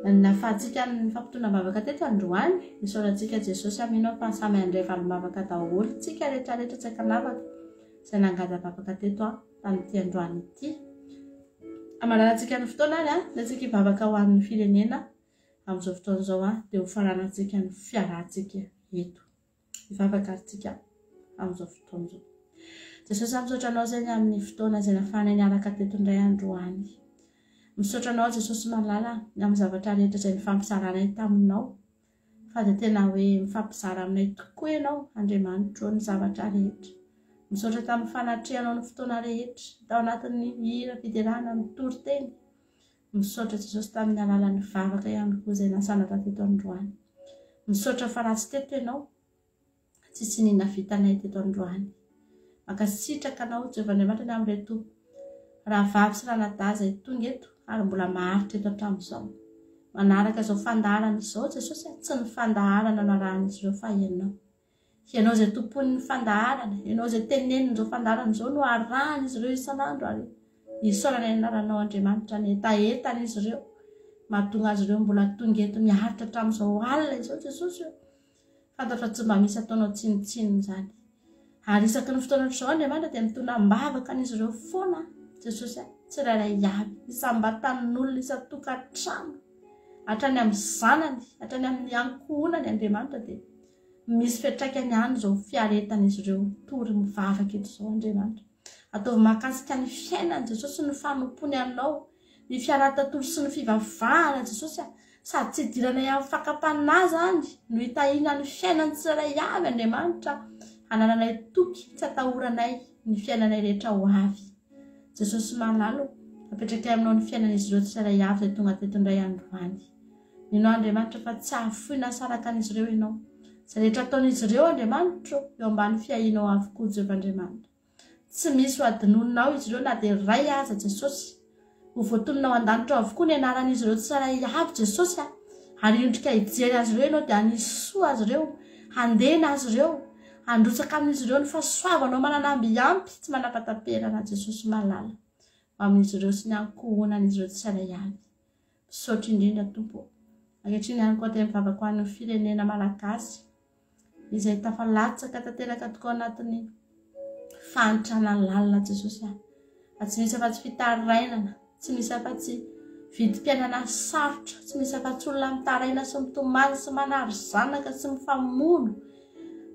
Nafahantsika ny fampitondram-bavaka teto androany. Isaorantsika Jesosy amino fa samy handray valim-bavaka daholo tsika rehetra rehetra tsy ankanavaka izay nangata-bavaka teto tamin'ity androany ity. Hamaranantsika ny fotoana ary an, antsika hivavaka ho an'ny firenena amin'izao fotoana izao an, dia ho faranantsika ny fiarahantsika. eto. Hivavaka ary tsika amin'izao fotoana izao. Jesosy a, misaotra Anao izay ny amin'ny fotoana izay nafahanay niaraka teto indray androany. Misaotra Anao Jesosy malala ny amin'ny zavatra rehetra izay nifampizaranay taminao. Fa dia tena hoe mifampizara aminay tokoa Ianao, Andriamanitro, ny zavatra rehetra. Misaotra tamin'ny fanatrehanao ny fotoana rehetra, tao anatin'ny hira fiderana, ny toriteny. Misaotra Jesosy tamin'ny alalan'ny vavaka ihany koa izay nasandratra teto androany. Misaotra fa raha tsy teto Ianao, tsisy nina vitanay teto androany. Mankasitraka Anao Jehovah Andriamanitra ny amin'ireto rahavavy sy ranadahy izay tonga eto ary mbola maharitra eto hatramin'izao. Manaraka izao fandaharana izao Jesosy a, tsy ny fandaharana no arahan'izy ireo fa Ianao. Ianao izay tompoin'ny fandaharana, Ianao izay tenenin'izao fandaharana izao no arahan'izy ireo isan'andro ary isaorana ny anaranao Andriamanitra ny hetahetan'izy ireo mahatonga azy ireo mbola tonga eto miaritra hatramin'izao alina izao Jesosy o. Fantatro fa tsy mba misy ataonao tsinontsinona izany. Ary isaky ny fotoana ohatr'izao Andriamanitra dia mitondra am-bavaka an'izy ireo foana Jesosy a, tsirairay avy, isam-batan'olona, isan-tokantrano, hatrany amin'ny zanany, hatrany amin'ny ankohonany Andriamanitra dia Misy fiantraikany ihany izao fiaretan'izy ireo tory mivavaka eto izao Andriamanitra. Ataovy mahakasika ny fiainany Jesosy ny fanompoany anao, ny fiaraha-tatory sy ny fivavahana Jesosy a. Sady tsy idiranay amin'ny fakam-panahy izany no hitahiana ny fiainan'ny tsirairay avy Andriamanitra hanananay toky tsy atahoranay ny fiainanay rehetra ho avy. Jesosy malala o, apetrakay aminao ny fiainan'izy ireo tsirairay avy izay tonga teto indray androany. Mino aho Andriamanitra fa tsy hahafoy na saraka an'izy ireo Ianao. Izay rehetra ataon'izy ireo Andriamanitro, eo ambany fiahianao avokoa Jehovah Andriamanitra. Tsy misy ho adinoinao izy ireo na dia iray aza Jesosy. Ho voatonona ao an-danitra ao avokoa ny anaran'izy ireo tsirairay avy Jesosy a. Ary hiondrika hijery azy ireo Ianao dia hanisy soa azy ireo, handena azy ireo, handrotsaka amin'izy ireo ny fahasoavanao manana amby ampy tsy manam-pahataperana Jesosy malala ho amin'izy ireo sy ny ankohonan'izy ireo tsirairay avy. Misaotra indrindra Tompo ô. Ankehitriny ihany koa dia mivavaka ho an'ny firenena malagasy izay tafalatsaka tanteraka tokoa anatin'ny fahantrana lalina Jesosy a. Fa tsy misy afa-tsy fitarainana, tsy misy afa-tsy vidim-piainana sarotra, tsy misy afa-tsy olona mitaraina sy mitomany sy manary zanaka sy mifamono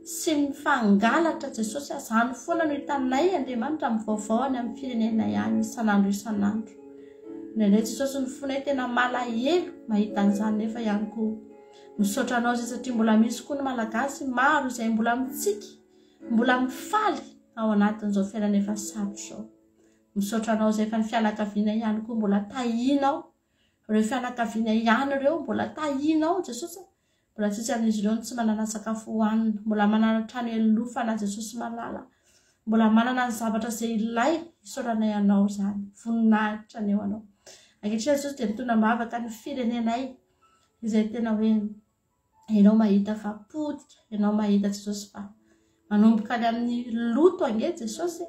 sy mifangalatra Jesosy a, zany foana no hitanay Andriamanitra amin'ny vaovao any amin'ny firenenay any isan'andro isan'andro. Indraindray Jesosy ny fonay tena malahelo mahita an'izany nefa ihany koa misaotra anao izay satria mbola misy koa ny Malagasy maro izay mbola mitsiky, mbola mifaly ao anatin'izao fiainana efa sarotra izao. Misaotra anao izay fa ny fianakaviana ihany koa mbola tahianao, ireo fianakaviana ihany ireo mbola tahianao Jesosy a. Mbola tsisy amin'izy ireo no tsy manana sakafo hohanina. Mbola manana trano hialofana Jesosy malala. Mbola manana ny zavatra izay ilainy. Isaoranay Anao izany. Voninahitra anie ho Anao. Ankehitriny Jesosy dia mitondra am-bavaka ny firenenay izay tena hoe Ianao mahita fa potika, Ianao mahita Jesosy fa Manomboka any amin'ny loto ange Jesosy e.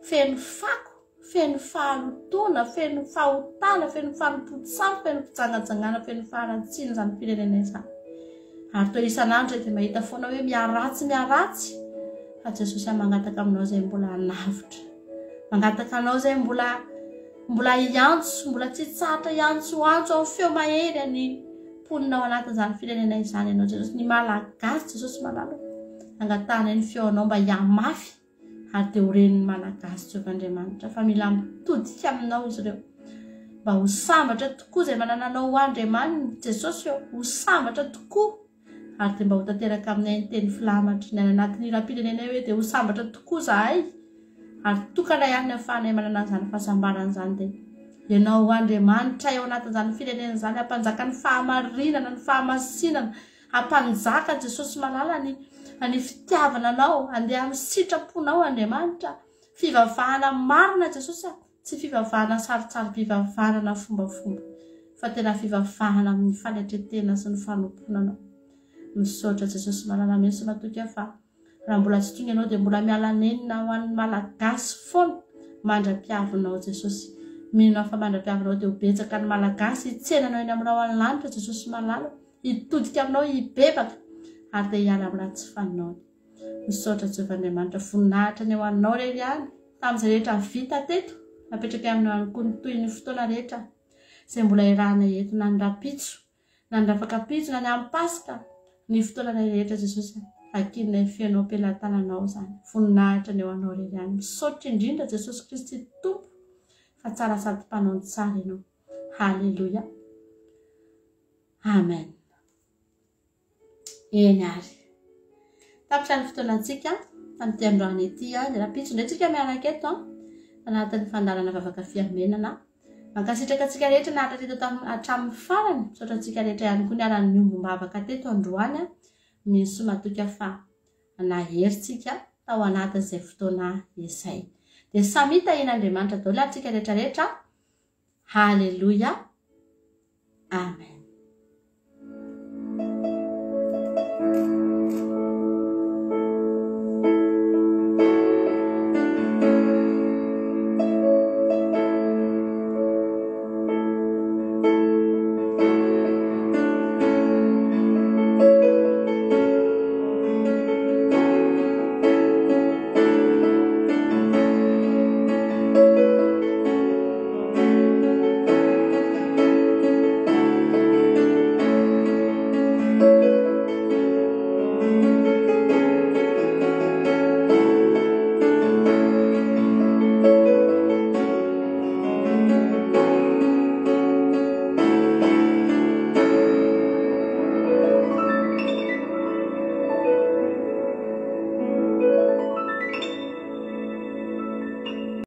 Feno fako, feno fahalotoana, feno fahotana, feno fanompoan-tsampy, feno fijangajangana, feno faharatsiana izany firenena izany. Ary toa isan'andro dia mahita foana hoe miharatsy miharatsy fa Jesosy a mangataka aminao izay mbola hanavotra. Mangataka anao izay mbola mbola hiantso, mbola tsy hitsahatra hiantso antso amin'ny feo mahery any mponina ao anatin'izany firenena izany ianao Jesosy, ny Malagasy Jesosy malala angatahanay ny feonao mba hihamafy ary dia ho ren'ny Malagasy Jehovah Andriamanitra fa mila mitodika aminao izy ireo mba ho sambatra tokoa izay manana anao ho Andriamaniny Jesosy ô, ho sambatra tokoa ary dia mba ho tanteraka aminay ny teny filamatry ny any anatin'ny hiram-pirenenay hoe dia ho sambatra tokoa izahay ary tokana ihany ny ahafahanay manana an'izany fahasambarana izany dia Ianao ho Andriamanitra ao anatin'izany firenena izany hampanjaka ny fahamarinana ny fahamasinana hampanjaka Jesosy malala ny ny fitiavana anao andeha amin'ny sitraponao Andriamanitra fivavahana marina Jesosy a Tsy fivavahana sarintsarim-pivavahana na fombafomba, fa tena fivavahana amin'ny fanetren-tena sy ny fanompoana Anao. Misaotra Jesosy malala mino sy matoky aho fa raha mbola tsy tonga Ianao dia mbola miala nenina ho an'ny Malagasy foana mandra-piavinao Jesosy. Mino aho fa mandra-piavinao dia ho betsaka ny Malagasy hitsena Anao eny amin'ny rahon'ny lanitra Jesosy malala, hitodika aminao hibebaka ary dia hiala amin'ny ratsy fanaony. Misaotra Jehovah Andriamanitra voninahitra ny ho anao irery ihany tamin'izay rehetra vita teto napetraka aminao ihany koa ny tohin'ny fotoana rehetra izay mbola iarahanay eto na ny rahampitso na ny rafakampitso na ny amin'ny Paska. Ny fotoananay rehetra Jesosy a, ankininay feno am-pelatananao izany. Voninahitra ny eo anao irery ihany. Misaotra indrindra Jesosy Kristy Tompo fa tsara sady mpanao ny tsara ianao. Haleloia. Amen. Eny ary. Tapitra ny fotoanantsika tamin'ity androany ity. Dia rahampitso indray tsika miaraka eto anatin'ny fandaharana vavaka fiamenana. Mankasitraka antsika rehetra naharitra teto tam- hatramin'ny farany. Misaotra antsika rehetra ihany koa niara-niombom-bavaka teto androany. Mino sy matoky aho fa nahery tsika tao anatin'izay fotoana izay. Dia samia tahian'Andriamanitra daholo ary tsika rehetra rehetra. Haleloia. Amen.